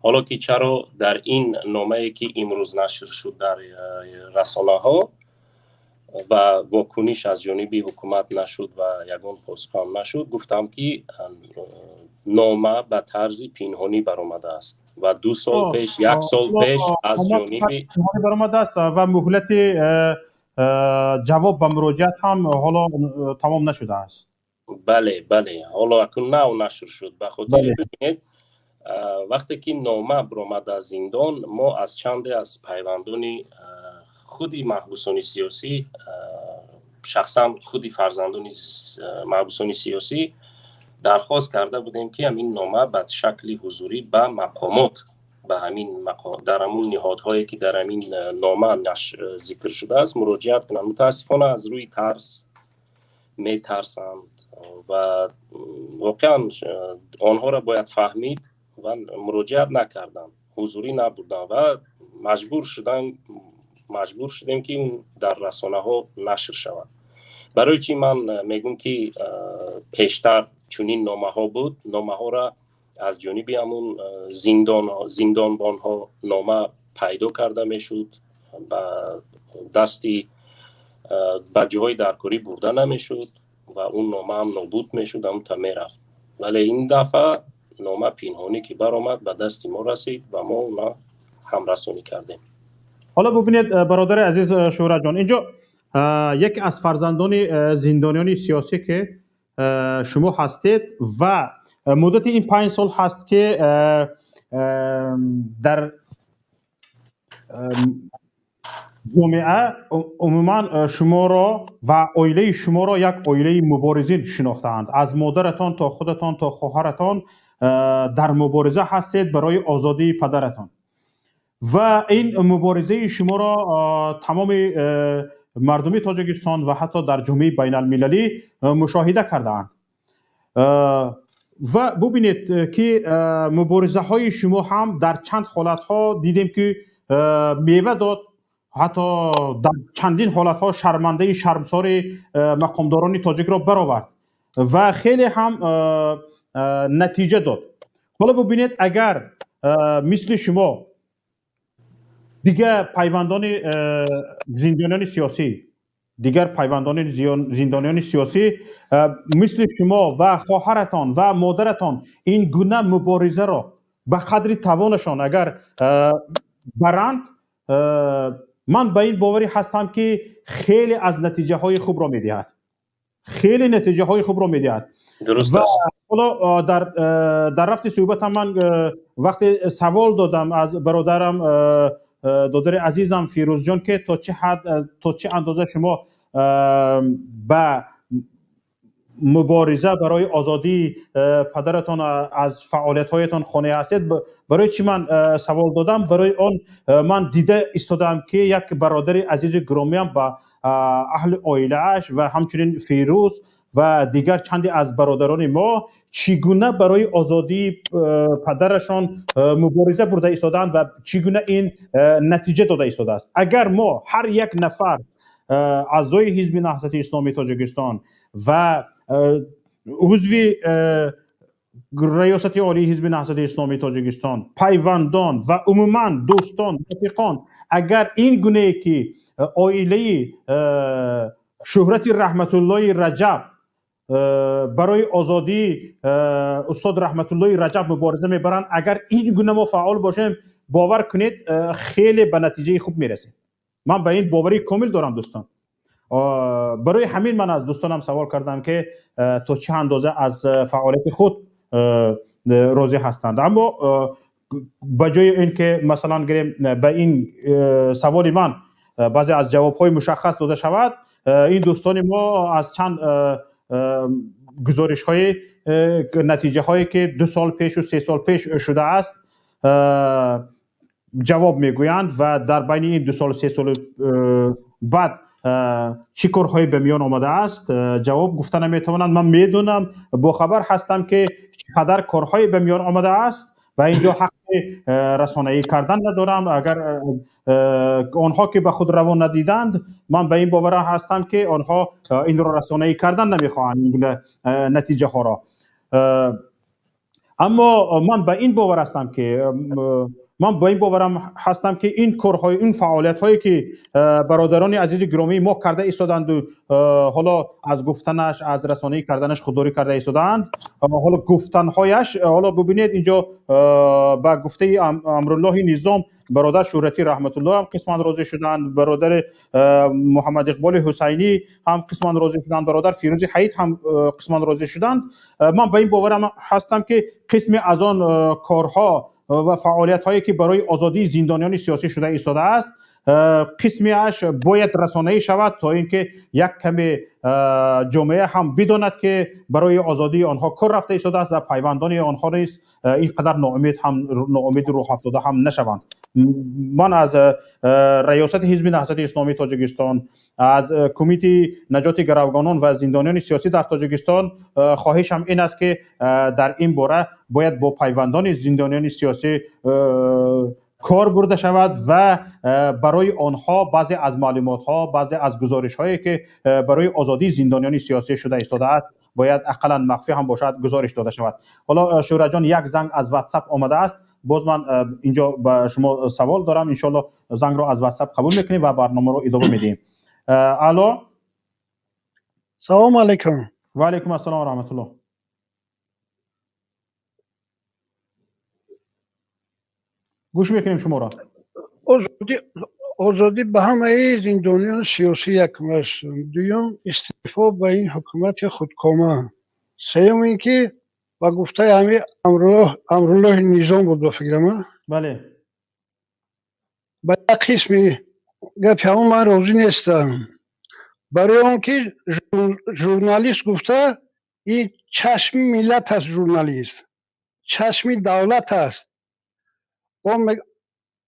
Ҳоло ки чаро дар ин номае, ки имрӯз нашр шуд дар расонаҳо, ва вокуниш аз ҷониби ҳукумат нашуд ва ягон посухам нашуд, гуфтам, ки нома ба тарзи пинҳонӣ баромадааст ва 2 сол пеш, як сол пеш аз ҷониби баромадааст ва муҳлати ҷавоб ба муроҷиат ҳам ҳоло тамом нашудааст. Бале, ҳоло акун нав нашр шуд. Ба хотири, бибинед, вақте ки нома баромад аз зиндон, мо аз чанде аз пайвандони худи маҳбусони сиёсӣ, шахсан худи фарзандони маҳбусони сиёсӣ дархост карда будем, ки ҳамин нома ба шакли ҳузурӣ ба мақомот, ба ҳамин дар ҳамун ниҳодҳое, ки дар ҳамин нома зикр шудааст, муроҷиат кунанд. Мутаассифона, аз рӯи тарс, метарсанд ва воқеан онҳоро бояд фаҳмид, ва муроҷиат накарданд, ҳузурӣ набурданд ва маҷбур шудем, ки дар расонаҳо нашр шавад. Барои чӣ ман мегӯм, ки пештар чунин номаҳо буд? Номаҳоро аз ҷониби ҳамун зиндонбонҳо нома пайдо карда мешуд, ба дасти ба ҷоҳои даркорӣ бурда намешуд ва он номаам нобуд мешуд, ҳамунта мерафт. Вале ин дафъа нома пинҳонӣ ки баромад, ба дасти мо расид ва мо она ҳамрасонӣ кардем. Ҳоло бубинед, бародари азиз Шӯҳратҷон, инҷо яке аз фарзандони зиндониёни сиёсӣ, ки шумо ҳастед ва муддати ин 5 сол ҳаст, ки дар ҷомеа умуман шуморо ва оилаи шуморо як оилаи муборизин шинохтаанд. Аз модаратон то худатон то хоҳаратон дар мубориза ҳастед барои озодии падаратон ва ин муборизаи шуморо тамоми мардуми Тоҷикистон ва ҳатто дар ҷомеаи байналмилалӣ мушоҳида кардаанд. Ва бубинед, ки муборизаҳои шумо ҳам дар чанд ҳолатҳо дидем, ки мева дод. Ҳатто дар чандин ҳолатҳо шармандаи шармсори мақомдорони тоҷикро баровард ва хеле ҳам натиҷа дод. Ҳоло бубинед, агар мисли шумо дигар пайвандони зиндониёни сиёсӣ, дигар пайвандони зиндониёни сиёсӣ мисли шумо ва хоҳаратон ва модаратон ин гуна муборизаро ба қадри тавонашон агар баранд, ман ба ин боварӣ ҳастам, ки хеле аз натиҷаҳои хубро медиҳад, хеле натиҷаҳои хубро медиҳад. Дуруст ва аст. Ҳоло дар рафти суҳбатам ман вақте савол додам аз бародарам, додари азизам Фирӯзҷон, ки то чӣ ҳад, то чӣ андоза шумо ба мубориза барои озодии падаратон аз фаъолиятҳоятон қонеъ ҳастед, барои чӣ ман савол додам? Барои он ман дида истодаам, ки як бародари азизи гиромиам ба аҳли оилааш ва ҳамчунин Фирӯз ва дигар чанде аз бародарони мо чӣ гуна барои озодии падарашон мубориза бурда истодаанд ва чӣ гуна ин натиҷа дода истодааст. Агар мо ҳар як нафар аъзои Ҳизби Наҳзати Исломии Тоҷикистон ва узви Раёсати Олии Ҳизби Наҳзати Исломии Тоҷикистон, пайвандон ва умуман дӯстон, рафиқон, агар ин гунае ки оилаи Шӯҳрати Раҳматуллои Раҷаб барои озодии устод Раҳматуллои Раҷаб мубориза мебаранд, агар ин гуна мо фаъол бошем, бовар кунед, хеле ба натиҷаи хуб мерасем. Ман ба ин боварии комил дорам, дӯстон. Барои ҳамин ман аз дӯстонам савол кардам, ки то чӣ андоза аз фаъолияти худ розӣ ҳастанд. Аммо ба ҷои ин ки, масалан гирем, ба ин саволи ман баъзе аз ҷавобҳои мушаххас дода шавад, ин дӯстони мо аз чанд гузоришҳои натиҷаҳое ки 2 сол пешу 3 сол пеш шудааст ҷавоб мегӯянд ва дар байни ин 2 сол, 3 соли баъд чӣ корҳое ба миён омадааст, ҷавоб гуфта наметавонанд. Ман медонам, бохабар ҳастам, ки чӣ қадар корҳое ба миён омадааст ва инҷо ҳаққи расонаӣ кардан надорам. Агар онҳо ки ба худ раво надиданд, ман ба ин бовар ҳастам, ки онҳо инро расонаӣ кардан намехоҳанд, ин гуна натиҷаҳоро. Аммо ман ба ин бовар ҳастам ки ман ба ин боварам ҳастам, ки ин корҳои, ин фаъолиятҳое ки бародарони азизи гиромии мо карда истоданду, ҳоло аз гуфтанаш, аз расонаӣ карданаш худдорӣ карда истодаанд, ҳоло гуфтанҳояш, ҳоло бубинед, инҷо ба гуфтаи Амруллоҳи Низом бародар Шӯҳратӣ Раҳматуллоҳ ҳам қисман розӣ шуданд, бародари Муҳаммад Иқболи Ҳусайнӣ ҳам қисман розӣ шуданд, бародар Фирӯзи Ҳаид ҳам қисман розӣ шуданд. Ман ба ин боварам ҳастам, ки қисме аз он корҳо ва фаъолиятҳое ки барои озодии зиндониёни сиёсӣ шуда истодааст, қисмеаш бояд расонаӣ шавад, то ин ки як каме ҷомеа ҳам бидонад, ки барои озодии онҳо кор рафта истодааст ва пайвандони онҳо низ ин қадар ноумед ҳам, ноумеди рӯҳафтода ҳам нашаванд. Ман аз Раёсати Ҳизби Наҳзати Исломии Тоҷикистон, аз Кумитаи наҷоти гаравгонон ва зиндониёни сиёсӣ дар Тоҷикистон хоҳишам ин аст, ки дар ин бора бояд бо пайвандони зиндониёни сиёсӣ кор бурда шавад ва барои онҳо баъзе аз маълумотҳо, баъзе аз гузоришҳое ки барои озодии зиндониёни сиёсӣ шуда истодааст, бояд ақаллан махфӣ ҳам бошад, гузориш дода шавад. Ҳоло, Шӯҳратҷон, як занг аз WhatsApp омадааст. Боз ман инҷо ба шумо савол дорам. Иншоалло, зангро аз WhatsApp қабул мекунем ва барномаро идома медиҳем. Алло. Салому алайкум. Ва алайкум ассалом ва раҳматуллоҳ. Гӯш мекунем шуморо. Озодӣ ба ҳамаи зиндониёни сиёсӣ якум аст, дуюм, истеъфо ба ин ҳукумати худкома, сеюм, ин ки ба гуфтаи ҳами Амруллоҳи Низом буд, ба фикрам. Бале. Ба як қисми гапи ҳамон ман розӣ нестам, барои он ки журналист гуфта, ин чашми миллат аст, журналист чашми давлат аст.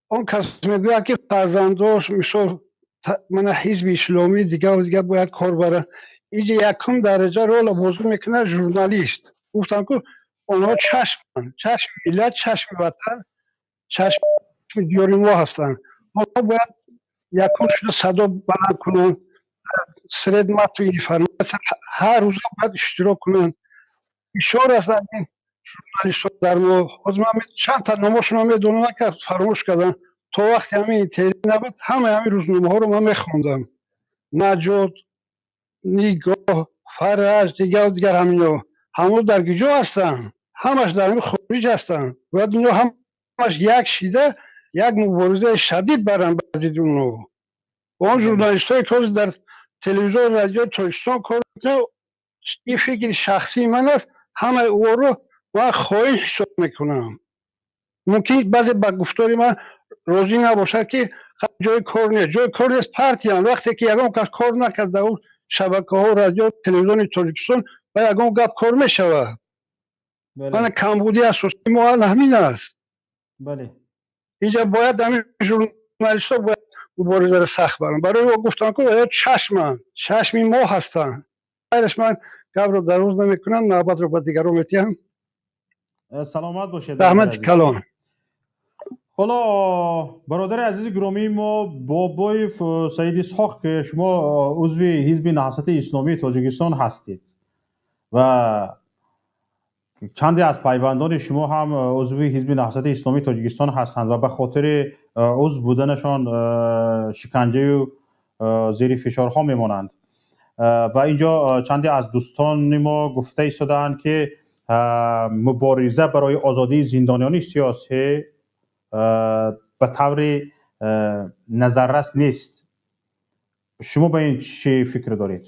Он кас мегӯяд, ки фарзандош, мисол, мана Ҳизби Исломӣ, дигару дигар бояд кор баранд. Инҷа якум дараҷа рола бозӣ мекунад журналист. Гуфтам, ку онҳо чашманд, чашми миллат, чашми ватан, чашми диёри мо ҳастанд. Онҳо бояд Якум шуда садо баланд кунанд, средств массовой информация ҳар рӯза бояд иштирок кунанд. Бисёр аст ин журналистҳо дар мо. Ҳозир ман чандта номошонро медонам, ка фаромӯш кардам. То вақте ҳамин интернет набуд, ҳамаи ҳамин рӯзномаҳоро ман мехондам: Наҷот, Нигоҳ, Фараҷ, дигару дигар. Ҳамино ҳамон дар куҷо ҳастанд? Ҳамаш дар ҳамин хориҷ ҳастанд. Бояд ино ҳамаш як шида, як муборизаи шадид баранд бар зидди онҳо. Он журналистҳое, ки ҳозир дар телевизион, радиои Тоҷикистон кор мекунанд, ин фикри шахсии ман аст, ҳамаи онро ман хоин ҳисоб мекунам. Мумкин баъзе ба гуфтори ман розӣ набошад, ки ҷои кор нест, ҷои кор нест. Партиям вақте ки ягон кас кор накард дар он шабакаҳо, радио, телевизиони Тоҷикистон, ба ягон гап кор мешавад. Мана камбудии асосии мо ҳамин аст. Инҷа бояд ҳамин журналистҳо бояд муборизаро сахт баранд. Барои о гуфтам, ки оё чашманд, чашми мо ҳастанд. Хайраш, ман гапро дароз намекунам, навбатро ба дигарон медиҳам. Саломат бошед. Раҳмати калон. Ҳоло бародари азизи гиромии мо Бобоев Саид Исҳоқ, ки шумо узви Ҳизби Наҳзати Исломии Тоҷикистон ҳастед ва чанде аз пайвандони шумо ҳам узви Ҳизби Наҳзати Исломии Тоҷикистон ҳастанд ва ба хотири узв буданашон шиканҷаю зери фишорҳо мемонанд. Ва инҷо чанде аз дӯстони мо гуфта истодаанд, ки мубориза барои озодии зиндониёни сиёсӣ ба таври назаррас нест. Шумо ба ин чӣ фикр доред?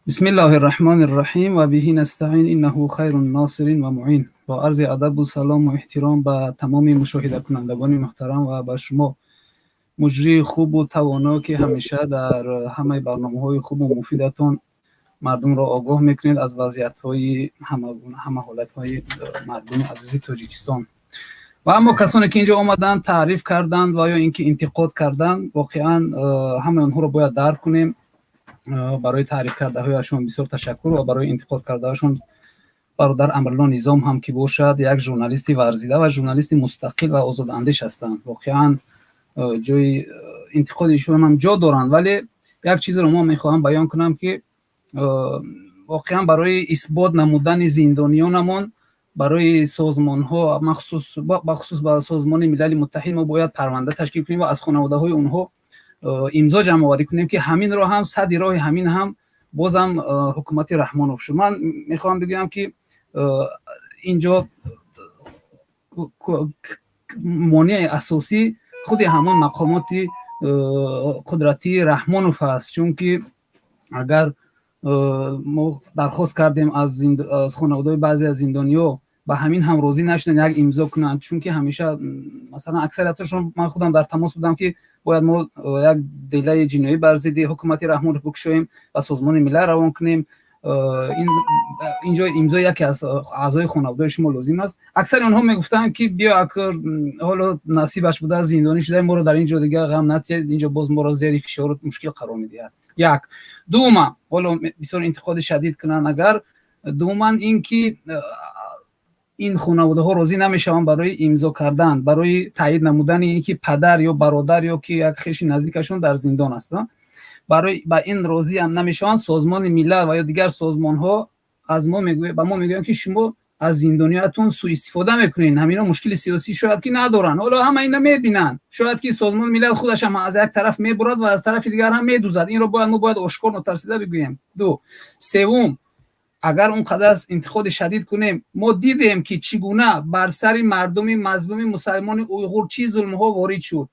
بسم الله الرحمن الرحیم و به نستعین انه خیر الناصرین و معین. با عرض ادب و سلام و احترام به تمام مشاهده کنندگان محترم و به شما مجری خوب و توانا که همیشه در همه برنامه های خوب و مفیدتان مردم را آگاه میکنید از وضعیت های همه حالت های مردم عزیز تاجیکستان. و اما کسانی که اینجا آمدند، تعریف کردند و یا اینکه انتقاد کردند، واقعا همه آنها را باید درک کنیم. Барои таъриф кардаҳояшон бисёр ташаккур ва барои интиқод кардаҳояшон. Бародар Амрулло Низом ҳам ки бошад, як журналисти варзида ва журналисти мустақил ва озодандеш ҳастанд. Воқеан ҷои интиқоди ишон ҳам ҷо доранд, вале як чизеро мо мехоҳам баён кунам, ки воқеан барои исбот намудани зиндониёнамон барои созмонҳо, махсус бахусус ба Созмони Милали Муттаҳид, мо бояд парванда ташкил кунем ва аз хонаводаҳои онҳо имзо ҷамъоварӣ кунем, ки ҳаминро ҳам сади роҳи ҳамин ҳам бозам ҳукумати Раҳмонов шуд. Ман мехоҳам бигӯям, ки инҷо монеаи асосӣ худи ҳамон мақомоти қудратии Раҳмонов аст, чунки агар мо дархост кардем аз хонаводаҳои баъзе аз зиндониҳо, ба ҳамин ҳам розӣ нашуданд як имзо кунанд, чунки ҳамеша, масалан, аксарияташон, ман худам дар тамос будам, ки бояд мо як делаи ҷиноӣ бар зидди ҳукумати Раҳмонов бикушоем ва Созмони Милал равон кунем, инҷо имзои яке аз аъзои хонаводаи шумо лозим аст. Аксари онҳо мегуфтанд, ки биё, акр ҳоло насибаш буда, зиндонӣ шуда, моро дар ин ҷо дигар ғам натиҳед, инҷо боз моро зери фишору мушкил қарор медиҳад. Як дуюма, ҳоло бисёр интиқоди шадид кунанд агар, дуюман ин ки ин хонаводаҳо розӣ намешаванд барои имзо кардан, барои таъйид намудани ин ки падар ё бародар ё ки як хеши наздикашон дар зиндон аст. Барои ба ин розиам намешаванд. Созмони Милал ва ё дигар созмонҳо аз мо ба мо мегӯянд, ки шумо аз зиндониятон суистифода мекунед. Ҳамино мушкили сиёсӣ шояд ки надоранд, ҳоло ҳама ина мебинанд. Шояд ки Созмони Милал худаш ҳам аз як тараф мебурад ва аз тарафи дигар ҳам медузад. Инро бояд мо бояд ошкор, нотарсида бигӯем. Ду севум, агар он қадар интиқоди шадид кунем, мо дидем, ки чӣ гуна бар сари мардуми мазлуми мусалмони уйғур чӣ зулмҳо ворид шуд,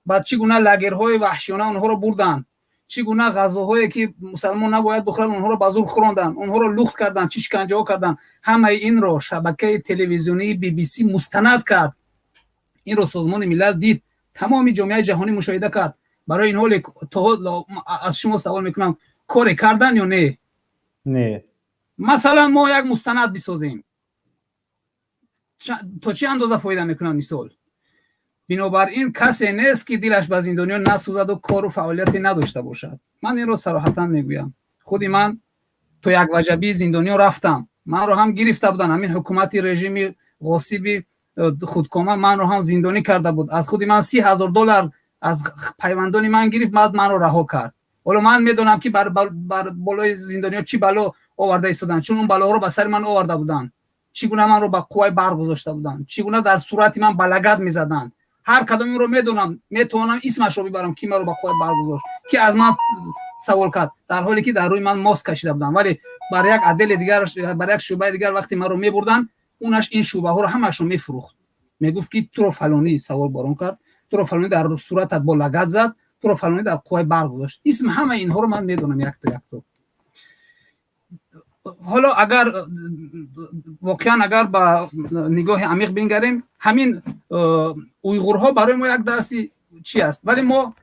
баъд чӣ гуна лагерҳои ваҳшиёна онҳоро бурданд, чӣ гуна ғазоҳое ки мусалмон набояд бихӯрад, онҳоро ба зур хӯронданд, онҳоро лухт карданд, чӣ шиканҷаҳо карданд. Ҳамаи инро шабакаи телевизионии BBC мустанад кард, инро Созмони Милал дид, тамоми ҷомеаи ҷаҳонӣ мушоҳида кард. Барои ин ҳоле то аз шумо савол мекунам: коре кардан ё не? Не. Масалан, мо як мустанад бисозем, то чӣ андоза фоида мекунад? Мисол, бинобар ин касе нест, ки дилаш ба зиндониён насӯзаду кору фаъолияте надошта бошад. Ман инро сароҳатан мегӯям. Худи ман то як ваҷабии зиндониён рафтам, манро ҳам гирифта буданд. Ҳамин ҳукумати режими ғосиби худкома манро ҳам зиндонӣ карда буд. Аз худи ман 30 000 доллар. Аз пайвандони ман гирифт, баъд манро раҳо кард. Ҳоло ман медонам, ки бар болои зиндониҳо чӣ бало оварда истоданд, чун он балоҳоро ба сари ман оварда буданд. Чӣ гуна манро ба қувваи барқ гузошта буданд, чӣ гуна дар сурати ман ба лагад мезаданд. Ҳар кадом инро медонам, метавонам исмашро бибарам, ки маро ба қувваи барқ гузошт, ки аз ман савол кард, дар ҳоле ки дар рӯи ман моск кашида буданд. Вале бар як отдели дигар, бар як шӯъбаи дигар вақте маро мебурданд, унаш ин шӯъбаҳоро ҳамаашро мефурӯхт. Мегуфт, ки туро фалонӣ савол борон кард, туро фалонӣ дар суратат бо лагад зад, туро фалонӣ дар қувваи барқ гузошт. Исм ҳамаи инҳоро ман медонам, якто якто. Ҳоло агар воқеан агар ба нигоҳи амиқ бингарем, ҳамин уйғурҳо барои мо як дарси чӣ аст. Вале мо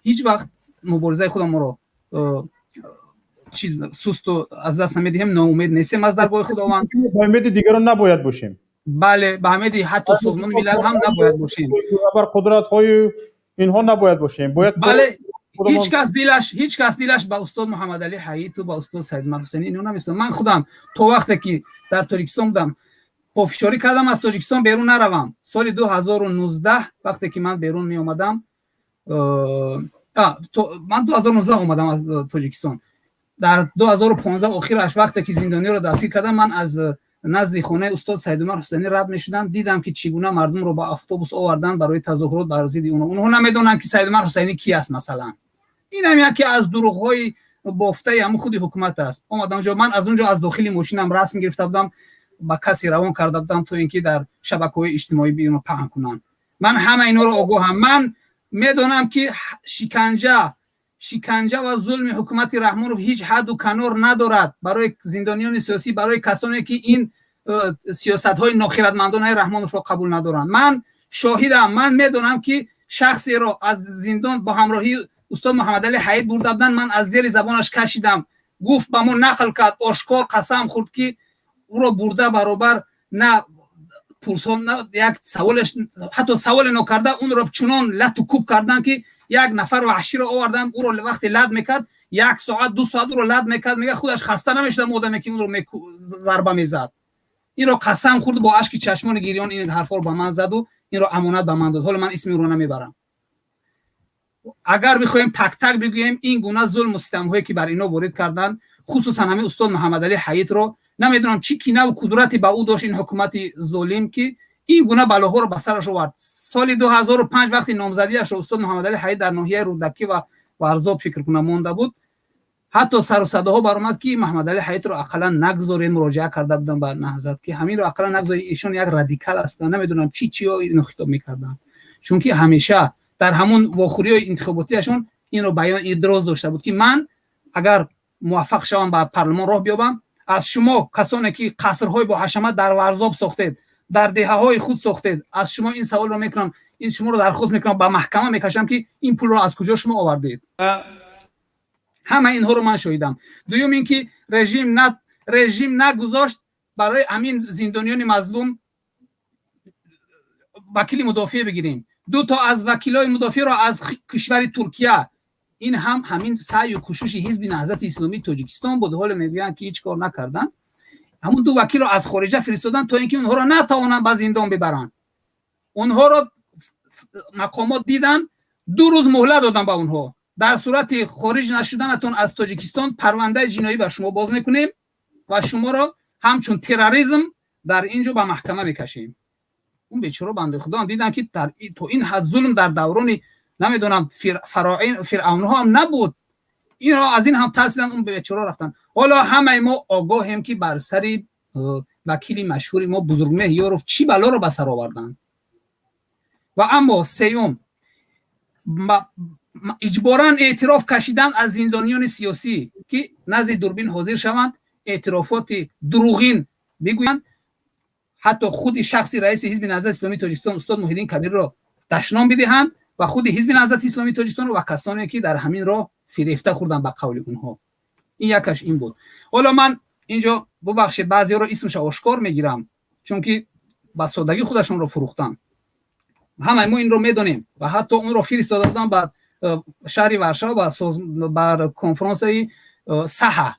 ҳеҷ вақт муборизаи худамонро чиз сусту аз даст намедиҳем, ноумед нестем аз даргоҳи Худованд. Ба умеди дигарон набояд бошем. Бале, ба умеди ҳатто Созмони Милал ҳам набояд бошем. Бар қудратҳои инҳо набояд бошем, бояд. Бале, ҳеҷ кас дилаш ба устод Муҳаммадалӣ Ҳаиту ба устод Саидумар Ҳусайнӣ ино намесӯзад. Ман худам то вақте ки дар Тоҷикистон будам, пофишорӣ кардам, аз Тоҷикистон берун наравам. Соли 2019 вақте ки ман берун меомадам, ман 2019 омадам аз Тоҷикистон, дар 2015 охираш вақте ки зиндониро дастгир кардам, ман аз назди хонаи устод Саидумар Ҳусайнӣ рад мешудам, дидам, ки чӣ гуна мардумро ба автобус оварданд барои тазоҳурот бар зидди онҳо. Онҳо намедонанд, ки Саидумар Ҳусайнӣ ки аст, масалан. Инам яке аз дурӯғҳои бофтаи ҳамун худи ҳукумат аст. Омадам онҷо, ман аз он ҷо аз дохили мошинам расм гирифта будам, ба касе равон карда будам, то ин ки дар шабакаҳои иҷтимоӣ ино паҳн кунанд. Ман ҳама инҳоро огоҳам. Ман медонам, ки шиканҷа ва зулми ҳукумати Раҳмонов ҳеҷ ҳадду канор надорад барои зиндониёни сиёсӣ, барои касоне ки ин сиёсатҳои нохиратмандонаи Раҳмоновро қабул надоранд. Ман шоҳидам. Ман медонам, ки шахсеро аз зиндон бо ҳамроҳии устод Муҳаммадали Ҳаид бурда буданд. Ман аз зери забонаш кашидам, гуфт, ба мо нақл кард, ошкор қасам хӯрд, ки ӯро бурда баробар на пурсон, на як саволеш, ҳатто саволе нокарда, онро чунон лату куб карданд, ки як нафар ваҳширо оварданд. Ӯро вақте лат мекард, як соат, 2 соат ӯро лат мекард, мега, худаш хаста намешуда, одаме ки ӯро зарба мезад. Инро қасам хӯрд, бо ашки чашмони гирён ин ҳарфҳоро ба ман заду инро амонат ба ман дод. Ҳоло ман исми ӯро намебарам. Агар бихоҳем так так бигӯем, ин гуна зулму ситамҳое ки бар ино ворид карданд, хусусан ҳамин устод Муҳаммадалӣ Ҳаитро, намедонам чӣ кинаву кудрате ба ӯ дошт ин ҳукумати золим, ки ин гуна балоҳоро ба сараш овард. Соли 2005 вақти номзадиашро устод Муҳаммадалӣ Ҳаит дар ноҳияи Рӯдакӣ ва Варзоб, фикр кунам, монда буд, ҳатто сару садоҳо баромад, ки Муҳаммадалӣ Ҳаитро ақаллан нагзорем. Муроҷиа карда будам ба Наҳзат, ки ҳаминро ақаллан нагзорем, ишон як радикал ҳастанд. Намедонам, чӣ чиё ино хитоб мекарданд, чунки ҳамеша дар ҳамон вохӯриҳои интихоботиашон инро баён иброз дошта буд, ки ман агар муваффақ шавам, ба парлумон роҳ биёбам, аз шумо касоне ки қасрҳои бо ҳашамат дар Варзоб сохтед, дар деҳаҳои худ сохтед, аз шумо ин саволро мекунам, ин шуморо дархост мекунам, ба маҳкама мекашам, ки ин пулро аз куҷо шумо овардед. Ҳама инҳоро ман шоҳидам. Дуюм ин ки режим нагузошт барои ҳамин зиндониёни мазлум вакили мудофиа бигирем. Ду то аз вакилои мудофиаро аз кишвари Туркия, ин ҳам ҳамин саъю кӯшиши Ҳизби Наҳзати Исломии Тоҷикистон буд. Ҳоло мегӯянд, ки ҳеҷ кор накарданд. Ҳамун ду вакилро аз хориҷа фиристоданд, то ин ки онҳоро натавонанд ба зиндон бибаранд. Онҳоро мақомот диданд, 2 рӯз муҳлат доданд ба онҳо: дар сурати хориҷ нашуданатон аз Тоҷикистон парвандаи ҷиноӣ ба шумо боз мекунем ва шуморо ҳамчун терроризм дар ин ҷо ба маҳкама мекашем. Он бечора бандаи худоам диданд, ки то ин ҳад зулм дар даврони, намедонам, фиръавнҳо ҳам набуд. Инро аз ин ҳам тарсиданд, он бечора рафтанд. Ҳоло ҳамаи мо огоҳем, ки бар сари вакили машҳури мо Бузургмеҳр Ёров чӣ балоро ба сар оварданд. Ва аммо сеюм, иҷборан эътироф кашидан аз зиндониёни сиёсӣ, ки назди дурбин ҳозир шаванд, эътирофоти дурӯғин бигӯянд, ҳатто худи шахси раиси Ҳизби Наҳзати Исломии Тоҷикистон устод Муҳиддин Кабирро дашном бидиҳанд ва худи Ҳизби Наҳзати Исломии Тоҷикистонро ва касоне ки дар ҳамин роҳ фирефта хӯрданд, ба қавли онҳо. Ин якаш ин буд. Ҳоло ман инҷо, бубахшед, баъзеҳоро исмша ошкор мегирам, чунки ба содагӣ худашонро фурӯхтанд. Ҳамаи мо инро медонем ва ҳатто онро фиристода будам ба шаҳри Варшава, бар конфронсияи саҳа.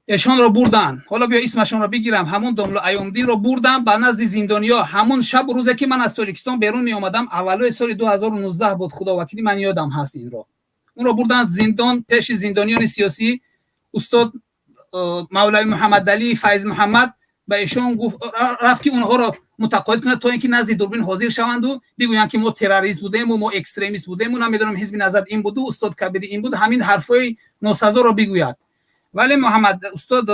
Эшонро бурданд, ҳоло биё исмашонро бигирам. Ҳамун домло Аёмдинро бурдам ба назди зиндониё. Ҳамун шабу рӯзе ки ман аз Тоҷикистон берун меомадам, аввалои соли 2019 буд, худовакилӣ, ман ёдам ҳаст инро. Онро бурданд зиндон, пеши зиндониёни сиёсӣ. Устод Мавлави Муҳаммадалӣ Файз Муҳаммад ба эшон гуфт, рафт ки онҳоро мутақоид кунад, то ин ки назди дурбин ҳозир шаванду бигӯянд, ки мо террорист будему, мо экстремист будему, намедонам, ҳизби Наҳзат ин буду, устод Кабирӣ ин буд, ҳамин ҳарфҳои носазоро бигӯяд. Вале Муҳаммад, устод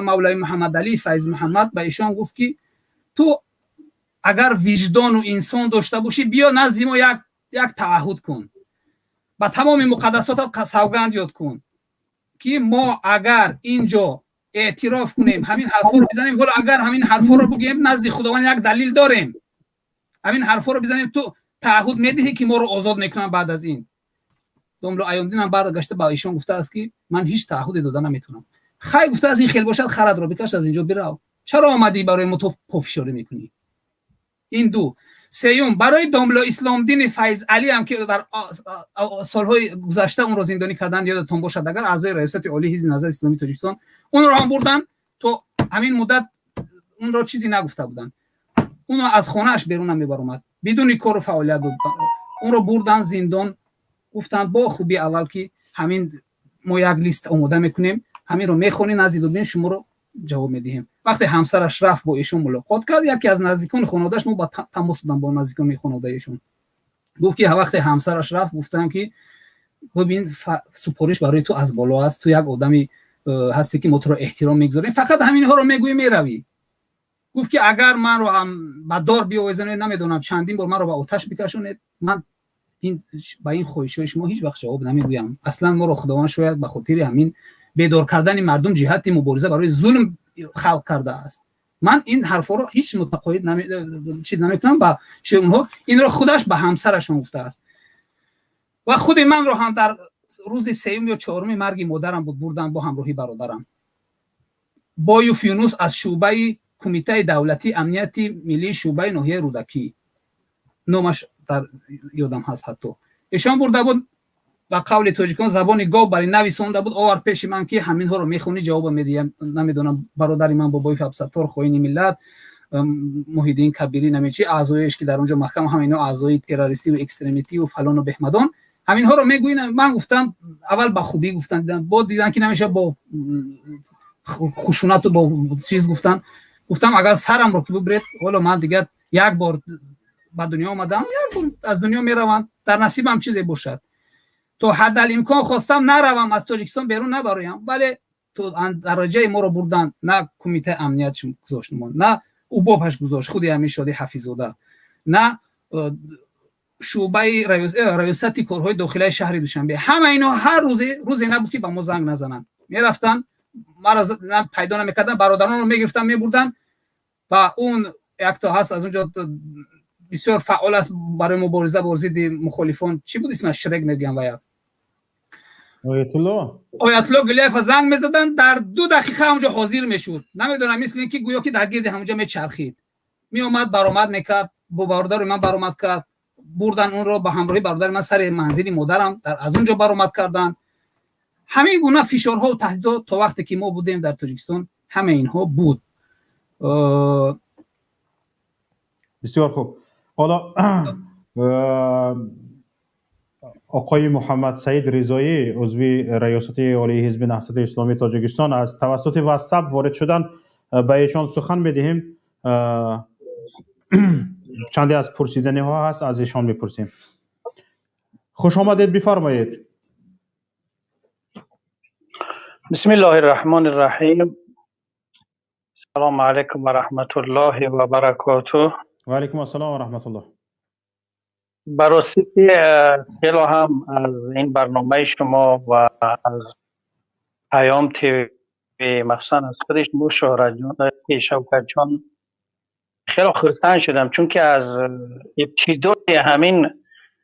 Мавлави Муҳаммадалӣ Файз Муҳаммад ба эшон гуфт, ки ту агар виҷдону инсон дошта бошӣ, биё назди мо, як таъаҳуд кун, ба тамоми муқаддасотат савганд ёд кун, ки мо агар инҷо эътироф кунем, ҳамин ҳарфҳоро бизанем, ҳоло агар ҳамин ҳарфҳоро бигӯем, назди Худованд як далил дорем, ҳамин ҳарфҳоро бизанем, ту таъаҳуд медиҳӣ, ки моро озод мекунанд баъд аз ин? Домло Аёмдинам баргашта ба ишон гуфтааст, ки ман ҳеҷ таъаҳуде дода наметавонам. Хай, гуфтааст, ин хел бошад, харадро бикаш, аз инҷо бирав, чаро омадӣ, барои мо ту пофишорӣ мекунӣ? Ин ду. Сеюм, барои домло Исломдини Файзалӣ ҳам, ки дар солҳои гузашта онро зиндонӣ карданд, ёдатон бошад агар, аъзои Раёсати Олии Ҳизби Наҳзати Исломии Тоҷикистон, онро ҳам бурданд. То ҳамин муддат онро чизе нагуфта буданд. Онро аз хонааш берун намебаромад, бидуни кору фаъолият буд. Онро бурданд зиндон, гуфтанд бо хуби аввал, ки ҳамин мо як лист омода мекунем, ҳаминро мехонӣ назди дурбин, шуморо ҷавоб медиҳем. Вақте ҳамсараш рафт, бо эшон мулоқот кард, яке аз наздикони хонаводааш, мо ба тамос будам бо наздикони хонаводаи эшон, гуфт, ки вақте ҳамсараш рафт, гуфтанд, ки бибин, супориш барои ту аз боло аст, ту як одами ҳастӣ, ки мо туро эҳтиром мегузорем, фақат ҳаминҳоро мегӯӣ, меравӣ. Гуфт, ки агар манро ҳам ба дор биовезонед, намедонам, чандин бор маро ба оташ бикашонед, ман ба ин хоҳишҳои шумо ҳеҷ вақт ҷавоб намегӯям. Аслан моро Худованд шояд ба хотири ҳамин бедор кардани мардум ҷиҳати мубориза барои зулм халқ кардааст. Ман ин ҳарфҳоро ҳеҷ мутақоид чиз намекунам ба онҳо. Инро худаш ба ҳамсарашон гуфтааст. Ва худи манро ҳам дар рӯзи сеюм ё чоруми марги модарам буд, бурдам бо ҳамроҳи бародарам Боюф Юнус аз шӯъбаи Кумитаи давлатии амнияти миллии шӯъбаи ноҳияи Рӯдакӣ, номаш дар ёдам ҳаст ҳатто. Эшон бурда буд, ба қавли тоҷикон, забони гов бари нависонда буд, овард пеши ман, ки ҳаминҳоро мехонӣ, ҷавоба медиҳам. Намедонам, бародари ман Бобоев Абсаттор хоини миллат, Муҳиддин Кабирӣ, намечи, аъзоеш, ки дар онҷо маҳкам, ҳамино аъзои террористиву экстремистиву фалону беҳмадон, ҳаминҳоро мегӯӣ? Ман гуфтам, аввал ба хубӣ гуфтан, бо дидан, ки намеша, бо хушунату бо чиз гуфтан. Гуфтам, агар сарамро ки бибиред, ҳоло ман дигар як бор ба дунё омадам, як бор аз дунё мераванд, дар насибам чизе бошад. То ҳаддалимкон хостам наравам, аз Тоҷикистон берун набароям, вале то дараҷаи моро бурданд. На Кумитаи амният гузошт, на УБОПаш гузошт, худи ҳамин Шоди Ҳафиззода, на шӯъбаи раёсати корҳои дохилаи шаҳри Душанбе. Ҳама ино ҳар рӯзе, рӯзе набуд, ки ба мо занг назананд. Мерафтанд, маро пайдо намекарданд, бародаронро мегирифтанд, мебурданд. Ва он якто ҳаст, аз онҷо бисёр фаъол аст барои мубориза бо зидди мухолифон, чӣ буд исмаш, Шрек мегӯям, вая. Оятулло. Оятулло Гулияева занг мезаданд, дар 2 дақиқа ҳамонҷо ҳозир мешуд. Намедонам, мисли ин ки гӯё ки дар гирди ҳамонҷо мечархид, меомад, баромад мекард, бо бародари ман баромад кард. Бурдан онро ба ҳамроҳи бародари ман сари манзили модарам, аз он ҷо баромад карданд. Ҳамин гуна фишорҳо таҳдидот то вақте ки мо будем дар Тоҷикистон, ҳама инҳо буд. Бисёр хуб. Ҳоло оқои Муҳаммад Саид Ризоӣ, узви Раёсати Олии Ҳизби Наҳзати Исломии Тоҷикистон, аз тавассути Ватсап ворид шуданд, ба эшон сухан медиҳем. Чанде аз пурсиданиҳо ҳаст, аз эшон мепурсем. Хуш омадед, бифармоед. بسم الله الرحمن الرحیم. سلام علیکم و رحمت الله و برکاته. و علیکم السلام و رحمت الله. براستی که خیلی هم از این برنامه شما و از پیام تیوی، مخصوصا از خودش شما شهرت جان، شوکت جان، خیلی خرسند شدم، چون که از ابتدای همین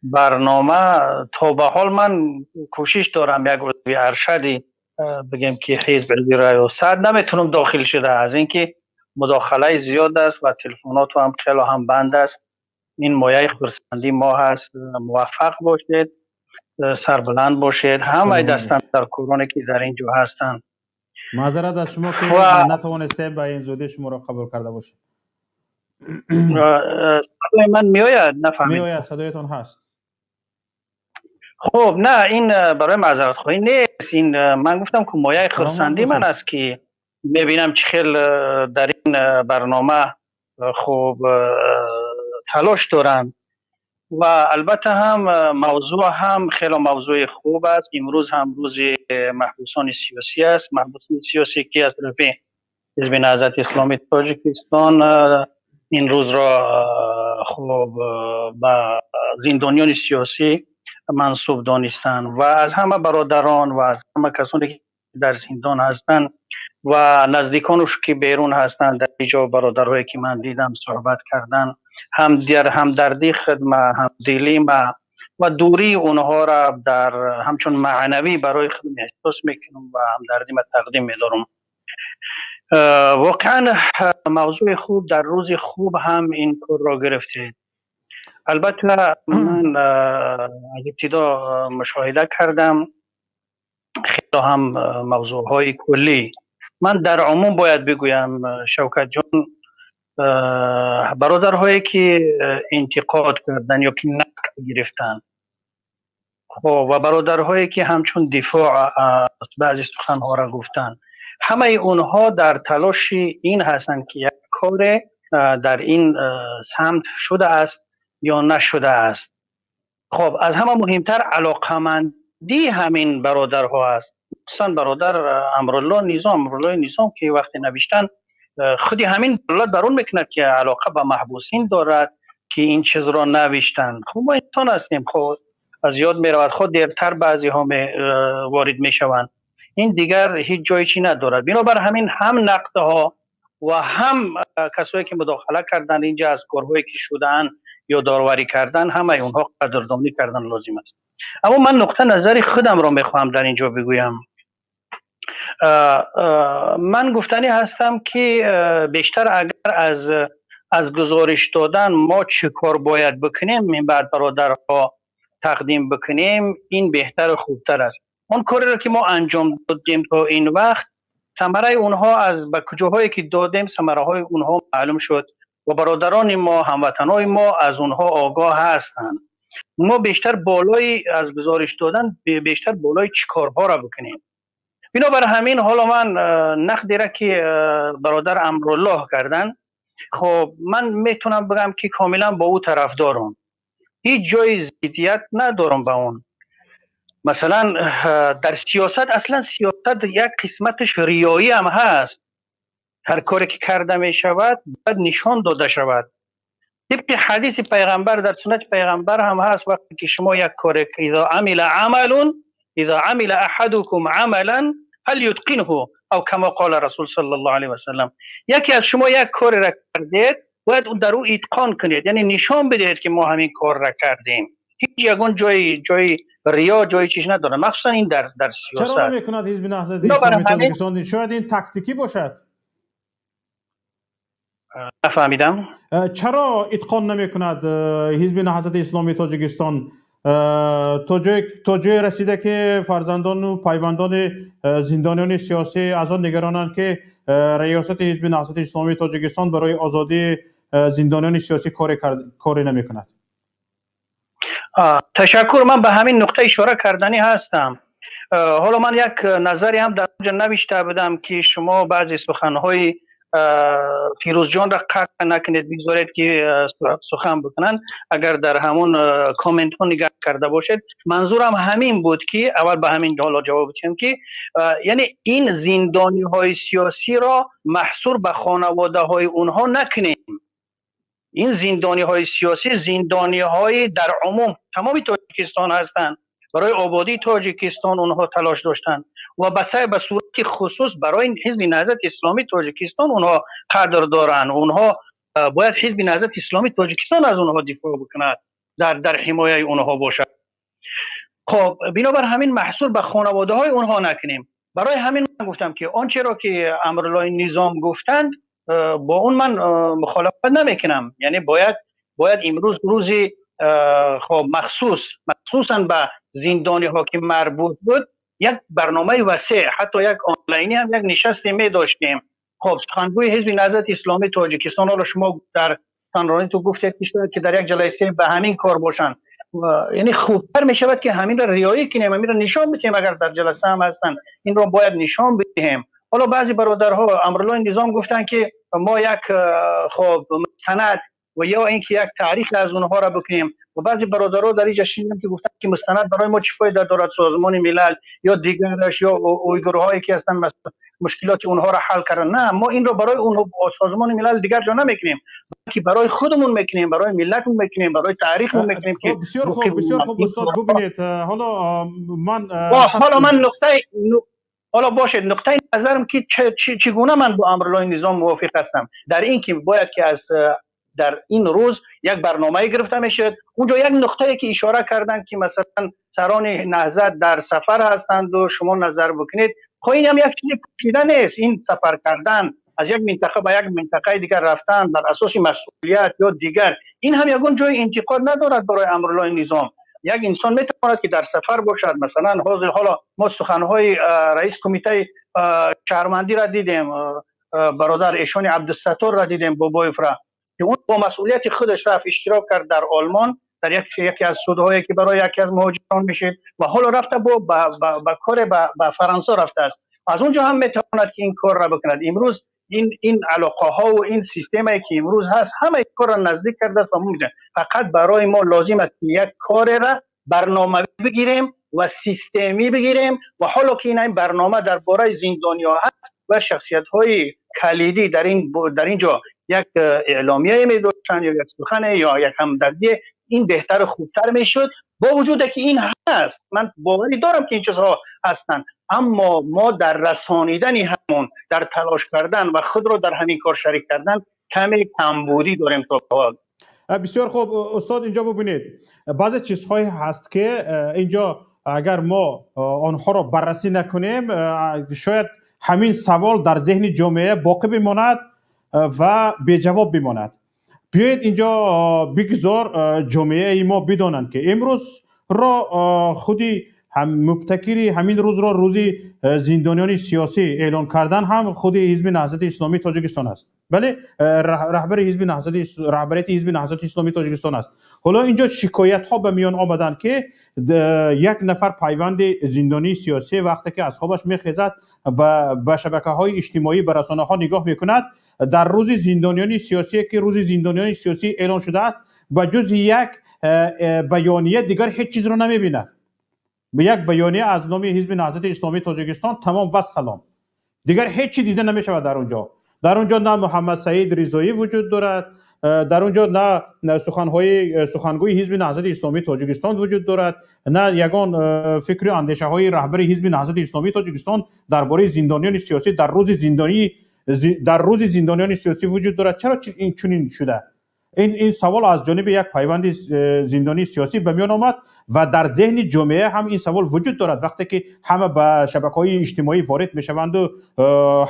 برنامه تا به حال من کوشش دارم یک عضو ارشدی بگم که حزب ریاست نمیتونم داخل شده، از اینکه مداخله زیاد است و تلفنات هم خیلی هم بند است. این مایه خرسندی ما هست. موفق باشید، سربلند باشید، همه دستن در کورانی که در اینجا هستند. Маъзарат аз шумо, ки натавонистем ба ин зудӣ шуморо қабул карда бошем. Садои ман меояд? Нафаҳмидам. Меояд, садоятон ҳаст. Хуб, на, ин барои маъзаратхоҳӣ нест. Ин ман гуфтам, ки мояи хурсандии ман аст, ки мебинам чӣ хел дар ин барнома хуб талош доранд ва албатта ҳам мавзӯъ ҳам хеле мавзӯи хуб аст. Имрӯз ҳам рӯзи маҳбусони сиёсӣ аст, маҳбусони сиёсӣ, ки аз тарафи Ҳизби Наҳзати Исломии Тоҷикистон ин рӯзро хуб ба зиндониёни сиёсӣ мансуб донистанд ва аз ҳама бародарон ва аз ҳама касоне, ки дар зиндон ҳастанд ва наздиконаш, ки берун ҳастанд, дар инҷо бародарҳое, ки ман дидам суҳбат кардан, ҳам дар ҳамдардии худ ма, ҳамдилӣ ма ва дурии онҳоро дар ҳамчун маънавӣ барои худ эҳсос мекунам ва ҳамдардӣ ма тақдим медорам. Воқеан мавзӯи хуб, дар рӯзи хуб ҳам ин корро гирифтед. Албатта, ман аз ибтидо мушоҳида кардам, хеле ҳам мавзӯъҳои куллӣ. Ман дар умум бояд бигӯям, Шавкатҷон, бародарҳое, ки интиқод карданд ё ки нақд гирифтанд, хоб, ва бародарҳое, ки ҳамчун дифоъ аз баъзе суханҳоро гуфтанд, ҳамаи онҳо дар талоши ин ҳастанд, ки як коре дар ин самт шудааст ё нашудааст. Хоб, аз ҳама муҳимтар алоқамандии ҳамин бародарҳо аст, хусусан бародар Амрулло Низом, Амруллои Низом, ки вақте навиштанд, худи ҳамин далолат бар он мекунад, ки алоқа ба маҳбусин дорад, ки ин чизро навиштанд. Хуб, мо инсон ҳастем, хуб, аз ёд меравад, худ дертар баъзеҳо ворид мешаванд. Ин дигар ҳеҷ ҷои чӣ надорад. Бинобар ҳамин ҳам нақдҳо ва ҳам касое, ки мудохила карданд инҷа, аз корҳое, ки шудаанд ё дорварӣ кардан, ҳамаи онҳо қадрдонӣ кардан лозим аст. Аммо ман нуқта назари худамро мехоҳам дар инҷо бигӯям. Ман гуфтанӣ ҳастам, ки бештар агар аз гузориш додан мо чӣ кор бояд бикунем, баъд бародарҳо тақдим бикунем, ин беҳтару хубтар аст. Он кореро, ки мо анҷом додем то ин вақт, самараи онҳо аз ба куҷоҳое, ки додем, самараҳои онҳо маълум шуд ва бародарони мо, ҳамватанҳои мо аз онҳо огоҳ ҳастанд. Мо бештар болои аз гузориш додан бештар болои чӣ корҳоро бикунем. Бинобар ҳамин ҳоло ман нақдеро, ки бародар Амруллоҳ карданд, хоб, ман метавонам бигӯям, ки комилан бо ӯ тарафдорам, ҳеҷ ҷои зиддият надорам ба он. Масалан, дар сиёсат, аслан сиёсат як қисматаш риёӣ ҳам ҳаст. Ҳар коре, ки карда мешавад, бояд нишон дода шавад. Тибқи ҳадиси пайғамбар, дар суннати пайғамбар ҳам ҳаст, вақте ки шумо як коре, إذا عمل عمل إذا عمل أحدكم عملا فليتقنه أو كما قال رسول صلى الله عليه وسلم. یکی از شما یک کاری را کردید، باید در او اتقان کنید، یعنی نشان بدهید که ما همین کار را کردیم. هیچ یگان جای ریا، جای چیز نداره، مخصوصا این در سیاست. چرا نمیکند حزب نهضت اسلامی تاجیکستان؟ شاید این تاکتیکی باشد. نفهمیدم. چرا اتقان نمیکند حزب نهضت اسلامی تاجیکستان؟ تا جای رسیده که فرزندان و پیوندان زندانیان سیاسی از آن نگرانند که ریاست حزب نهضت اسلامی تاجیکستان برای آزادی زندانیان سیاسی کاری نمیکند. تشکر. من به همین نقطه اشاره کردنی هستم. حالا من یک نظری هم در اونجا نوشته بودم که شما بعضی سخنهای فیروز جان را قطع نکنید، بگذارید که سخن بکنن. اگر در همون کامنت ها نگاه کرده باشید، منظورم همین بود که اول به همین حالا جواب بدیم که یعنی این زندانی های سیاسی را محصور به خانواده های اونها نکنیم. این زندانی های سیاسی، زندانی های در عموم تمام تاجیکستان هستند. برای آبادی تاجیکستان اونها تلاش داشتند و به صورت خصوص برای حزب نهضت اسلامی تاجیکستان اونها قدر دارند. اونها باید حزب نهضت اسلامی تاجیکستان از اونها دفاع بکند، در حمایه اونها باشد. خب، بنابر همین محصور به خانواده های اونها نکنیم. برای همین من گفتم که آنچه را که امرالله نظام گفتند، با اون من مخالفت نمیکنم. یعنی باید امروز روزی خب مخصوصا به زندانی ها که مربوط بود، یک برنامه وسیع، حتی یک آنلاینی هم یک نشستی می داشتیم. خب سخنگوی حزب نهضت اسلامی تاجیکستان، حالا شما در سخنرانی تو گفتید که در یک جلسه به همین کار باشن، یعنی خوبتر می شود که همین را ریایی کنیم، همین را نشان بدهیم. اگر در جلسه هم هستن این را باید نشان بدهیم. حالا بعضی برادرها امرالله نظام گفتن که ما یک خب مستند و یا اینکه یک تاریخ از اونها را بکنیم، و بعضی برادرها در اینجا شنیدم که گفتن که مستند برای ما چه فایده دارد، سازمان ملل یا دیگرش یا اویگورهایی که هستن مشکلات اونها را حل کردن. نه، ما این را برای اونها سازمان ملل دیگر جا نمیکنیم، بلکه برای خودمون میکنیم، برای ملتمون میکنیم، برای تاریخمون میکنیم. که بسیار خوب، بسیار خوب استاد. ببینید حالا من حالا من نقطه حالا باشد نقطه نظرم که چگونه من با امرالله نظام موافق هستم در این که باید که از در این روز یک برنامه گرفته میشد. اونجا یک نقطه که اشاره کردن که مثلا سران نهضت در سفر هستند و شما نظر بکنید، خب این هم یک چیز پوشیده نیست. این سفر کردن از یک منطقه به یک منطقه دیگر رفتن بر اساس مسئولیت یا دیگر، این هم یگون جای انتقاد ندارد برای امرالله نظام. یک انسان میتواند که در سفر باشد. مثلا حالا ما سخنهای رئیس کمیته شهروندی را دیدیم، برادر ایشان عبدالستار را دیدیم، بابایف را، که اون با مسئولیت خودش رفت اشتراک کرد در آلمان در یکی از سودهایی که برای یکی از مهاجران میشه و حالا رفته با کار با فرانسه رفته است. از اونجا هم میتواند که این کار را بکند. امروز این علاقه ها و این سیستمی که امروز هست همه کار را نزدیک کرده است و ممکن فقط برای ما لازم است که یک کار را برنامه بگیریم و سیستمی بگیریم. و حالا که این برنامه درباره زندانی‌ها هست و شخصیت های کلیدی در اینجا یک اعلامیه می داشتن یا یک سخن یا یک همدردی، این بهتر و خوبتر میشد. با وجود که این هست، من باوری دارم که این چیزها هستند، اما ما در رسانیدن همون، در تلاش کردن و خود رو در همین کار شریک کردن کمی کمبودی داریم تا حال. بسیار خوب استاد، اینجا ببینید بعضی چیزهایی هست که اینجا اگر ما آنها را بررسی نکنیم شاید همین سوال در ذهن جامعه باقی بماند و بی جواب بماند. بیایید اینجا بگذار جامعه ما بدانند که امروز را خودی هم مبتکری همین روز را روزی زندانیان سیاسی اعلان کردن هم خود حزب نهضت اسلامی تاجیکستان است. بله، رهبر حزب نهضت رهبریت حزب نهضت اسلامی تاجیکستان است. حالا اینجا شکایت ها به میان آمدند که یک نفر پیوند زندانی سیاسی وقتی که از خوابش میخیزد به شبکه های اجتماعی، به رسانه ها نگاه میکند، در روز زندانیان سیاسی که روز زندانیان سیاسی اعلان شده است به جز یک بیانیه دیگر هیچ چیز را نمیبیند. به یک بیانیه از نام حزب نهضت اسلامی تاجیکستان، تمام و سلام، دیگر هیچ چیز دیده نمیشود در اونجا. در اونجا نه محمد سعید رضایی وجود دارد، در اونجا نه سخنهای سخنگوی حزب نهضت اسلامی تاجیکستان وجود دارد، نه یگان فکر و اندیشه های رهبر حزب نهضت اسلامی تاجیکستان درباره زندانیان سیاسی در روز زندانیان سیاسی وجود دارد. چرا این چنین شده؟ این سوال از جانب یک پیوند زندانی سیاسی به میان آمد و در ذهن جامعه هم این سوال وجود دارد. وقتی که همه به شبکه‌های اجتماعی وارد میشوند و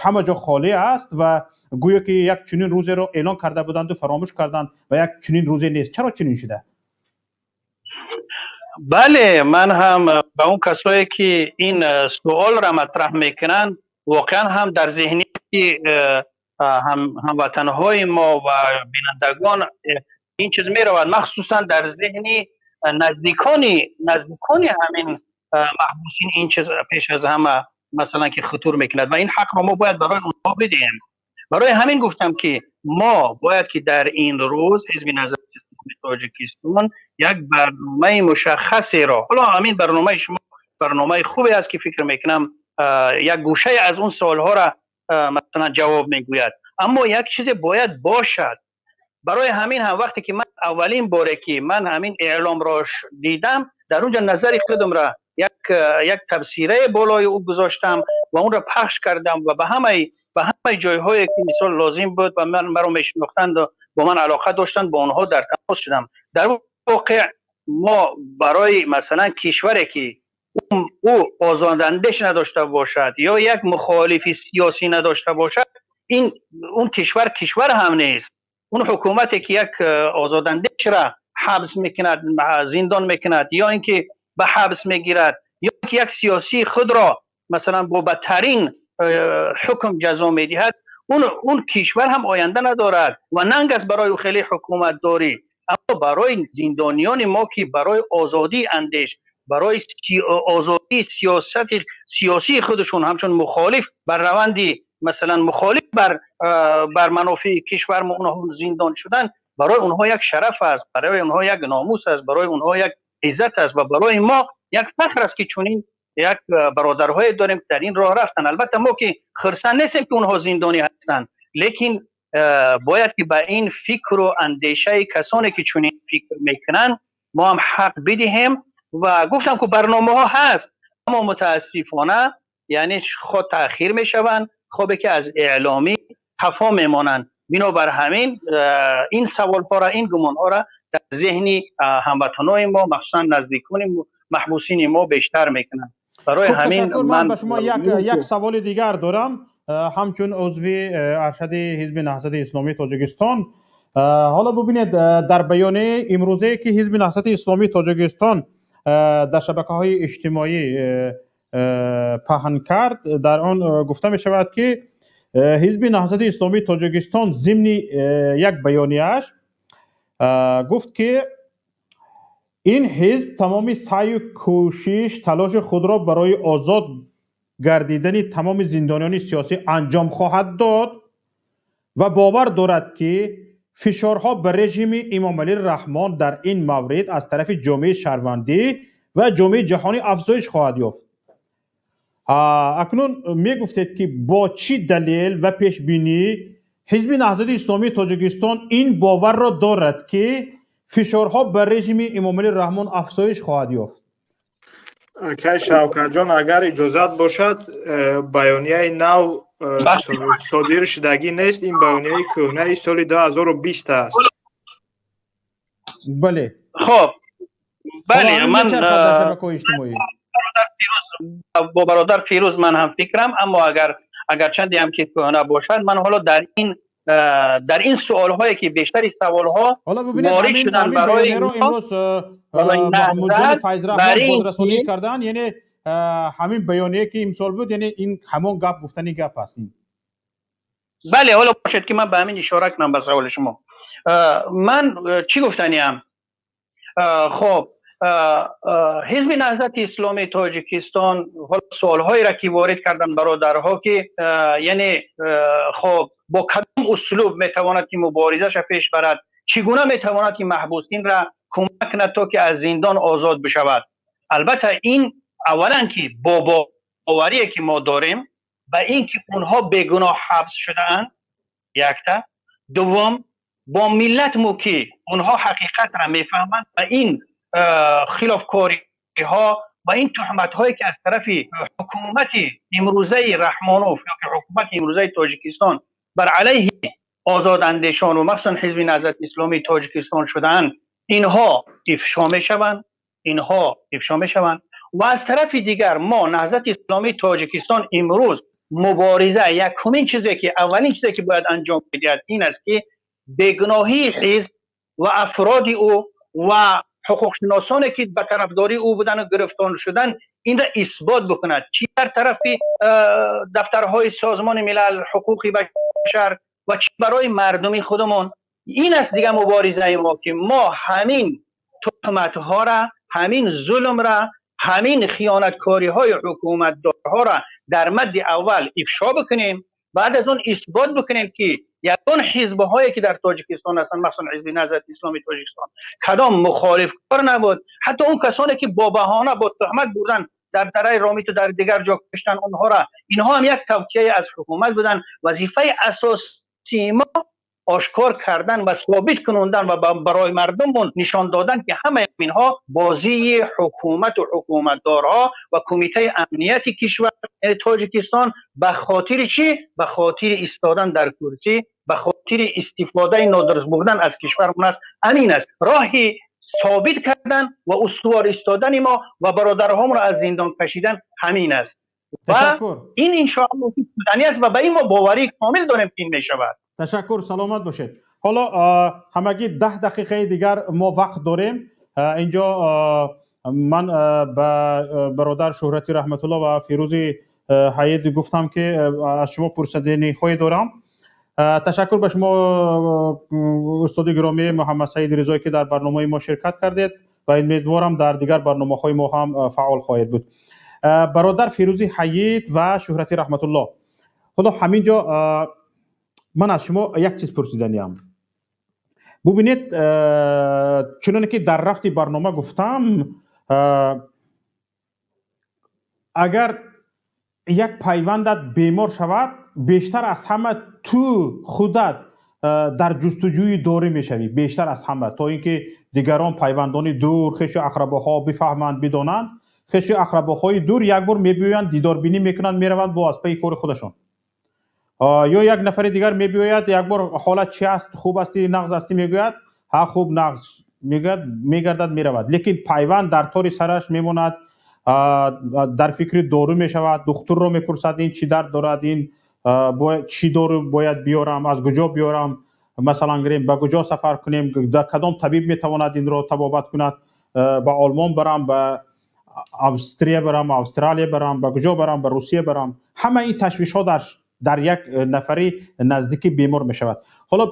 همه جا خالی است و گویا که یک چنین روزی را اعلان کرده بودند و فراموش کردند و یک چنین روزی نیست. چرا چنین شده؟ بله، من هم به اون کسایی که این سوال را مطرح میکنن واقعا هم در ذهنی هموطنهای ما و بینندگان این چیز می رود، مخصوصا در ذهنی نزدیکانی همین محبوسین این چیز پیش از همه مثلا که خطور میکند و این حق را ما باید برای اونها بدهیم. برای همین گفتم که ما باید که در این روز حزب نهضت اسلامی تاجیکستان یک برنامه مشخصی را، حالا همین برنامه شما برنامه خوبی است که فکر میکنم یک گوشه از اون سوالها را مثلا جواب میگوید، اما یک چیز باید باشد. برای همین هم وقتی که من اولین باره که من همین اعلام را دیدم، در اونجا نظر خودم را یک تفسیره بالای او گذاشتم و اون را پخش کردم و به همه جایهایی که مثال لازم بود و من مرا میشناختند و با من علاقه داشتند با آنها در تماس شدم. در واقع ما برای مثلا کشوری که او آزاداندیش نداشته باشد یا یک مخالف سیاسی نداشته باشد، این اون کشور هم نیست. اون حکومتی که یک آزاداندیش را حبس میکند، زندان میکند، یا اینکه به حبس میگیرد، یا ки як сиёсии худро масалан бо бадтарин ҳукм ҷазо медиҳад, он кишвар ҳам оянда надорад ва нанг аст барои ӯ хеле ҳукуматдорӣ. Аммо барои зиндониёни мо, ки барои озодии андеш, барои озодии сиёсати сиёсии худашон ҳамчун мухолиф бар раванди, масалан, мухолиф бар манофеи кишвар онҳо зиндон шуданд, барои онҳо як шараф аст, барои онҳо як номус аст, барои онҳо як иззат аст ва барои мо як фахр аст, ки чунин як бародарҳое дорем, ки дар ин роҳ рафтанд. Албатта, мо ки хурсанд нестем, ки онҳо зиндонӣ ҳастанд, лекин бояд ки ба ин фикру андешаи касоне, ки чунин фикр мекунанд, мо ҳам ҳақ бидиҳем. Ва гуфтам, ки барномаҳо ҳаст, аммо мутаассифона, яъне хоҳ таъхир мешаванд, хобе ки аз эъломӣ қафо мемонанд. Бинобар ҳамин ин саволҳоро, ин гумонҳоро дар зеҳни ҳамватанои мо, махсусан наздикони маҳбусини мо, бештар мекунанд. Барои ҳамин ман ба шумо як саволи дигар дорам, ҳамчун узви аршади Ҳизби Наҳзати Исломии Тоҷикистон. Ҳоло бубинед, дар баёнияи имрӯзае, ки Ҳизби Наҳзати Исломии Тоҷикистон дар шабакаҳои иҷтимоӣ паҳн кард, дар он гуфта мешавад, ки Ҳизби Наҳзати Исломии Тоҷикистон зимни як баёнияаш гуфт, ки ин ҳизб тамоми саъю кӯшиш, талоши худро барои озод гардидани тамоми зиндониёни сиёсӣ анҷом хоҳад дод ва бовар дорад, ки фишорҳо ба режими Эмомалӣ Раҳмон дар ин маврид аз тарафи ҷомеаи шаҳрвандӣ ва ҷомеаи ҷаҳонӣ афзоиш хоҳад ёфт. Акнун мегуфтед, ки бо чӣ далел ва пешбинӣ Ҳизби Наҳзати Исломии Тоҷикистон ин боварро дорад, ки фишорҳо ба режими Эмомалӣ Раҳмон афзоиш хоҳад ёфт? Акай Шавкатҷон, агар иҷозат бошад, баёнияи нав содир шудагӣ нест, ин баёнияи кӯҳнаи соли 2020 аст. Бале. Хоб, бале, ман шабакаҳои иҷтимоӣ. Бо бародар Фирӯз ман ҳам фикрам, аммо агар агарчанде ҳам ки кӯҳна бошад, ман ҳоло дар ин суолҳое, ки бештари саволҳо ворид шуданд барои имрӯз Маҳмудҷони Файзраҳмон бозрасонӣ карданд, яъне ҳамин баёние, ки имсол буд, яъне ин ҳамон гап, гуфтани гап аст ин. Бале, ҳоло бошед, ки ман ба ҳамин ишора кунам ба саволи шумо. Ман чӣ гуфтаниам? Хоб, Ҳизби Наҳзати Исломии Тоҷикистон, ҳоло суолҳоеро, ки ворид карданд бародарҳо, ки яъне хоб, бо кадом услуб метавонад, ки муборизаша пеш барад, чӣ гуна метавонад, ки маҳбусинра кӯмак кунад, то ки аз зиндон озод бишавад. Албатта, ин аввалан, ки бо боварие, ки мо дорем ба ин ки онҳо бегуноҳ ҳабс шудаанд, якта. Дуввум, бо миллатмо, ки онҳо ҳақиқатра мефаҳманд ва ин хилофкориҳо ва ин туҳматҳое, ки аз тарафи ҳукумати имрӯзаи Раҳмонов ё ки ҳукумати имрӯзаи Тоҷикистон бар алайҳи озодандешон ва махсусан Ҳизби Наҳзати Исломии Тоҷикистон шудаанд, инҳо ифшо мешаванд, инҳо ифшо мешаванд. Ва аз тарафи дигар, мо, Наҳзати Исломии Тоҷикистон, имрӯз мубориза, якумин чизе ки, аввалин чизе ки бояд анҷом бидиҳад, ин аст, ки бегуноҳии ҳизб ва афроди ӯ ва ҳуқуқшиносоне, ки ба тарафдории ӯ будану гирифтор шуданд, инро исбот бикунад, чӣ дар тарафи дафтарҳои Созмони Милал, ҳуқуқи башар ва чӣ барои мардуми худамон. Ин аст дига муборизаи мо, ки мо ҳамин туҳматҳоро, ҳамин зулмра, ҳамин хиёнаткориҳои ҳукуматдорҳоро дар мадди аввал ифшо бикунем, баъд аз он исбот бикунем, ки ягон ҳизбҳое, ки дар Тоҷикистон ҳастанд, махсусан Ҳизби Наҳзати Исломии Тоҷикистон, кадом мухолифкор набуд. Ҳатто он касоне, ки бо баҳона, бо туҳмат бурдан дар дараи Ромиту дар дигар ҷо куштан онҳоро, инҳо ҳам як тавтияе аз ҳукумат буданд. Вазифаи асосии мо ошкор кардан ва собит кунондан ва барои мардуммон нишон додан, ки ҳамаи инҳо бозии ҳукумату ҳукуматдорҳо ва Кумитаи амнияти кишвар, яъне Тоҷикистон, ба хотири чӣ? Ба хотири истодан дар курсӣ, ба хотири истифодаи нодуруст бурдан аз кишвармон аст. Ҳамин аст роҳи собит кардан ва устувор истодани мо ва бародарҳомонро аз зиндон кашидан, ҳамин аст. Ва ин иншоалло шуданӣ аст ва ба ин мо боварии комил дорем, ки ин мешавад. Ташаккур, саломат бошед. Ҳоло ҳамагӣ 10 дақиқаи дигар мо вақт дорем. Инҷо Ман ба бародар Шӯҳрати Раҳматулло ва Фирӯзи Ҳайид гуфтам, ки аз шумо пурсиданиҳое дорам. Ташаккур ба шумо, устоди гиромӣ Муҳаммад Саид Ризоӣ, ки дар барномаи мо ширкат кардед ва умедворам дар дигар барномаҳои мо ҳам фаъол хоҳед буд. Бародар Фирӯзи Ҳайид ва Шӯҳрати Раҳматулло, ҳоло ҳамин ҷо ман аз шумо як чиз пурсиданиям. Бубинед, чуноне ки дар рафти барнома гуфтам, агар як пайвандат бемор шавад, бештар аз ҳама ту худат дар ҷустуҷӯи дорӣ мешавӣ, бештар аз ҳама, то ин ки дигарон, пайвандони дур, хешу ақрабоҳо бифаҳманд, бидонанд. Хешу ақрабоҳои дур як бор мебиёянд, дидорбинӣ мекунанд, мераванд бо аз пайи кори худашон. Ё як нафари дигар мебиёяд, як бор ҳолат чи аст, хуб астӣ, нағз астӣ мегӯяд, ҳа, хуб, нағз мегӯяд, мегардад, меравад. Лекин пайванд дар тори сараш мемонад, дар фикри дору мешавад, духтурро мепурсад, ин чӣ дард дорад, ин чӣ дору бояд биёрам, аз куҷо биёрам, масалан гирем, ба куҷо сафар кунем, дар кадом табиб метавонад инро табобат кунад, ба Олмон барам, ба Австрия барам, Австралия барам, ба куҷо барам, ба Русия барам. Ҳама ин ташвишҳо дар як нафари наздики бемор мешавад. Ҳоло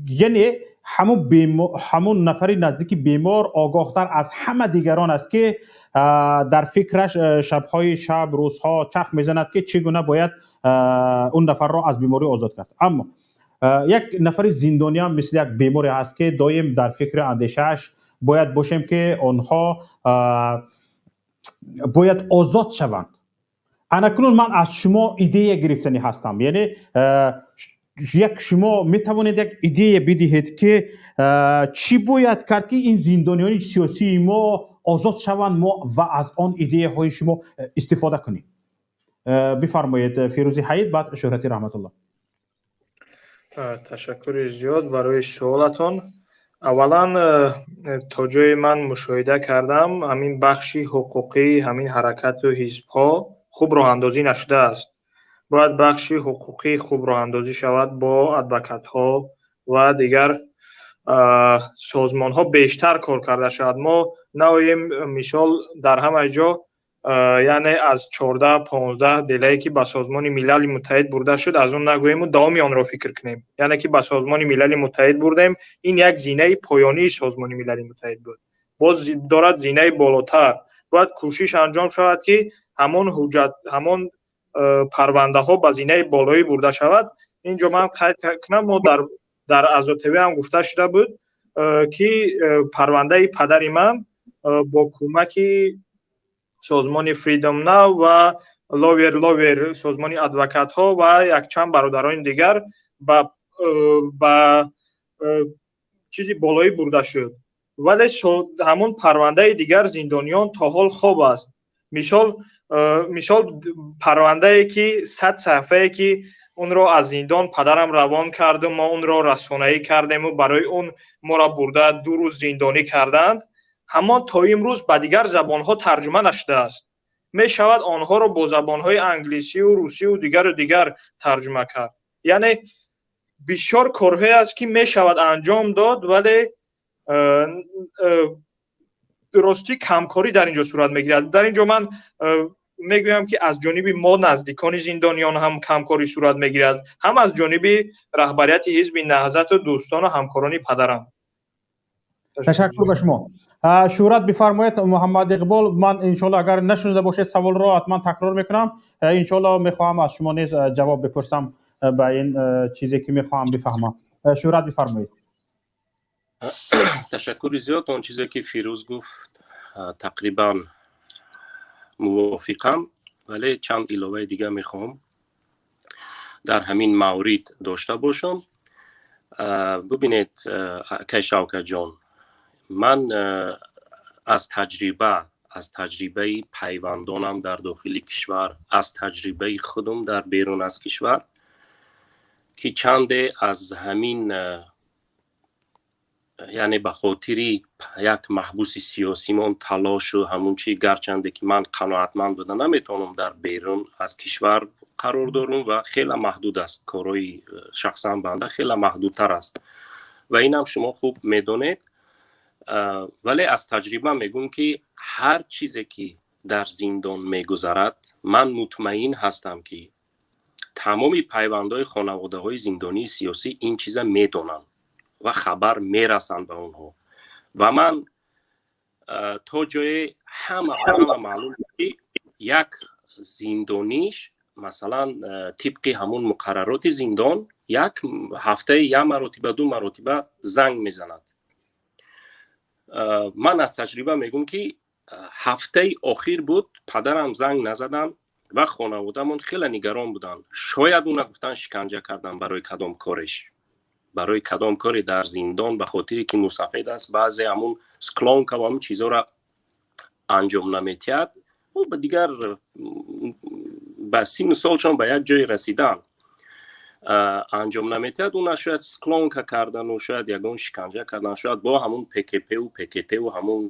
яъне ҳамун нафари наздики бемор огоҳтар аз ҳама дигарон аст, ки дар фикраш шабҳои шаб, рӯзҳо чарх мезанад, ки чӣ гуна бояд он нафарро аз беморӣ озод кард. Аммо як нафари зиндониам мисли як беморе ҳаст, ки доим дар фикри андешааш бояд бошем, ки онҳо бояд озод шаванд. Анакунун ман аз шумо идея гирифтанӣ ҳастам, яъне як шумо метавонед як идея бидиҳед, ки чӣ бояд кард, ки ин зиндониёни сиёсии мо озод шаванд, мо ва аз он идеяҳои шумо истифода кунем. Бифармоед, Фирӯзи Ҳаид, баъд Шӯҳрати Раҳматулло. Ташаккури зиёд барои суолатон. Аввалан, то ҷое ман мушоҳида кардам, ҳамин бахши ҳуқуқии ҳамин ҳаракату ҳизбҳо хуб роҳандозӣ нашудааст. Бояд бахши ҳуқуқӣ хуб роҳандозӣ шавад, бо адвокатҳо ва дигар созмонҳо бештар кор карда шавад. Мо наоем, мисол, дар ҳама ҷо, яъне аз 14-15 делае, ки ба Созмони Милали Муттаҳид бурда шуд, аз он нагӯему давоми онро фикр кунем. Яъне ки ба Созмони Милали Муттаҳид бурдем, ин як зинаи поёнии Созмони Милали Муттаҳид буд, боз дорад зинаи болотар. Бояд кӯшиш анҷом шавад, ки ҳамон ҳуҷҷат, ҳамон парвандаҳо ба зинаи болоӣ бурда шавад. Инҷо ман қайд кунам, мо дар Азотв ҳам гуфта шуда буд, ки парвандаи падари ман бо кӯмаки созмони Freedom Now ва Lawyer, созмони адвокатҳо ва якчанд бародарони дигар ба чизи болоӣ бурда шуд, вале ҳамон парвандаи дигар зиндониён то ҳол хоб аст. Мисол, парвандае, ки 100 саҳифае, ки онро аз зиндон падарам равон карду мо онро расонаӣ кардему барои он моро бурда 2 рӯз зиндонӣ карданд, ҳамон то имрӯз ба дигар забонҳо тарҷума нашудааст. Мешавад онҳоро бо забонҳои англисию русию дигару дигар тарҷума кард. Яъне бисёр корҳое аст, ки мешавад анҷом дод, вале ростӣ камкорӣ дар ин ҷо сурат мегирад. Дар ин ҷо ман мегӯям, ки аз ҷониби мо, наздикони зиндониён, ҳам камкорӣ сурат мегирад, ҳам аз ҷониби раҳбарияти ҳизби Наҳзату дӯстону ҳамкорони падарам. Ташаккур ба шумо. Шӯҳрат, бифармоед. Муҳаммад Иқбол, ман иншоалло, агар нашунида бошед, саволро ҳатман такрор мекунам. Иншоалло мехоҳам аз шумо низ ҷавоб бипурсам ба ин чизе, ки мехоҳам бифаҳмам. Шӯҳрат, бифармоед. Ташаккури зиёд. Он чизе, ки Фирӯз гуфт, тақрибан мувофиқам, вале чанд иловаи дига мехоҳам дар ҳамин маврид дошта бошам. Бубинед, акай Шавкатҷон, ман аз таҷрибаи пайвандонам дар дохили кишвар, аз таҷрибаи худам дар берун аз кишвар, ки чанде аз ҳамин, яъне ба хотири як маҳбуси сиёсимон талошу ҳамун чи, гарчанде ки ман қаноатманд буда наметавонам, дар берун аз кишвар қарор дорум ва хеле маҳдуд аст корҳои шахсан банда, хеле маҳдудтар аст ва инам шумо хуб медонед. Вале аз таҷриба мегӯм, ки ҳар чизе ки дар зиндон мегузарад, ман мутмаин ҳастам, ки тамоми пайвандҳои хонаводаҳои зиндонии сиёсӣ ин чиза медонанд ва хабар мерасанд ба онҳо. Ва ман то ҷое ҳама ҳама маълум, ки як зиндониш, масалан, тибқи ҳамун муқаррароти зиндон, як ҳафтаи як маротиба, ду маротиба занг мезанад. Ман аз таҷриба мегӯм, ки ҳафтаи охир буд, падарам занг назаданд ва хонаводамон хеле нигарон буданд. Шояд уна, гуфтан, шиканҷа кардан барои кадом кореш, барои кадом коре дар зиндон, ба хотире ки мусафед аст, баъзе ҳамун склонка ва ҳамун чизҳоро анҷом наметиҳад. Ӯ ба дигар ба синну солшон ба як ҷое расидан, анҷом наметиҳад уна, шояд склонка кардану шояд ягон шиканҷа кардан, шояд бо ҳамун ПКПу ПКТу ҳамун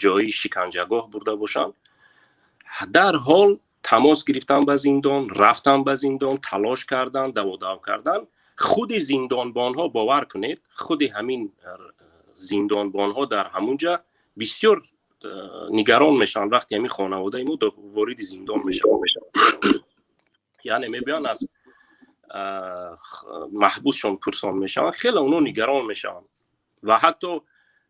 ҷои шиканҷагоҳ бурда бошанд. Дарҳол тамос гирифтан ба зиндон, рафтан ба зиндон, талош кардан, даводав кардан. Худи зиндонбонҳо, бовар кунед, худи ҳамин зиндонбонҳо дар ҳамунҷа бисёр нигарон мешаванд, вақте ҳамин хонаводаи мо вориди зиндон мешаванд, яъне мебиёнд, аз маҳбусшон пурсон мешаванд, хеле онҳо нигарон мешаванд. Ва ҳатто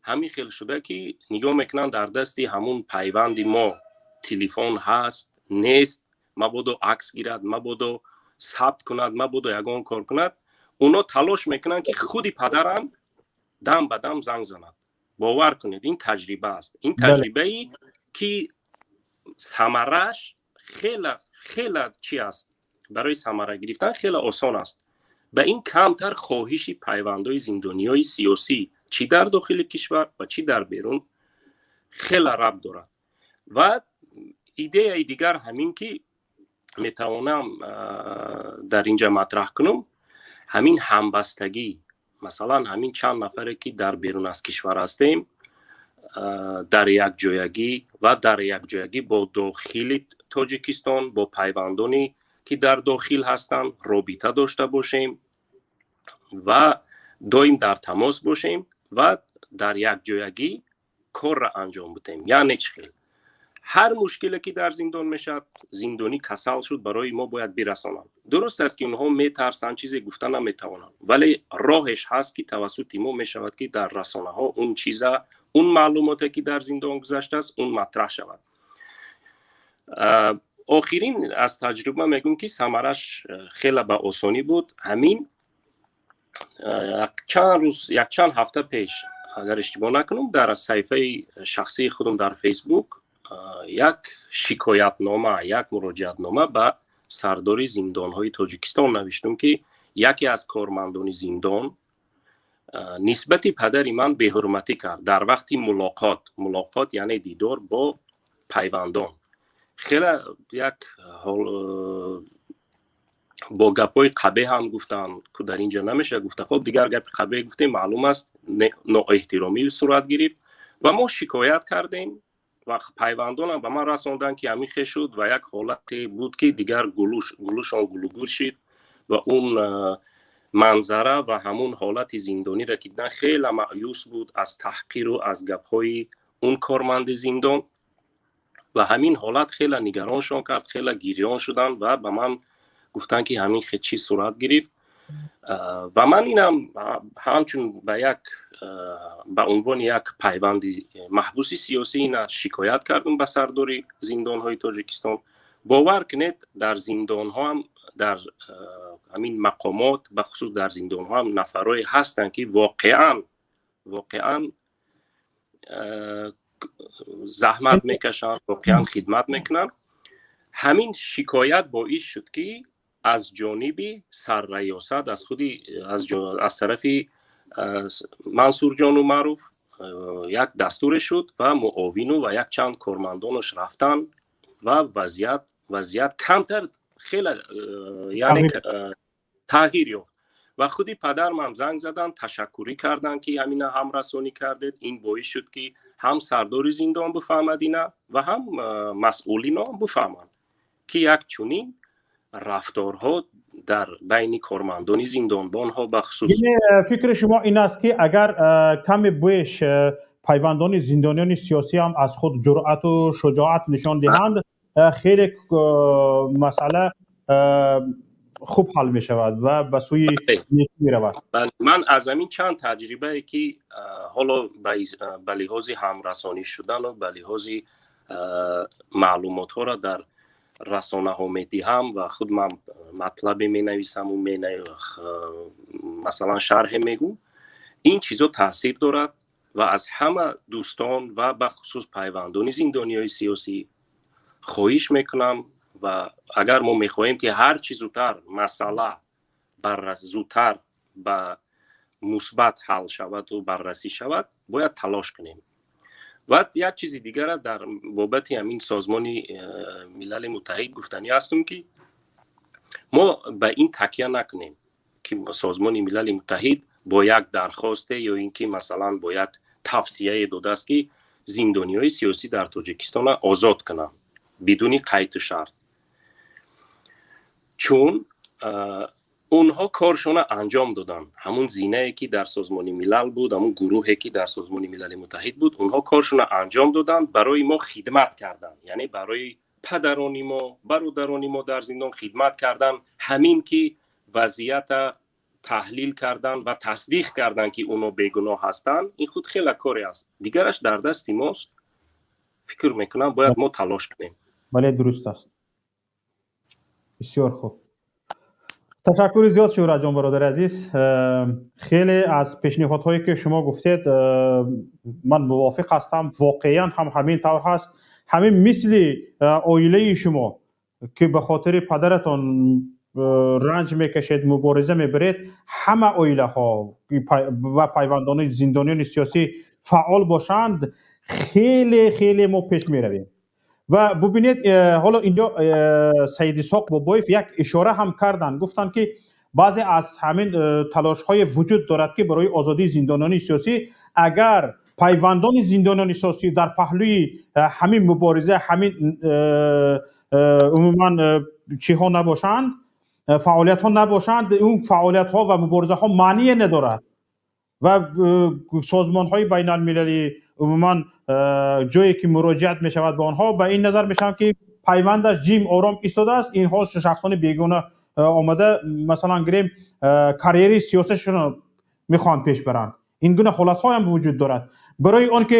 ҳамин хел шуда, ки нигоҳ мекунанд, дар дасти ҳамун пайванди мо телефон ҳаст, нест, мабодо акс гирад, мабодо сабт кунад, мабодо ягон кор кунад. Онҳо талош мекунанд, ки худи падарам дам ба дам занг занад. Бовар кунед, ин таҷриба аст, ин таҷрибаи ки самараш хела хела чи аст, барои самара гирифтан хеле осон аст. Ба ин камтар хоҳиши пайвандҳои зиндониҳои сиёсӣ, чӣ дар дохили кишвар ва чӣ дар берун, хеле рабт дорад. Ва идеяи дигар ҳамин ки метавонам дар инҷа матраҳ кунам, ҳамин ҳамбастагӣ. Масалан, ҳамин чанд нафаре ки дар берун аз кишвар ҳастем, дар якҷоягӣ ва дар якҷоягӣ бо дохили Тоҷикистон, бо пайвандоне ки дар дохил ҳастанд, робита дошта бошем ва доим дар тамос бошем ва дар якҷоягӣ корра анҷом бидем. Яъне чӣ хел? Ҳар мушкиле ки дар зиндон мешавад, зиндонӣ касал шуд, барои мо бояд бирасонанд. Дуруст аст, ки онҳо метарсанд, чизе гуфта наметавонанд, вале роҳеш ҳаст, ки тавассути мо мешавад, ки дар расонаҳо он чиза, он маълумоте ки дар зиндон гузаштааст, он матраҳ шавад. Охирин аз таҷриба мегӯм, ки самараш хеле ба осонӣ буд. Ҳамин чанд рӯз, якчанд ҳафта пеш, агар иштибоҳ накунам, дар саҳифаи шахсии худам дар Фейсбук як шикоятнома, як муроҷиатнома ба сардори зиндонҳои Тоҷикистон навиштум, ки яке аз кормандони зиндон нисбати падари ман беҳурматӣ кард дар вақти мулоқот. Мулоқот, яъне дидор бо пайвандон. Хеле як бо гапҳои қабеҳ ҳам гуфтанд, ку дар ин ҷо намеша гуфта. Хоб, дигар гапи қабеҳ гуфтем, маълум аст, ноэҳтиромӣ сурат гирифт ва мо шикоят кардем ва пайвандонам ба ман расонданд, ки ҳамин хел шуд. Ва як ҳолате буд, ки дигар гулушон гулугур шид ва он манзара ва ҳамун ҳолати зиндониро ки дидан, хеле маъюс буд аз таҳқиру аз гапҳои он корманди зиндон. Ва ҳамин ҳолат хеле нигароншон кард, хеле гирён шуданд ва ба ман гуфтанд, ки ҳамин чиз сурат гирифт. Ва ман инам ҳамчун ба як ба унвони як пайванди маҳбуси сиёсӣ ина шикоят кардум ба сардори зиндонҳои Тоҷикистон. Бовар кунед, дар зиндонҳо ҳам, дар ҳамин мақомот, бахусус дар зиндонҳо ҳам нафарое ҳастанд, ки воқеан воқеан заҳмат мекашанд, воқеан хидмат мекунанд. Ҳамин шикоят боис шуд, ки аз ҷониби сарраёсат, аз худи аз тарафи Мансурҷон Умаров як дастуре шуд ва муовину ва якчанд кормандонаш рафтанд ва вазъият камтар хеле, яъне тағйир ёфт. Ва худи падармам занг заданд, ташаккурӣ карданд, ки ҳамина ҳамрасонӣ кардед. Ин боис шуд, ки ҳам сардори зиндон бифаҳмад ина ва ҳам масъулино бифаҳманд, ки як чунин рафторҳо Дар байни кормандони зиндонбонҳо бахусус. Фикри шумо ин аст, ки агар каме беш пайвандони зиндониёни сиёсӣ ҳам аз худ ҷуръату шуҷоат нишон диҳанд, хеле масъала хуб ҳал мешавад ва ба сӯи некӣ меравад. Ман аз ҳамин чанд таҷрибае, ки ҳоло ба лиҳози ҳамрасонӣ шудану ба лиҳози маълумотҳоро дар расонаҳо медиҳам ва худ ман матлабе менависаму масалан шарҳе мегӯ, ин чизо таъсир дорад. Ва аз ҳама дӯстон ва бахусус пайвандони зиндониҳои сиёсӣ хоҳиш мекунам, ва агар мо мехоҳем, ки ҳар чӣ зудтар масъала зудтар ба мусбат ҳал шаваду баррасӣ шавад, бояд талош кунем. Ва як чизи дигара дар бобати ҳамин Созмони Милали Муттаҳид гуфтанӣ ҳастам, ки мо ба ин такя накунем, ки Созмони Милали Муттаҳид бо як дархосте ё ин ки масалан бо як тавсияе додааст, ки зиндониҳои сиёсӣ дар Тоҷикистона озод кунанд бидуни қайду шарт, чун онҳо коршона анҷом доданд. Ҳамун зинае, ки дар Созмони Милал буд, ҳамун гурӯҳе, ки дар Созмони Милали Муттаҳид буд, онҳо коршона анҷом доданд, барои мо хидмат карданд, яъне барои падарони мо, бародарони мо дар зиндон хидмат карданд. Ҳамин ки вазъията таҳлил кардан ва тасдиқ кардан, ки онҳо бегуноҳ ҳастанд, ин худ хеле коре аст. Дигараш дар дасти мост. Фикр мекунам, бояд мо талош кунем. Бале, дуруст аст. Бисёр хуб, ташаккури зиёд, Шӯҳратҷон, бародари азиз. Хеле аз пешниҳодҳое, ки шумо гуфтед, ман мувофиқ ҳастам. Воқеан ҳам ҳамин тавр ҳаст. Ҳамин мисли оилаи шумо, ки ба хотири падаратон ранҷ мекашед, мубориза мебаред, ҳама оилаҳо ва пайвандони зиндониёни сиёсӣ фаъол бошанд, хеле хеле мо пеш меравем. Ва бубинед, ҳоло инҷо Саид Исҳоқ Бобоев як ишора ҳам карданд, гуфтанд, ки баъзе аз ҳамин талошҳое вуҷуд дорад, ки барои озодии зиндониёни сиёсӣ, агар пайвандони зиндониёни сиёсӣ дар паҳлӯи ҳамин мубориза, ҳамин умуман чиҳо набошанд, фаъолиятҳо набошанд, он фаъолиятҳо ва муборизаҳо маъние надорад ва созмонҳои байналмилалӣ, умуман ҷое ки муроҷиат мешавад ба онҳо, ба ин назар мешаванд, ки пайвандаш ҷим ором истодааст, инҳо шахсони бегона омада, масалан гирем, карьераи сиёсашонро мехоҳанд пеш баранд. Ин гуна ҳолатҳо ҳам вуҷуд дорад. Барои он ки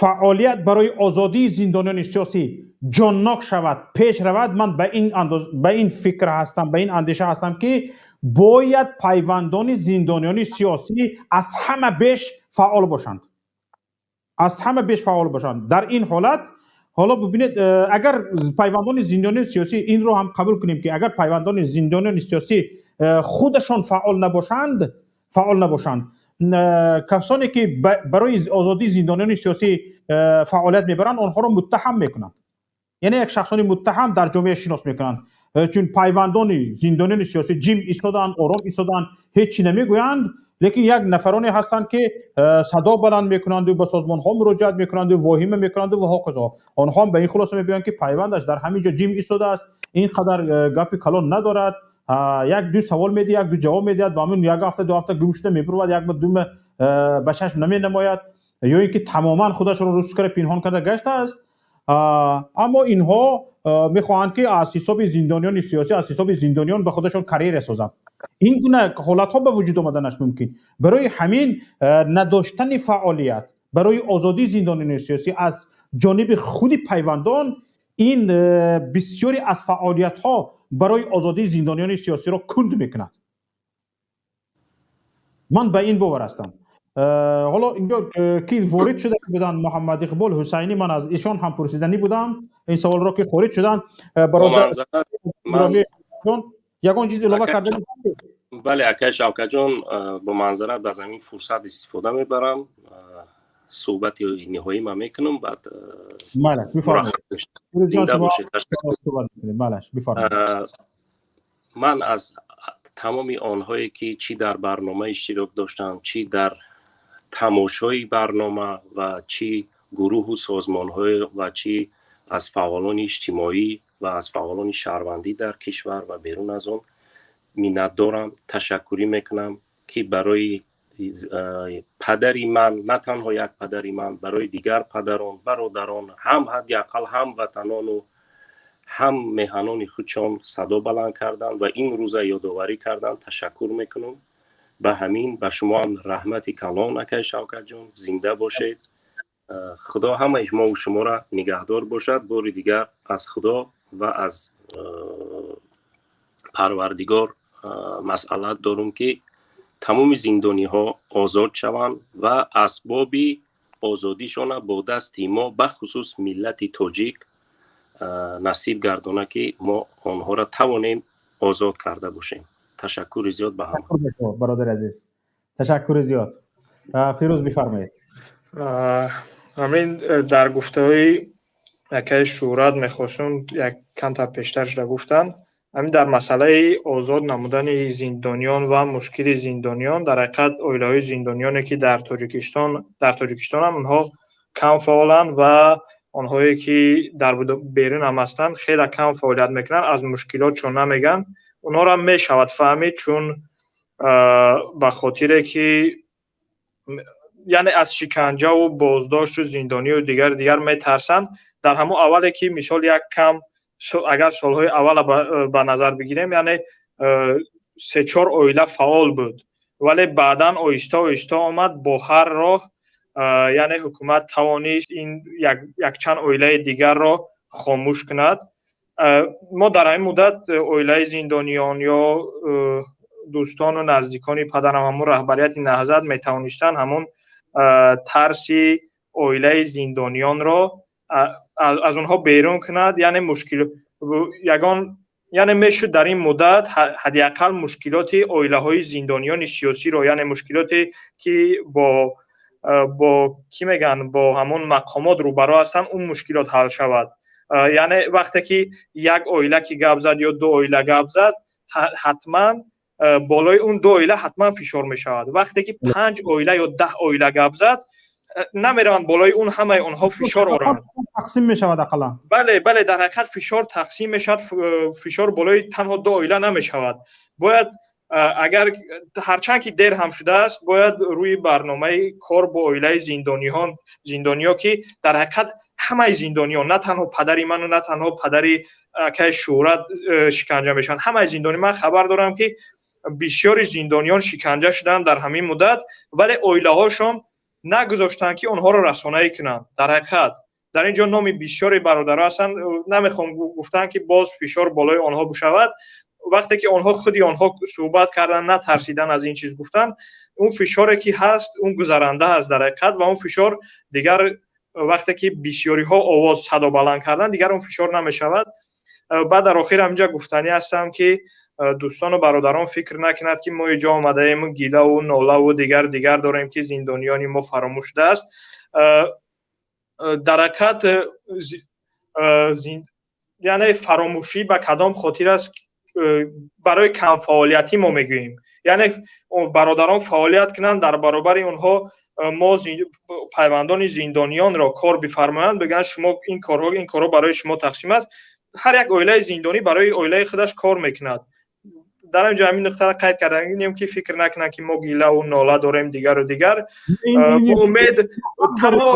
фаъолият барои озодии зиндониёни сиёсӣ ҷоннок шавад, пеш равад, ман ба ин андоз, ба ин фикр ҳастам, ба ин андеша ҳастам, ки бояд пайвандони зиндониёни сиёсӣ аз ҳама беш фаъол бошанд, аз ҳама беш фаъол бошанд. Дар ин ҳолат, ҳоло бибинед, агар пайвандони зиндониёни сиёсӣ, инро ҳам қабул кунем, ки агар пайвандони зиндониёни сиёсӣ худашон фаъол набошанд, касоне ки барои озодии зиндониёни сиёсӣ фаъолият мебаранд, онҳоро муттаҳам мекунанд, яъне як шахсони муттаҳам дар ҷомеа шинос мекунанд, чун пайвандони зиндониёни сиёсӣ ҷим истоданд, ором истоданд, ҳеҷ чӣ намегӯянд, лекин як нафароне ҳастанд, ки садо баланд мекунанду ба созмонҳо муроҷиат мекунанду воҳима мекунанду ва ҳоказо. Онҳо ҳам ба ин хулоса мебиёянд, ки пайвандаш дар ҳамин ҷо ҷим истодааст, ин қадар гапи калон надорад, як ду савол медиҳад, як ду ҷавоб медиҳад, ба ҳамин як ҳафта, 2 ҳафта гум шуда мебурвад, як дума ба чашм наменамояд ё ин ки тамоман худашро рӯс карда, пинҳон карда гаштааст. Аммо инҳо мехоҳанд, ки аз ҳисоби зиндониёни сиёсӣ, аз ҳисоби зиндониён ба худашон карьера созанд. Ин гуна ҳолатҳо ба вуҷуд омаданаш мумкин. Барои ҳамин надоштани фаъолият барои озодии зиндониёни сиёсӣ аз ҷониби худи пайвандон, ин бисёре аз фаъолиятҳо барои озодии зиндониёни сиёсиро кунд мекунад. Ман ба ин бовар ҳастам. Ҳоло инҷо ки ворид шуда буданд, Муҳаммад Иқбол Ҳусайнӣ, ман аз ишон ҳам пурсиданӣ будам ин саволро, ки хориҷ шуданд. Бародар, ягон чиз илова карда? Бале, акай Шавкатҷон, бо манзарат аз ҳамин фурсат истифода мебарам, суҳбати ниҳоӣ ман мекунам, баъд зинда бошед. Ман аз тамоми онҳое, ки чӣ дар барнома иштирок доштанд, чӣ дар тамошои барнома ва чӣ гурӯҳу созмонҳо ва чӣ аз фаъолони иҷтимоӣ. ва аз фаъолони шаҳрвандӣ дар кишвар ва берун аз он миннатдорам, ташаккурӣ мекунам, ки барои падари ман, на танҳо як падари ман, барои дигар падарон, бародарон, ҳам ҳадди ақал ҳам ватанону ҳам меҳанони худшон садо баланд карданд ва ин рӯза ёдоварӣ карданд. Ташаккур мекунам. Ба ҳамин ба шумо ҳам раҳмати калон, акай Шавкатҷон, зинда бошед. Худо ҳамаи мову шуморо нигаҳдор бошад. Бори дигар аз Худо ва аз Парвардигор масъалат дорум, ки тамоми зиндониҳо озод шаванд ва асбоби озодишона бо дасти мо, бахусус миллати тоҷик, насиб гардона, ки мо онҳоро тавонем озод карда бошем. Ташаккури зиёд ба ҳама. Бародари азиз, ташаккури зиёд. Фирӯз, бифармоед. Ҳамин дар гуфтаҳои акаи Шӯҳрат мехостум, як камтар пештар шуда гуфтанд, ҳамин дар масъалаи озод намудани зиндониён ва мушкили зиндониён. Дар ҳақиқат, оилаҳои зиндониёне, ки дар Тоҷикистонам, онҳо кам фаъоланд ва онҳое, ки дар берун ҳам ҳастанд, хеле кам фаъолият мекунанд, аз мушкилотшон намегӯянд. Онҳоро мешавад фаҳмид, чун ба хотире ки, яъне, аз шиканҷаву боздошту зиндонию дигар дигар метарсанд. Дар ҳамон аввале, ки мисол як кам, агар солҳои аввала ба назар бигирем, яъне се-чор оила фаъол буд, вале баъдан оҳиста оҳиста омад, бо ҳар роҳ, яъне, ҳукумат тавонист ин якчанд оилаи дигарро хомӯш кунад. Мо дар ҳамин муддат оилаи зиндониён ё дӯстону наздикони падарам, ҳамон раҳбарияти Наҳзат метавонистанд ҳамон тарси оилаи зиндониёнро аз онҳо берун кунад, яъне мушкил ягон, яъне мешуд дар ин муддат ҳадди ақал мушкилоти оилаҳои зиндониёни сиёсиро, яъне мушкилоте, ки бо кӣ мегӯянд, бо ҳамон мақомот рӯбаро ҳастанд, он мушкилот ҳал шавад. Яъне вақте ки як оила ки гап зад ё ду оила гап зад, ҳатман болои он ду оила ҳатман фишор мешавад. Вақте ки панҷ оила ё 10 оила гап зад, намераванд болои он ҳамаи онҳо фишор оранд. Тақсим мешавад ақаллан. Бале, дар ҳақиқат фишор тақсим мешавад, фишор болои танҳо ду оила намешавад. Бояд, агар ҳарчанд ки дер ҳам шудааст, бояд рӯи барномаи кор бо оилаи зиндониҳон, зиндониҳо, ки дар ҳақиқат ҳамаи зиндониён, на танҳо падари ману на танҳо падари акаи Шӯҳрат шиканҷа мешаванд, ҳамаи зиндони. Ман хабар дорам, ки бисёри зиндониён шиканҷа шуданд дар ҳамин муддат, вале оилаҳошон нагузоштанд, ки онҳоро расонаӣ кунанд. Дар ҳақиқат дар ин ҷо номи бисёри бародаро ҳастанд, намехоҳам гуфтан, ки боз фишор болои онҳо бишавад. Вақте ки онҳо, худи онҳо суҳбат карданд, натарсидан аз ин чиз гуфтан, он фишоре, ки ҳаст, он гузаранда ҳаст дар ҳақиқат ва он фишор дигар, вақте ки бисёриҳо овоз, садо баланд карданд, дигар он фишор намешавад. Баъд дар охир ҳаминҷа гуфтанӣ ҳастам, ки дӯстону бародарон фикр накунад, ки мо инҷо омадаем гилаву нолаву дигар дигар дорем, ки зиндониёни мо фаромӯш шудааст. Дар ҳақиқат, яъне, фаромӯшӣ ба кадом хотир аст? Барои камфаъолиятӣ мо мегӯем, яъне бародарон фаъолият кунанд, дар баробари онҳо мо пайвандони зиндониёнро кор бифармоянд, бигӯянд: шумо ин корҳо, ин корҳо барои шумо тақсим аст. Ҳар як оилаи зиндонӣ барои оилаи худаш кор мекунад. Дар ҳамин ҷо ҳамин нуқтаро қайд карданем, ки фикр накунанд, ки мо гилаву нола дорем, дигару дигар. Умед, танҳо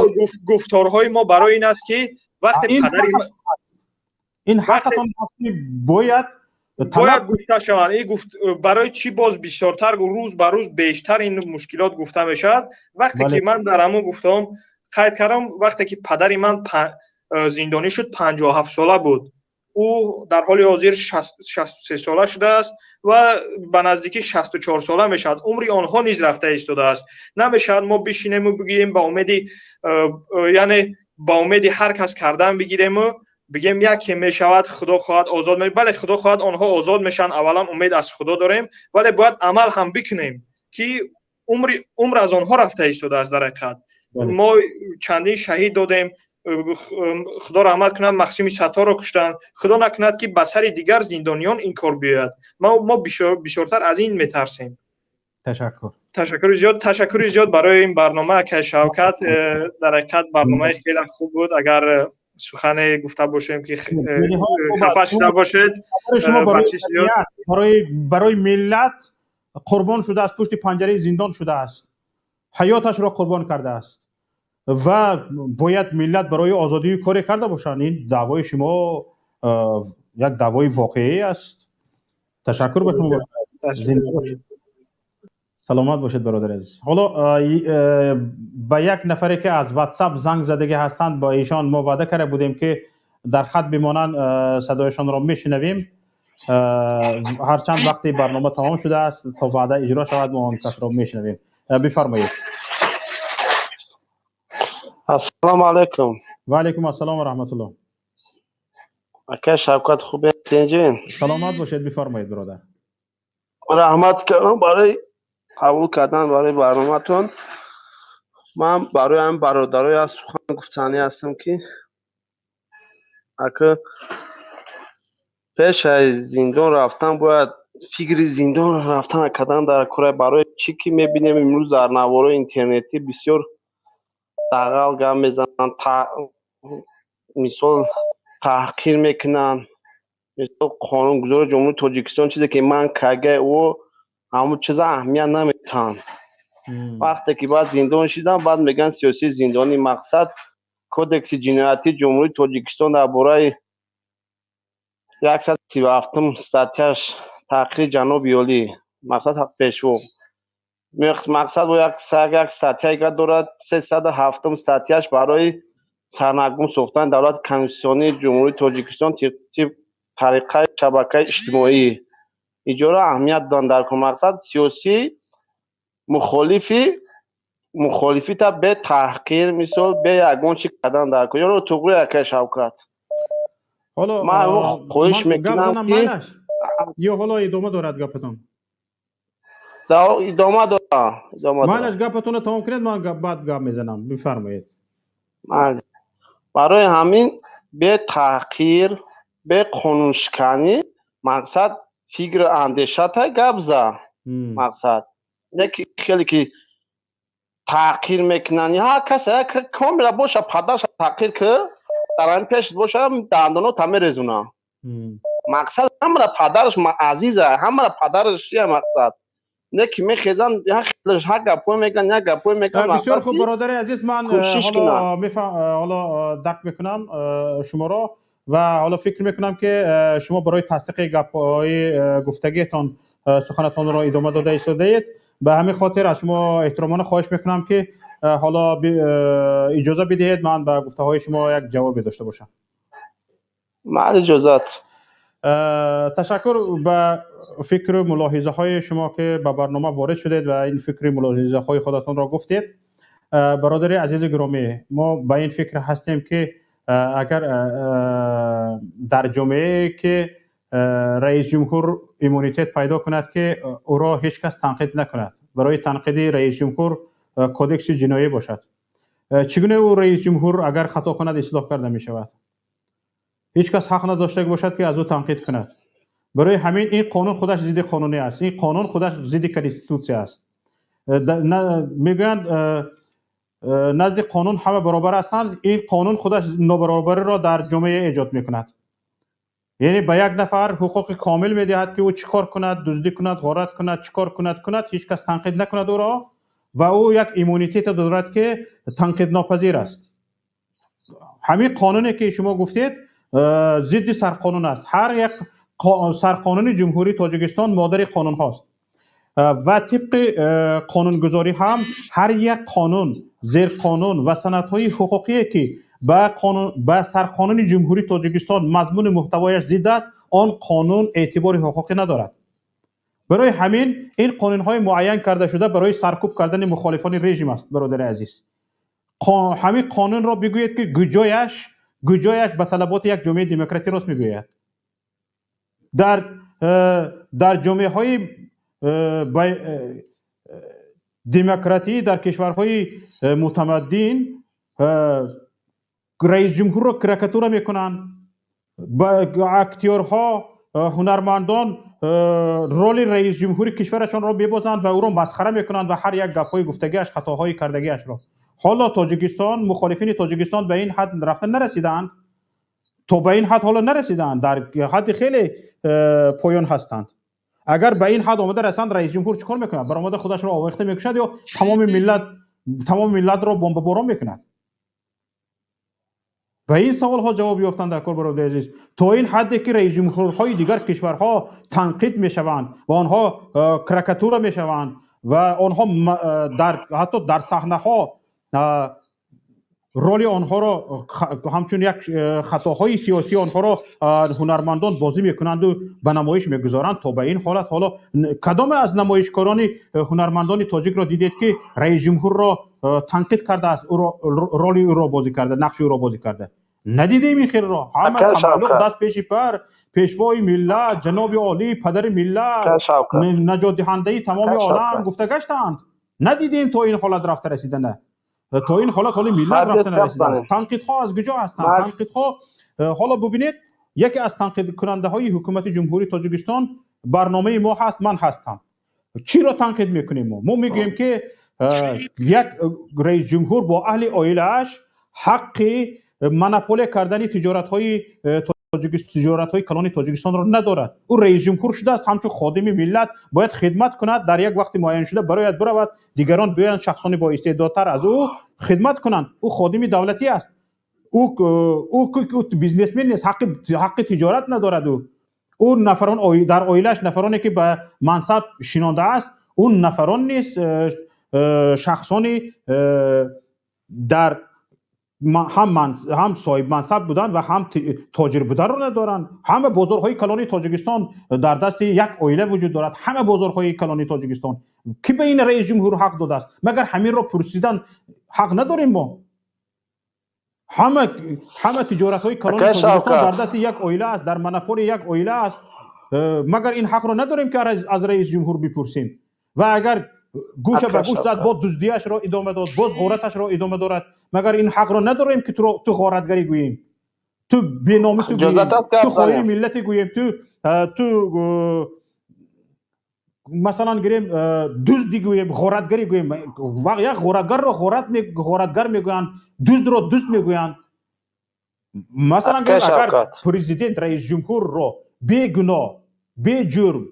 гуфторҳои мо барои ин аст, ки вақте падари Ин ҳаққатон аст, ки бояд гуфта шаванд. Ин гуфт барои чӣ боз бисёртар, рӯз ба рӯз бештар ин мушкилот гуфта мешавад? Вақте ки ман дар ҳамон гуфтаҳом қайд кардам, вақте ки падари ман зиндонӣ шуд, 57 сола буд. Ӯ дар ҳоли ҳозир 63 сола шудааст ва ба наздикӣ 64 сола мешавад. Умри онҳо низ рафта истодааст. Намешавад мо бишинему бигӯем, ба умеди, яъне ба умеди ҳар кас кардан бигирему бигем, яке мешавад, Худо хоҳад, озод. Бале, Худо хоҳад, онҳо озод мешаванд. Аввалан умед аз Худо дорем, вале бояд амал ҳам бикунем, ки умр аз онҳо рафта истодааст. Дар ҳақиқат мо чандин шаҳид додем, Худо раҳмат кунад, Махсими Сатторро куштанд. Худо накунад, ки ба сари дигар зиндониён ин кор биёяд. Мо бисёртар аз ин метарсем. Ташаккур. Ташаккури зиёд, ташаккури зиёд барои ин барнома, акай Шавкат. Дар ҳақиқат барномаи хеле хуб буд. Агар Сухане гуфта бошем, ки хафа шуда бошед. Барои миллат қурбон шудааст, пушти панҷараи зиндон шудааст, ҳаёташро қурбон кардааст ва бояд миллат барои озодии коре карда бошанд. Ин даъвои шумо як даъвои воқеӣ аст. Ташаккур ба шумо, зинда бошед, саломат бошед, бародари азиз. Ҳоло ба як нафаре, ки аз WhatsApp занг задагӣ ҳастанд, ба эшон мо ваъда карда будем, ки дар хат бимонанд, садояшонро мешунавем. Ҳарчанд вақти барнома тамом шудааст, то ваъда иҷро шавад, мо он касро мешунавем. Бифармоед. Ассалому алайкум. Ва алайкум ассалом ва раҳматуллоҳ. Ака Шавкат, хубед, тинҷин? Саломат бошед, бифармоед, бародар. Раҳмат кардам барои қабул кардан барои барноматон. Ман барои ҳам бародарое аз сухан гуфтанӣ ҳастам, ки ака, пеш аз зиндон рафтан бояд фикри зиндон рафтан кардан дар кора. Барои чӣ ки мебинем, имрӯз дар наворои интернетӣ бисёр дағал гап мезананд, мисол, таҳқир мекунанд, мисол, қонунгузори Ҷумҳурии Тоҷикистон чизе ки ман карга, ӯ ҳамун чиза аҳамият наметиҳанд. Вақте ки баъд зиндон шидан, баъд мегӯянд сиёсии зиндонӣ. Мақсад, Кодекси ҷиноятии Ҷумҳурии Тоҷикистон дар бораи 137-ум статьяш, таҳқири ҷаноби олӣ, мақсад, пешво, мақсад, бо як статьяе дорад, 307-ум статьяш, барои сарнагун сохтани давлати конститутсионии Ҷумҳурии Тоҷикистон тиб тариқаи шабакаи иҷтимоӣ. Иҷора аҳамият доданд дар мақсад, сиёсӣ мухолифи мухолифита бе таҳқир, мисол, бе ягон чи кардан дар кор. Ёро туғри, акай Шавкат. Ҳоло ман хоҳиш мекунам, ки ё ҳоло идома дорад гапатон? Идома дорад, идома. Майлаш, гапатонро тамом кунед, ман баъд гап мезанам, бифармоед. Барои ҳамин бе таҳқир, бе қонуншиканӣ, мақсад, фикру андешата гап за. Мақсад, не ки хеле ки таҳқир мекунанд, ҳар касе комила боша, падарша таҳқир ки дар ҳамин пеш боша, дандонота мерезунам. Мақсад, ҳамара падараш азиза, ҳамара падараш ия. Мақсад, не ки мехезанд, ҳар гапҳое мегӯянд, як гапҳое мегӯянд. Бисёр хуб, бародари азиз, ман ҳоло дарк мекунам шуморо ва ҳоло фикр мекунам, ки шумо барои тасдиқи гапҳои гуфтагиатон суханатонро идома дода истодаед. Ба ҳамин хотир аз шумо эҳтиромона хоҳиш мекунам, ки ҳоло иҷоза бидиҳед, ман ба гуфтаҳои шумо як ҷавобе дошта бошам. Ман иҷозат. Ташаккур ба фикру мулоҳизаҳои шумо, ки ба барнома ворид шудед ва ин фикри мулоҳизаҳои худатонро гуфтед. Бародари азизи гиромӣ, мо ба ин фикр ҳастем, ки агар дар ҷомеае ки раисҷумҳур иммунитет пайдо кунад, ки ӯро ҳеҷ кас танқид накунад, барои танқиди раисҷумҳур кодекси ҷиноӣ бошад, чӣ гуна ӯ раисҷумҳур агар хато кунад, ислоҳ карда мешавад? Ҳеҷ кас ҳақ надошта бошад, ки аз ӯ танқид кунад. Барои ҳамин ин қонун худаш зидди қонунӣ аст, ин қонун худаш зидди конститутсия аст. Мегӯянд, назди қонун ҳама баробар ҳастанд. Ин қонун худаш нобаробариро дар ҷомеа эҷод мекунад, яъне ба як нафар ҳуқуқи комил медиҳад, ки ӯ чӣ кор кунад, дуздӣ кунад, ғорат кунад, чӣ кор кунад кунад, ҳеҷ кас танқид накунад ӯро ва ӯ як иммунитете дорад, ки танқиднопазир аст. Ҳамин қонуне, ки шумо гуфтед, зидди сарқонун аст. Ҳар як сарқонуни Ҷумҳурии Тоҷикистон модари қонунҳост ва тибқи қонунгузорӣ ҳам ҳар як қонун, зерқонун ва санадҳои ҳуқуқие, ки ба сарқонуни Ҷумҳурии Тоҷикистон мазмуни муҳтавояш зид аст, он қонун эътибори ҳуқуқӣ надорад. Барои ҳамин ин қонунҳои муайян карда шуда барои саркӯб кардани мухолифони режим аст. Бародари азиз, ҳамин қонунро бигӯед, ки куҷояш ба талаботи як ҷомеаи демократӣ рост мегӯяд? Дар ҷомеаҳои демократӣ, дар кишварҳои мутамаддин раисҷумҳурро карикатура мекунанд, актёрҳо, ҳунармандон роли раисҷумҳури кишварашонро мебозанд ва ӯро масхара мекунанд ва ҳар як гапҳои гуфтагиаш, хатоҳои кардагиашро. Ҳоло Тоҷикистон, мухолифини Тоҷикистон ба ин ҳад рафта нарасидаанд. То ба ин ҳад ҳоло нарасидаанд, дар ҳадди хеле поён ҳастанд. Агар ба ин ҳад омада расанд, раисҷумҳур чӣ кор мекунад? Баромада худашро овехта мекушад ё тамоми миллатро бомбаборон мекунад? Ба ин саволҳо ҷавоб ёфтан дар кор, бародари азиз. То ин ҳадде ки раисҷумҳурҳои дигар кишварҳо танқид мешаванд ва онҳо карикатура мешаванд ва онҳо ҳатто дар саҳнаҳо роли онҳоро ҳамчун як хатоҳои сиёсии онҳоро ҳунармандон бозӣ мекунанду ба намоиш мегузоранд. То ба ин ҳолат ҳоло кадоме аз намоишкорони ҳунармандони тоҷикро дидед, ки раисҷумҳурро танқид кардааст, роли ӯро бозӣ карда, нақши ӯро бозӣ карда? Надидем ин хелро. Ҳама тамаллуқ даст пеши пар, пешвои миллат, ҷаноби олӣ, падари миллат, наҷотдиҳандаи тамоми олам гуфта гаштаанд. Надидем то ин ҳолат рафта расидана, то ин ҳолат ҳоли миллат рафта нарасидааст. Танқидҳо аз куҷо ҳастанд? Танқидҳо ҳоло бубинед, яке аз танқидкунандаҳои ҳукумати Ҷумҳурии Тоҷикистон барномаи мо ҳаст, ман ҳастам. Чиро танқид мекунем мо? Мо мегӯем, ки як раисҷумҳур бо аҳли оилааш ҳаққи монополия кардани тиҷоратҳои калони Тоҷикистонро надорад. Ӯ раисҷумҳур шудааст, ҳамчун ходими миллат бояд хидмат кунад, дар як вақти муайяншуда барояд биравад, дигарон биёянд, шахсони боистеъдодтар аз ӯ хидмат кунанд. Ӯ ходими давлатӣ аст, ӯ бизнесмен нест, ҳаққи тиҷорат надорад. Ӯ нафарон дар оилааш нафароне ки ба мансаб шинондааст, ӯ нафарон нест, шахсони дар ҳам соҳибмансаб будан ва ҳам тоҷир буданро надоранд. Ҳама бозорҳои калони Тоҷикистон дар дасти як оила вуҷуд дорад. Ҳама бозорҳои калони Тоҷикистон ки ба ин раисҷумҳур ҳақ додааст? Магар ҳаминро пурсидан ҳақ надорем мо? Ҳама тиҷоратҳои калони Тоҷикистон дар дасти як оила аст, дар монополияи як оила аст. Магар ин ҳақро надорем, ки аз раисҷумҳур бипурсем? Ва агар гӯша ба гӯш зад, боз дуздиашро идома дод, боз ғораташро идома дорад, магар ин ҳақро надорем, ки ту ғоратгарӣ гӯем, ту беномусӣ гӯем, ту хоини миллате гӯем, ту масалан гирем, дузди гӯем, ғоратгарӣ гӯем? Як ғоратгарро ғоратгар мегӯянд, дуздро дузд мегӯянд. Масалан гирем, агар президент, раисҷумҳурро бегуноҳ, беҷурм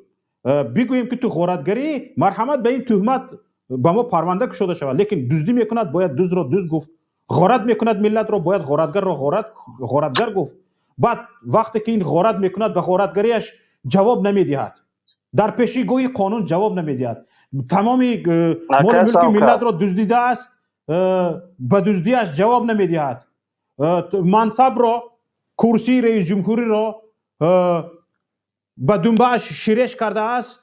бигӯем, ки ту ғоратгарӣ, марҳамат, ба ин туҳмат ба мо парванда кушода шавад. Лекин дуздӣ мекунад, бояд дуздро дузд гуфт, ғорат мекунад миллатро, бояд ғоратгарро ғоратгар гуфт. Баъд вақте ки ин ғорат мекунад, ба ғоратгариаш ҷавоб намедиҳад, дар пешигоҳи қонун ҷавоб намедиҳад, тамоми моли мулки миллатро дуздидааст, ба дуздиаш ҷавоб намедиҳад, мансабро, курсии раисҷумҳуриро ба думбааш ширеш кардааст,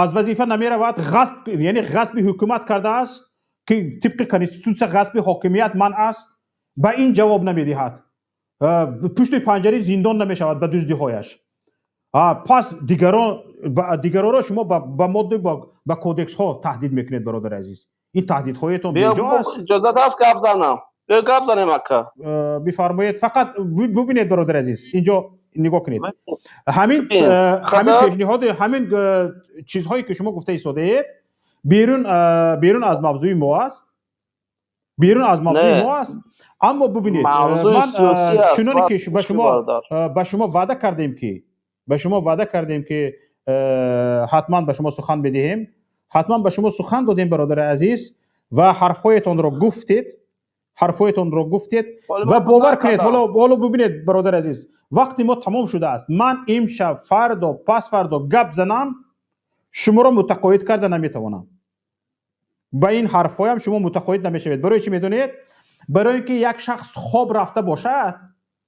аз вазифа намеравад, ғасб, яъне ғасби ҳукумат кардааст, ки тибқи конститутсия ғасби ҳокимият манъ аст, ба ин ҷавоб намедиҳад, пушти панҷараи зиндон намешавад ба дуздиҳояш. Пас дигаронро шумо ба модда, ба кодексҳо таҳдид мекунед. Бародари азиз, ин таҳдидҳоятон беҷо аст. Иҷозат аст гап занам? Биё гап занем, ака. Бифармоед. Фақат бубинед, бародари азиз, инҷо нигоҳ кунед, ҳамин пешниҳоди, ҳамин чизҳое ки шумо гуфта истодаед, берун аз мавзӯи мо аст, берун аз мавзӯи мо аст. Аммо бубинед, ман чуноне ки ба шумо ваъда кардем, ки ҳатман ба шумо сухан медиҳем, ҳатман ба шумо сухан додем, бародари азиз, ва ҳарфҳоятонро гуфтед, ҳарфҳоятонро гуфтед. Ва бовар кунед, ҳоло бубинед, бародари азиз, вақти мо тамом шудааст. Ман имшаб, фардо, пасфардо гап занам, шуморо мутақоид карда наметавонам. Ба ин ҳарфҳоям шумо мутақоид намешавед. Барои чӣ медонед? Барои ин ки як шахс хоб рафта бошад,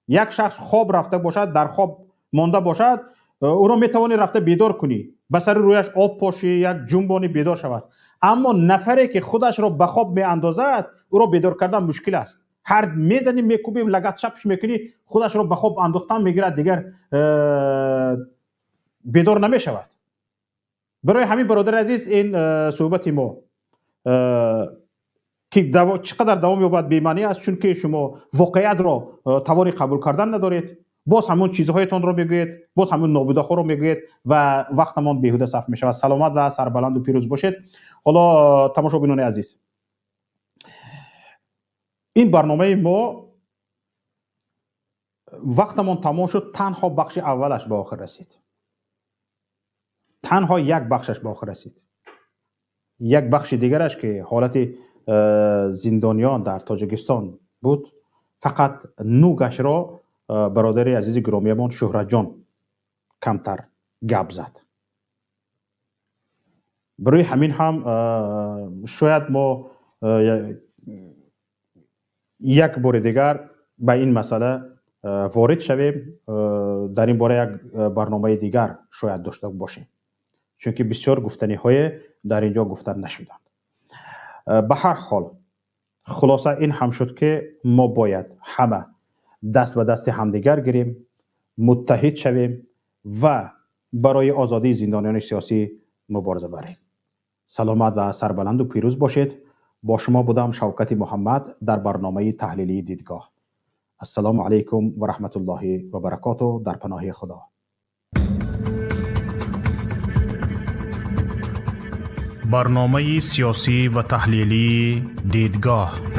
як шахс хоб рафта бошад, дар хоб монда бошад, ӯро метавонӣ рафта бедор кунӣ, ба сари рӯяш об пошӣ, як ҷунбонӣ, бедор шавад. Аммо нафаре ки худашро ба хоб меандозад, ӯро бедор кардан мушкил аст. Ҳар мезанӣ, мекӯбӣ, лагат шапш мекунӣ, худашро ба хоб андохтан мегирад, дигар бедор намешавад. Барои ҳамин, бародари азиз, ин суҳбати мо ки чӣ қадар давом ёбад, бемаънӣ аст, чунки шумо воқеиятро тавони қабул кардан надоред. Боз ҳамон чизҳоятонро мегӯед, боз ҳамон нобудаҳоро мегӯед ва вақтамон беҳуда сарф мешавад. Саломат ва сарбаланду пирӯз бошед. Ҳоло, тамошобинони азиз, ин барномаи мо Вақтамон тамом шуд, танҳо бахши аввалаш ба охир расид, танҳо як бахшаш ба охир расид. Як бахши дигараш, ки ҳолати зиндониён дар Тоҷикистон буд, фақат нугашро бародари азизи гиромиямон Шӯҳратҷон камтар гап зад. Барои ҳамин ҳам шояд мо як бори дигар ба ин масъала ворид шавем, дар ин бора як барномаи дигар шояд дошта бошем, чунки бисёр гуфтаниҳое дар ин ҷо гуфта нашуданд. Ба ҳар ҳол, хулоса ин ҳам шуд, ки мо бояд ҳама даст ба дасти ҳамдигар гирем, муттаҳид шавем ва барои озодии зиндониёни сиёсӣ мубориза барем. Саломат ва сарбаланду пирӯз бошед. Бо шумо будам Шавкати Муҳаммад дар барномаи таҳлилии «Дидгоҳ». Ассалому алайкум ва раҳматуллоҳи ва баракоту. Дар паноҳи Худо. Барномаи сиёсӣ ва таҳлилии «Дидгоҳ».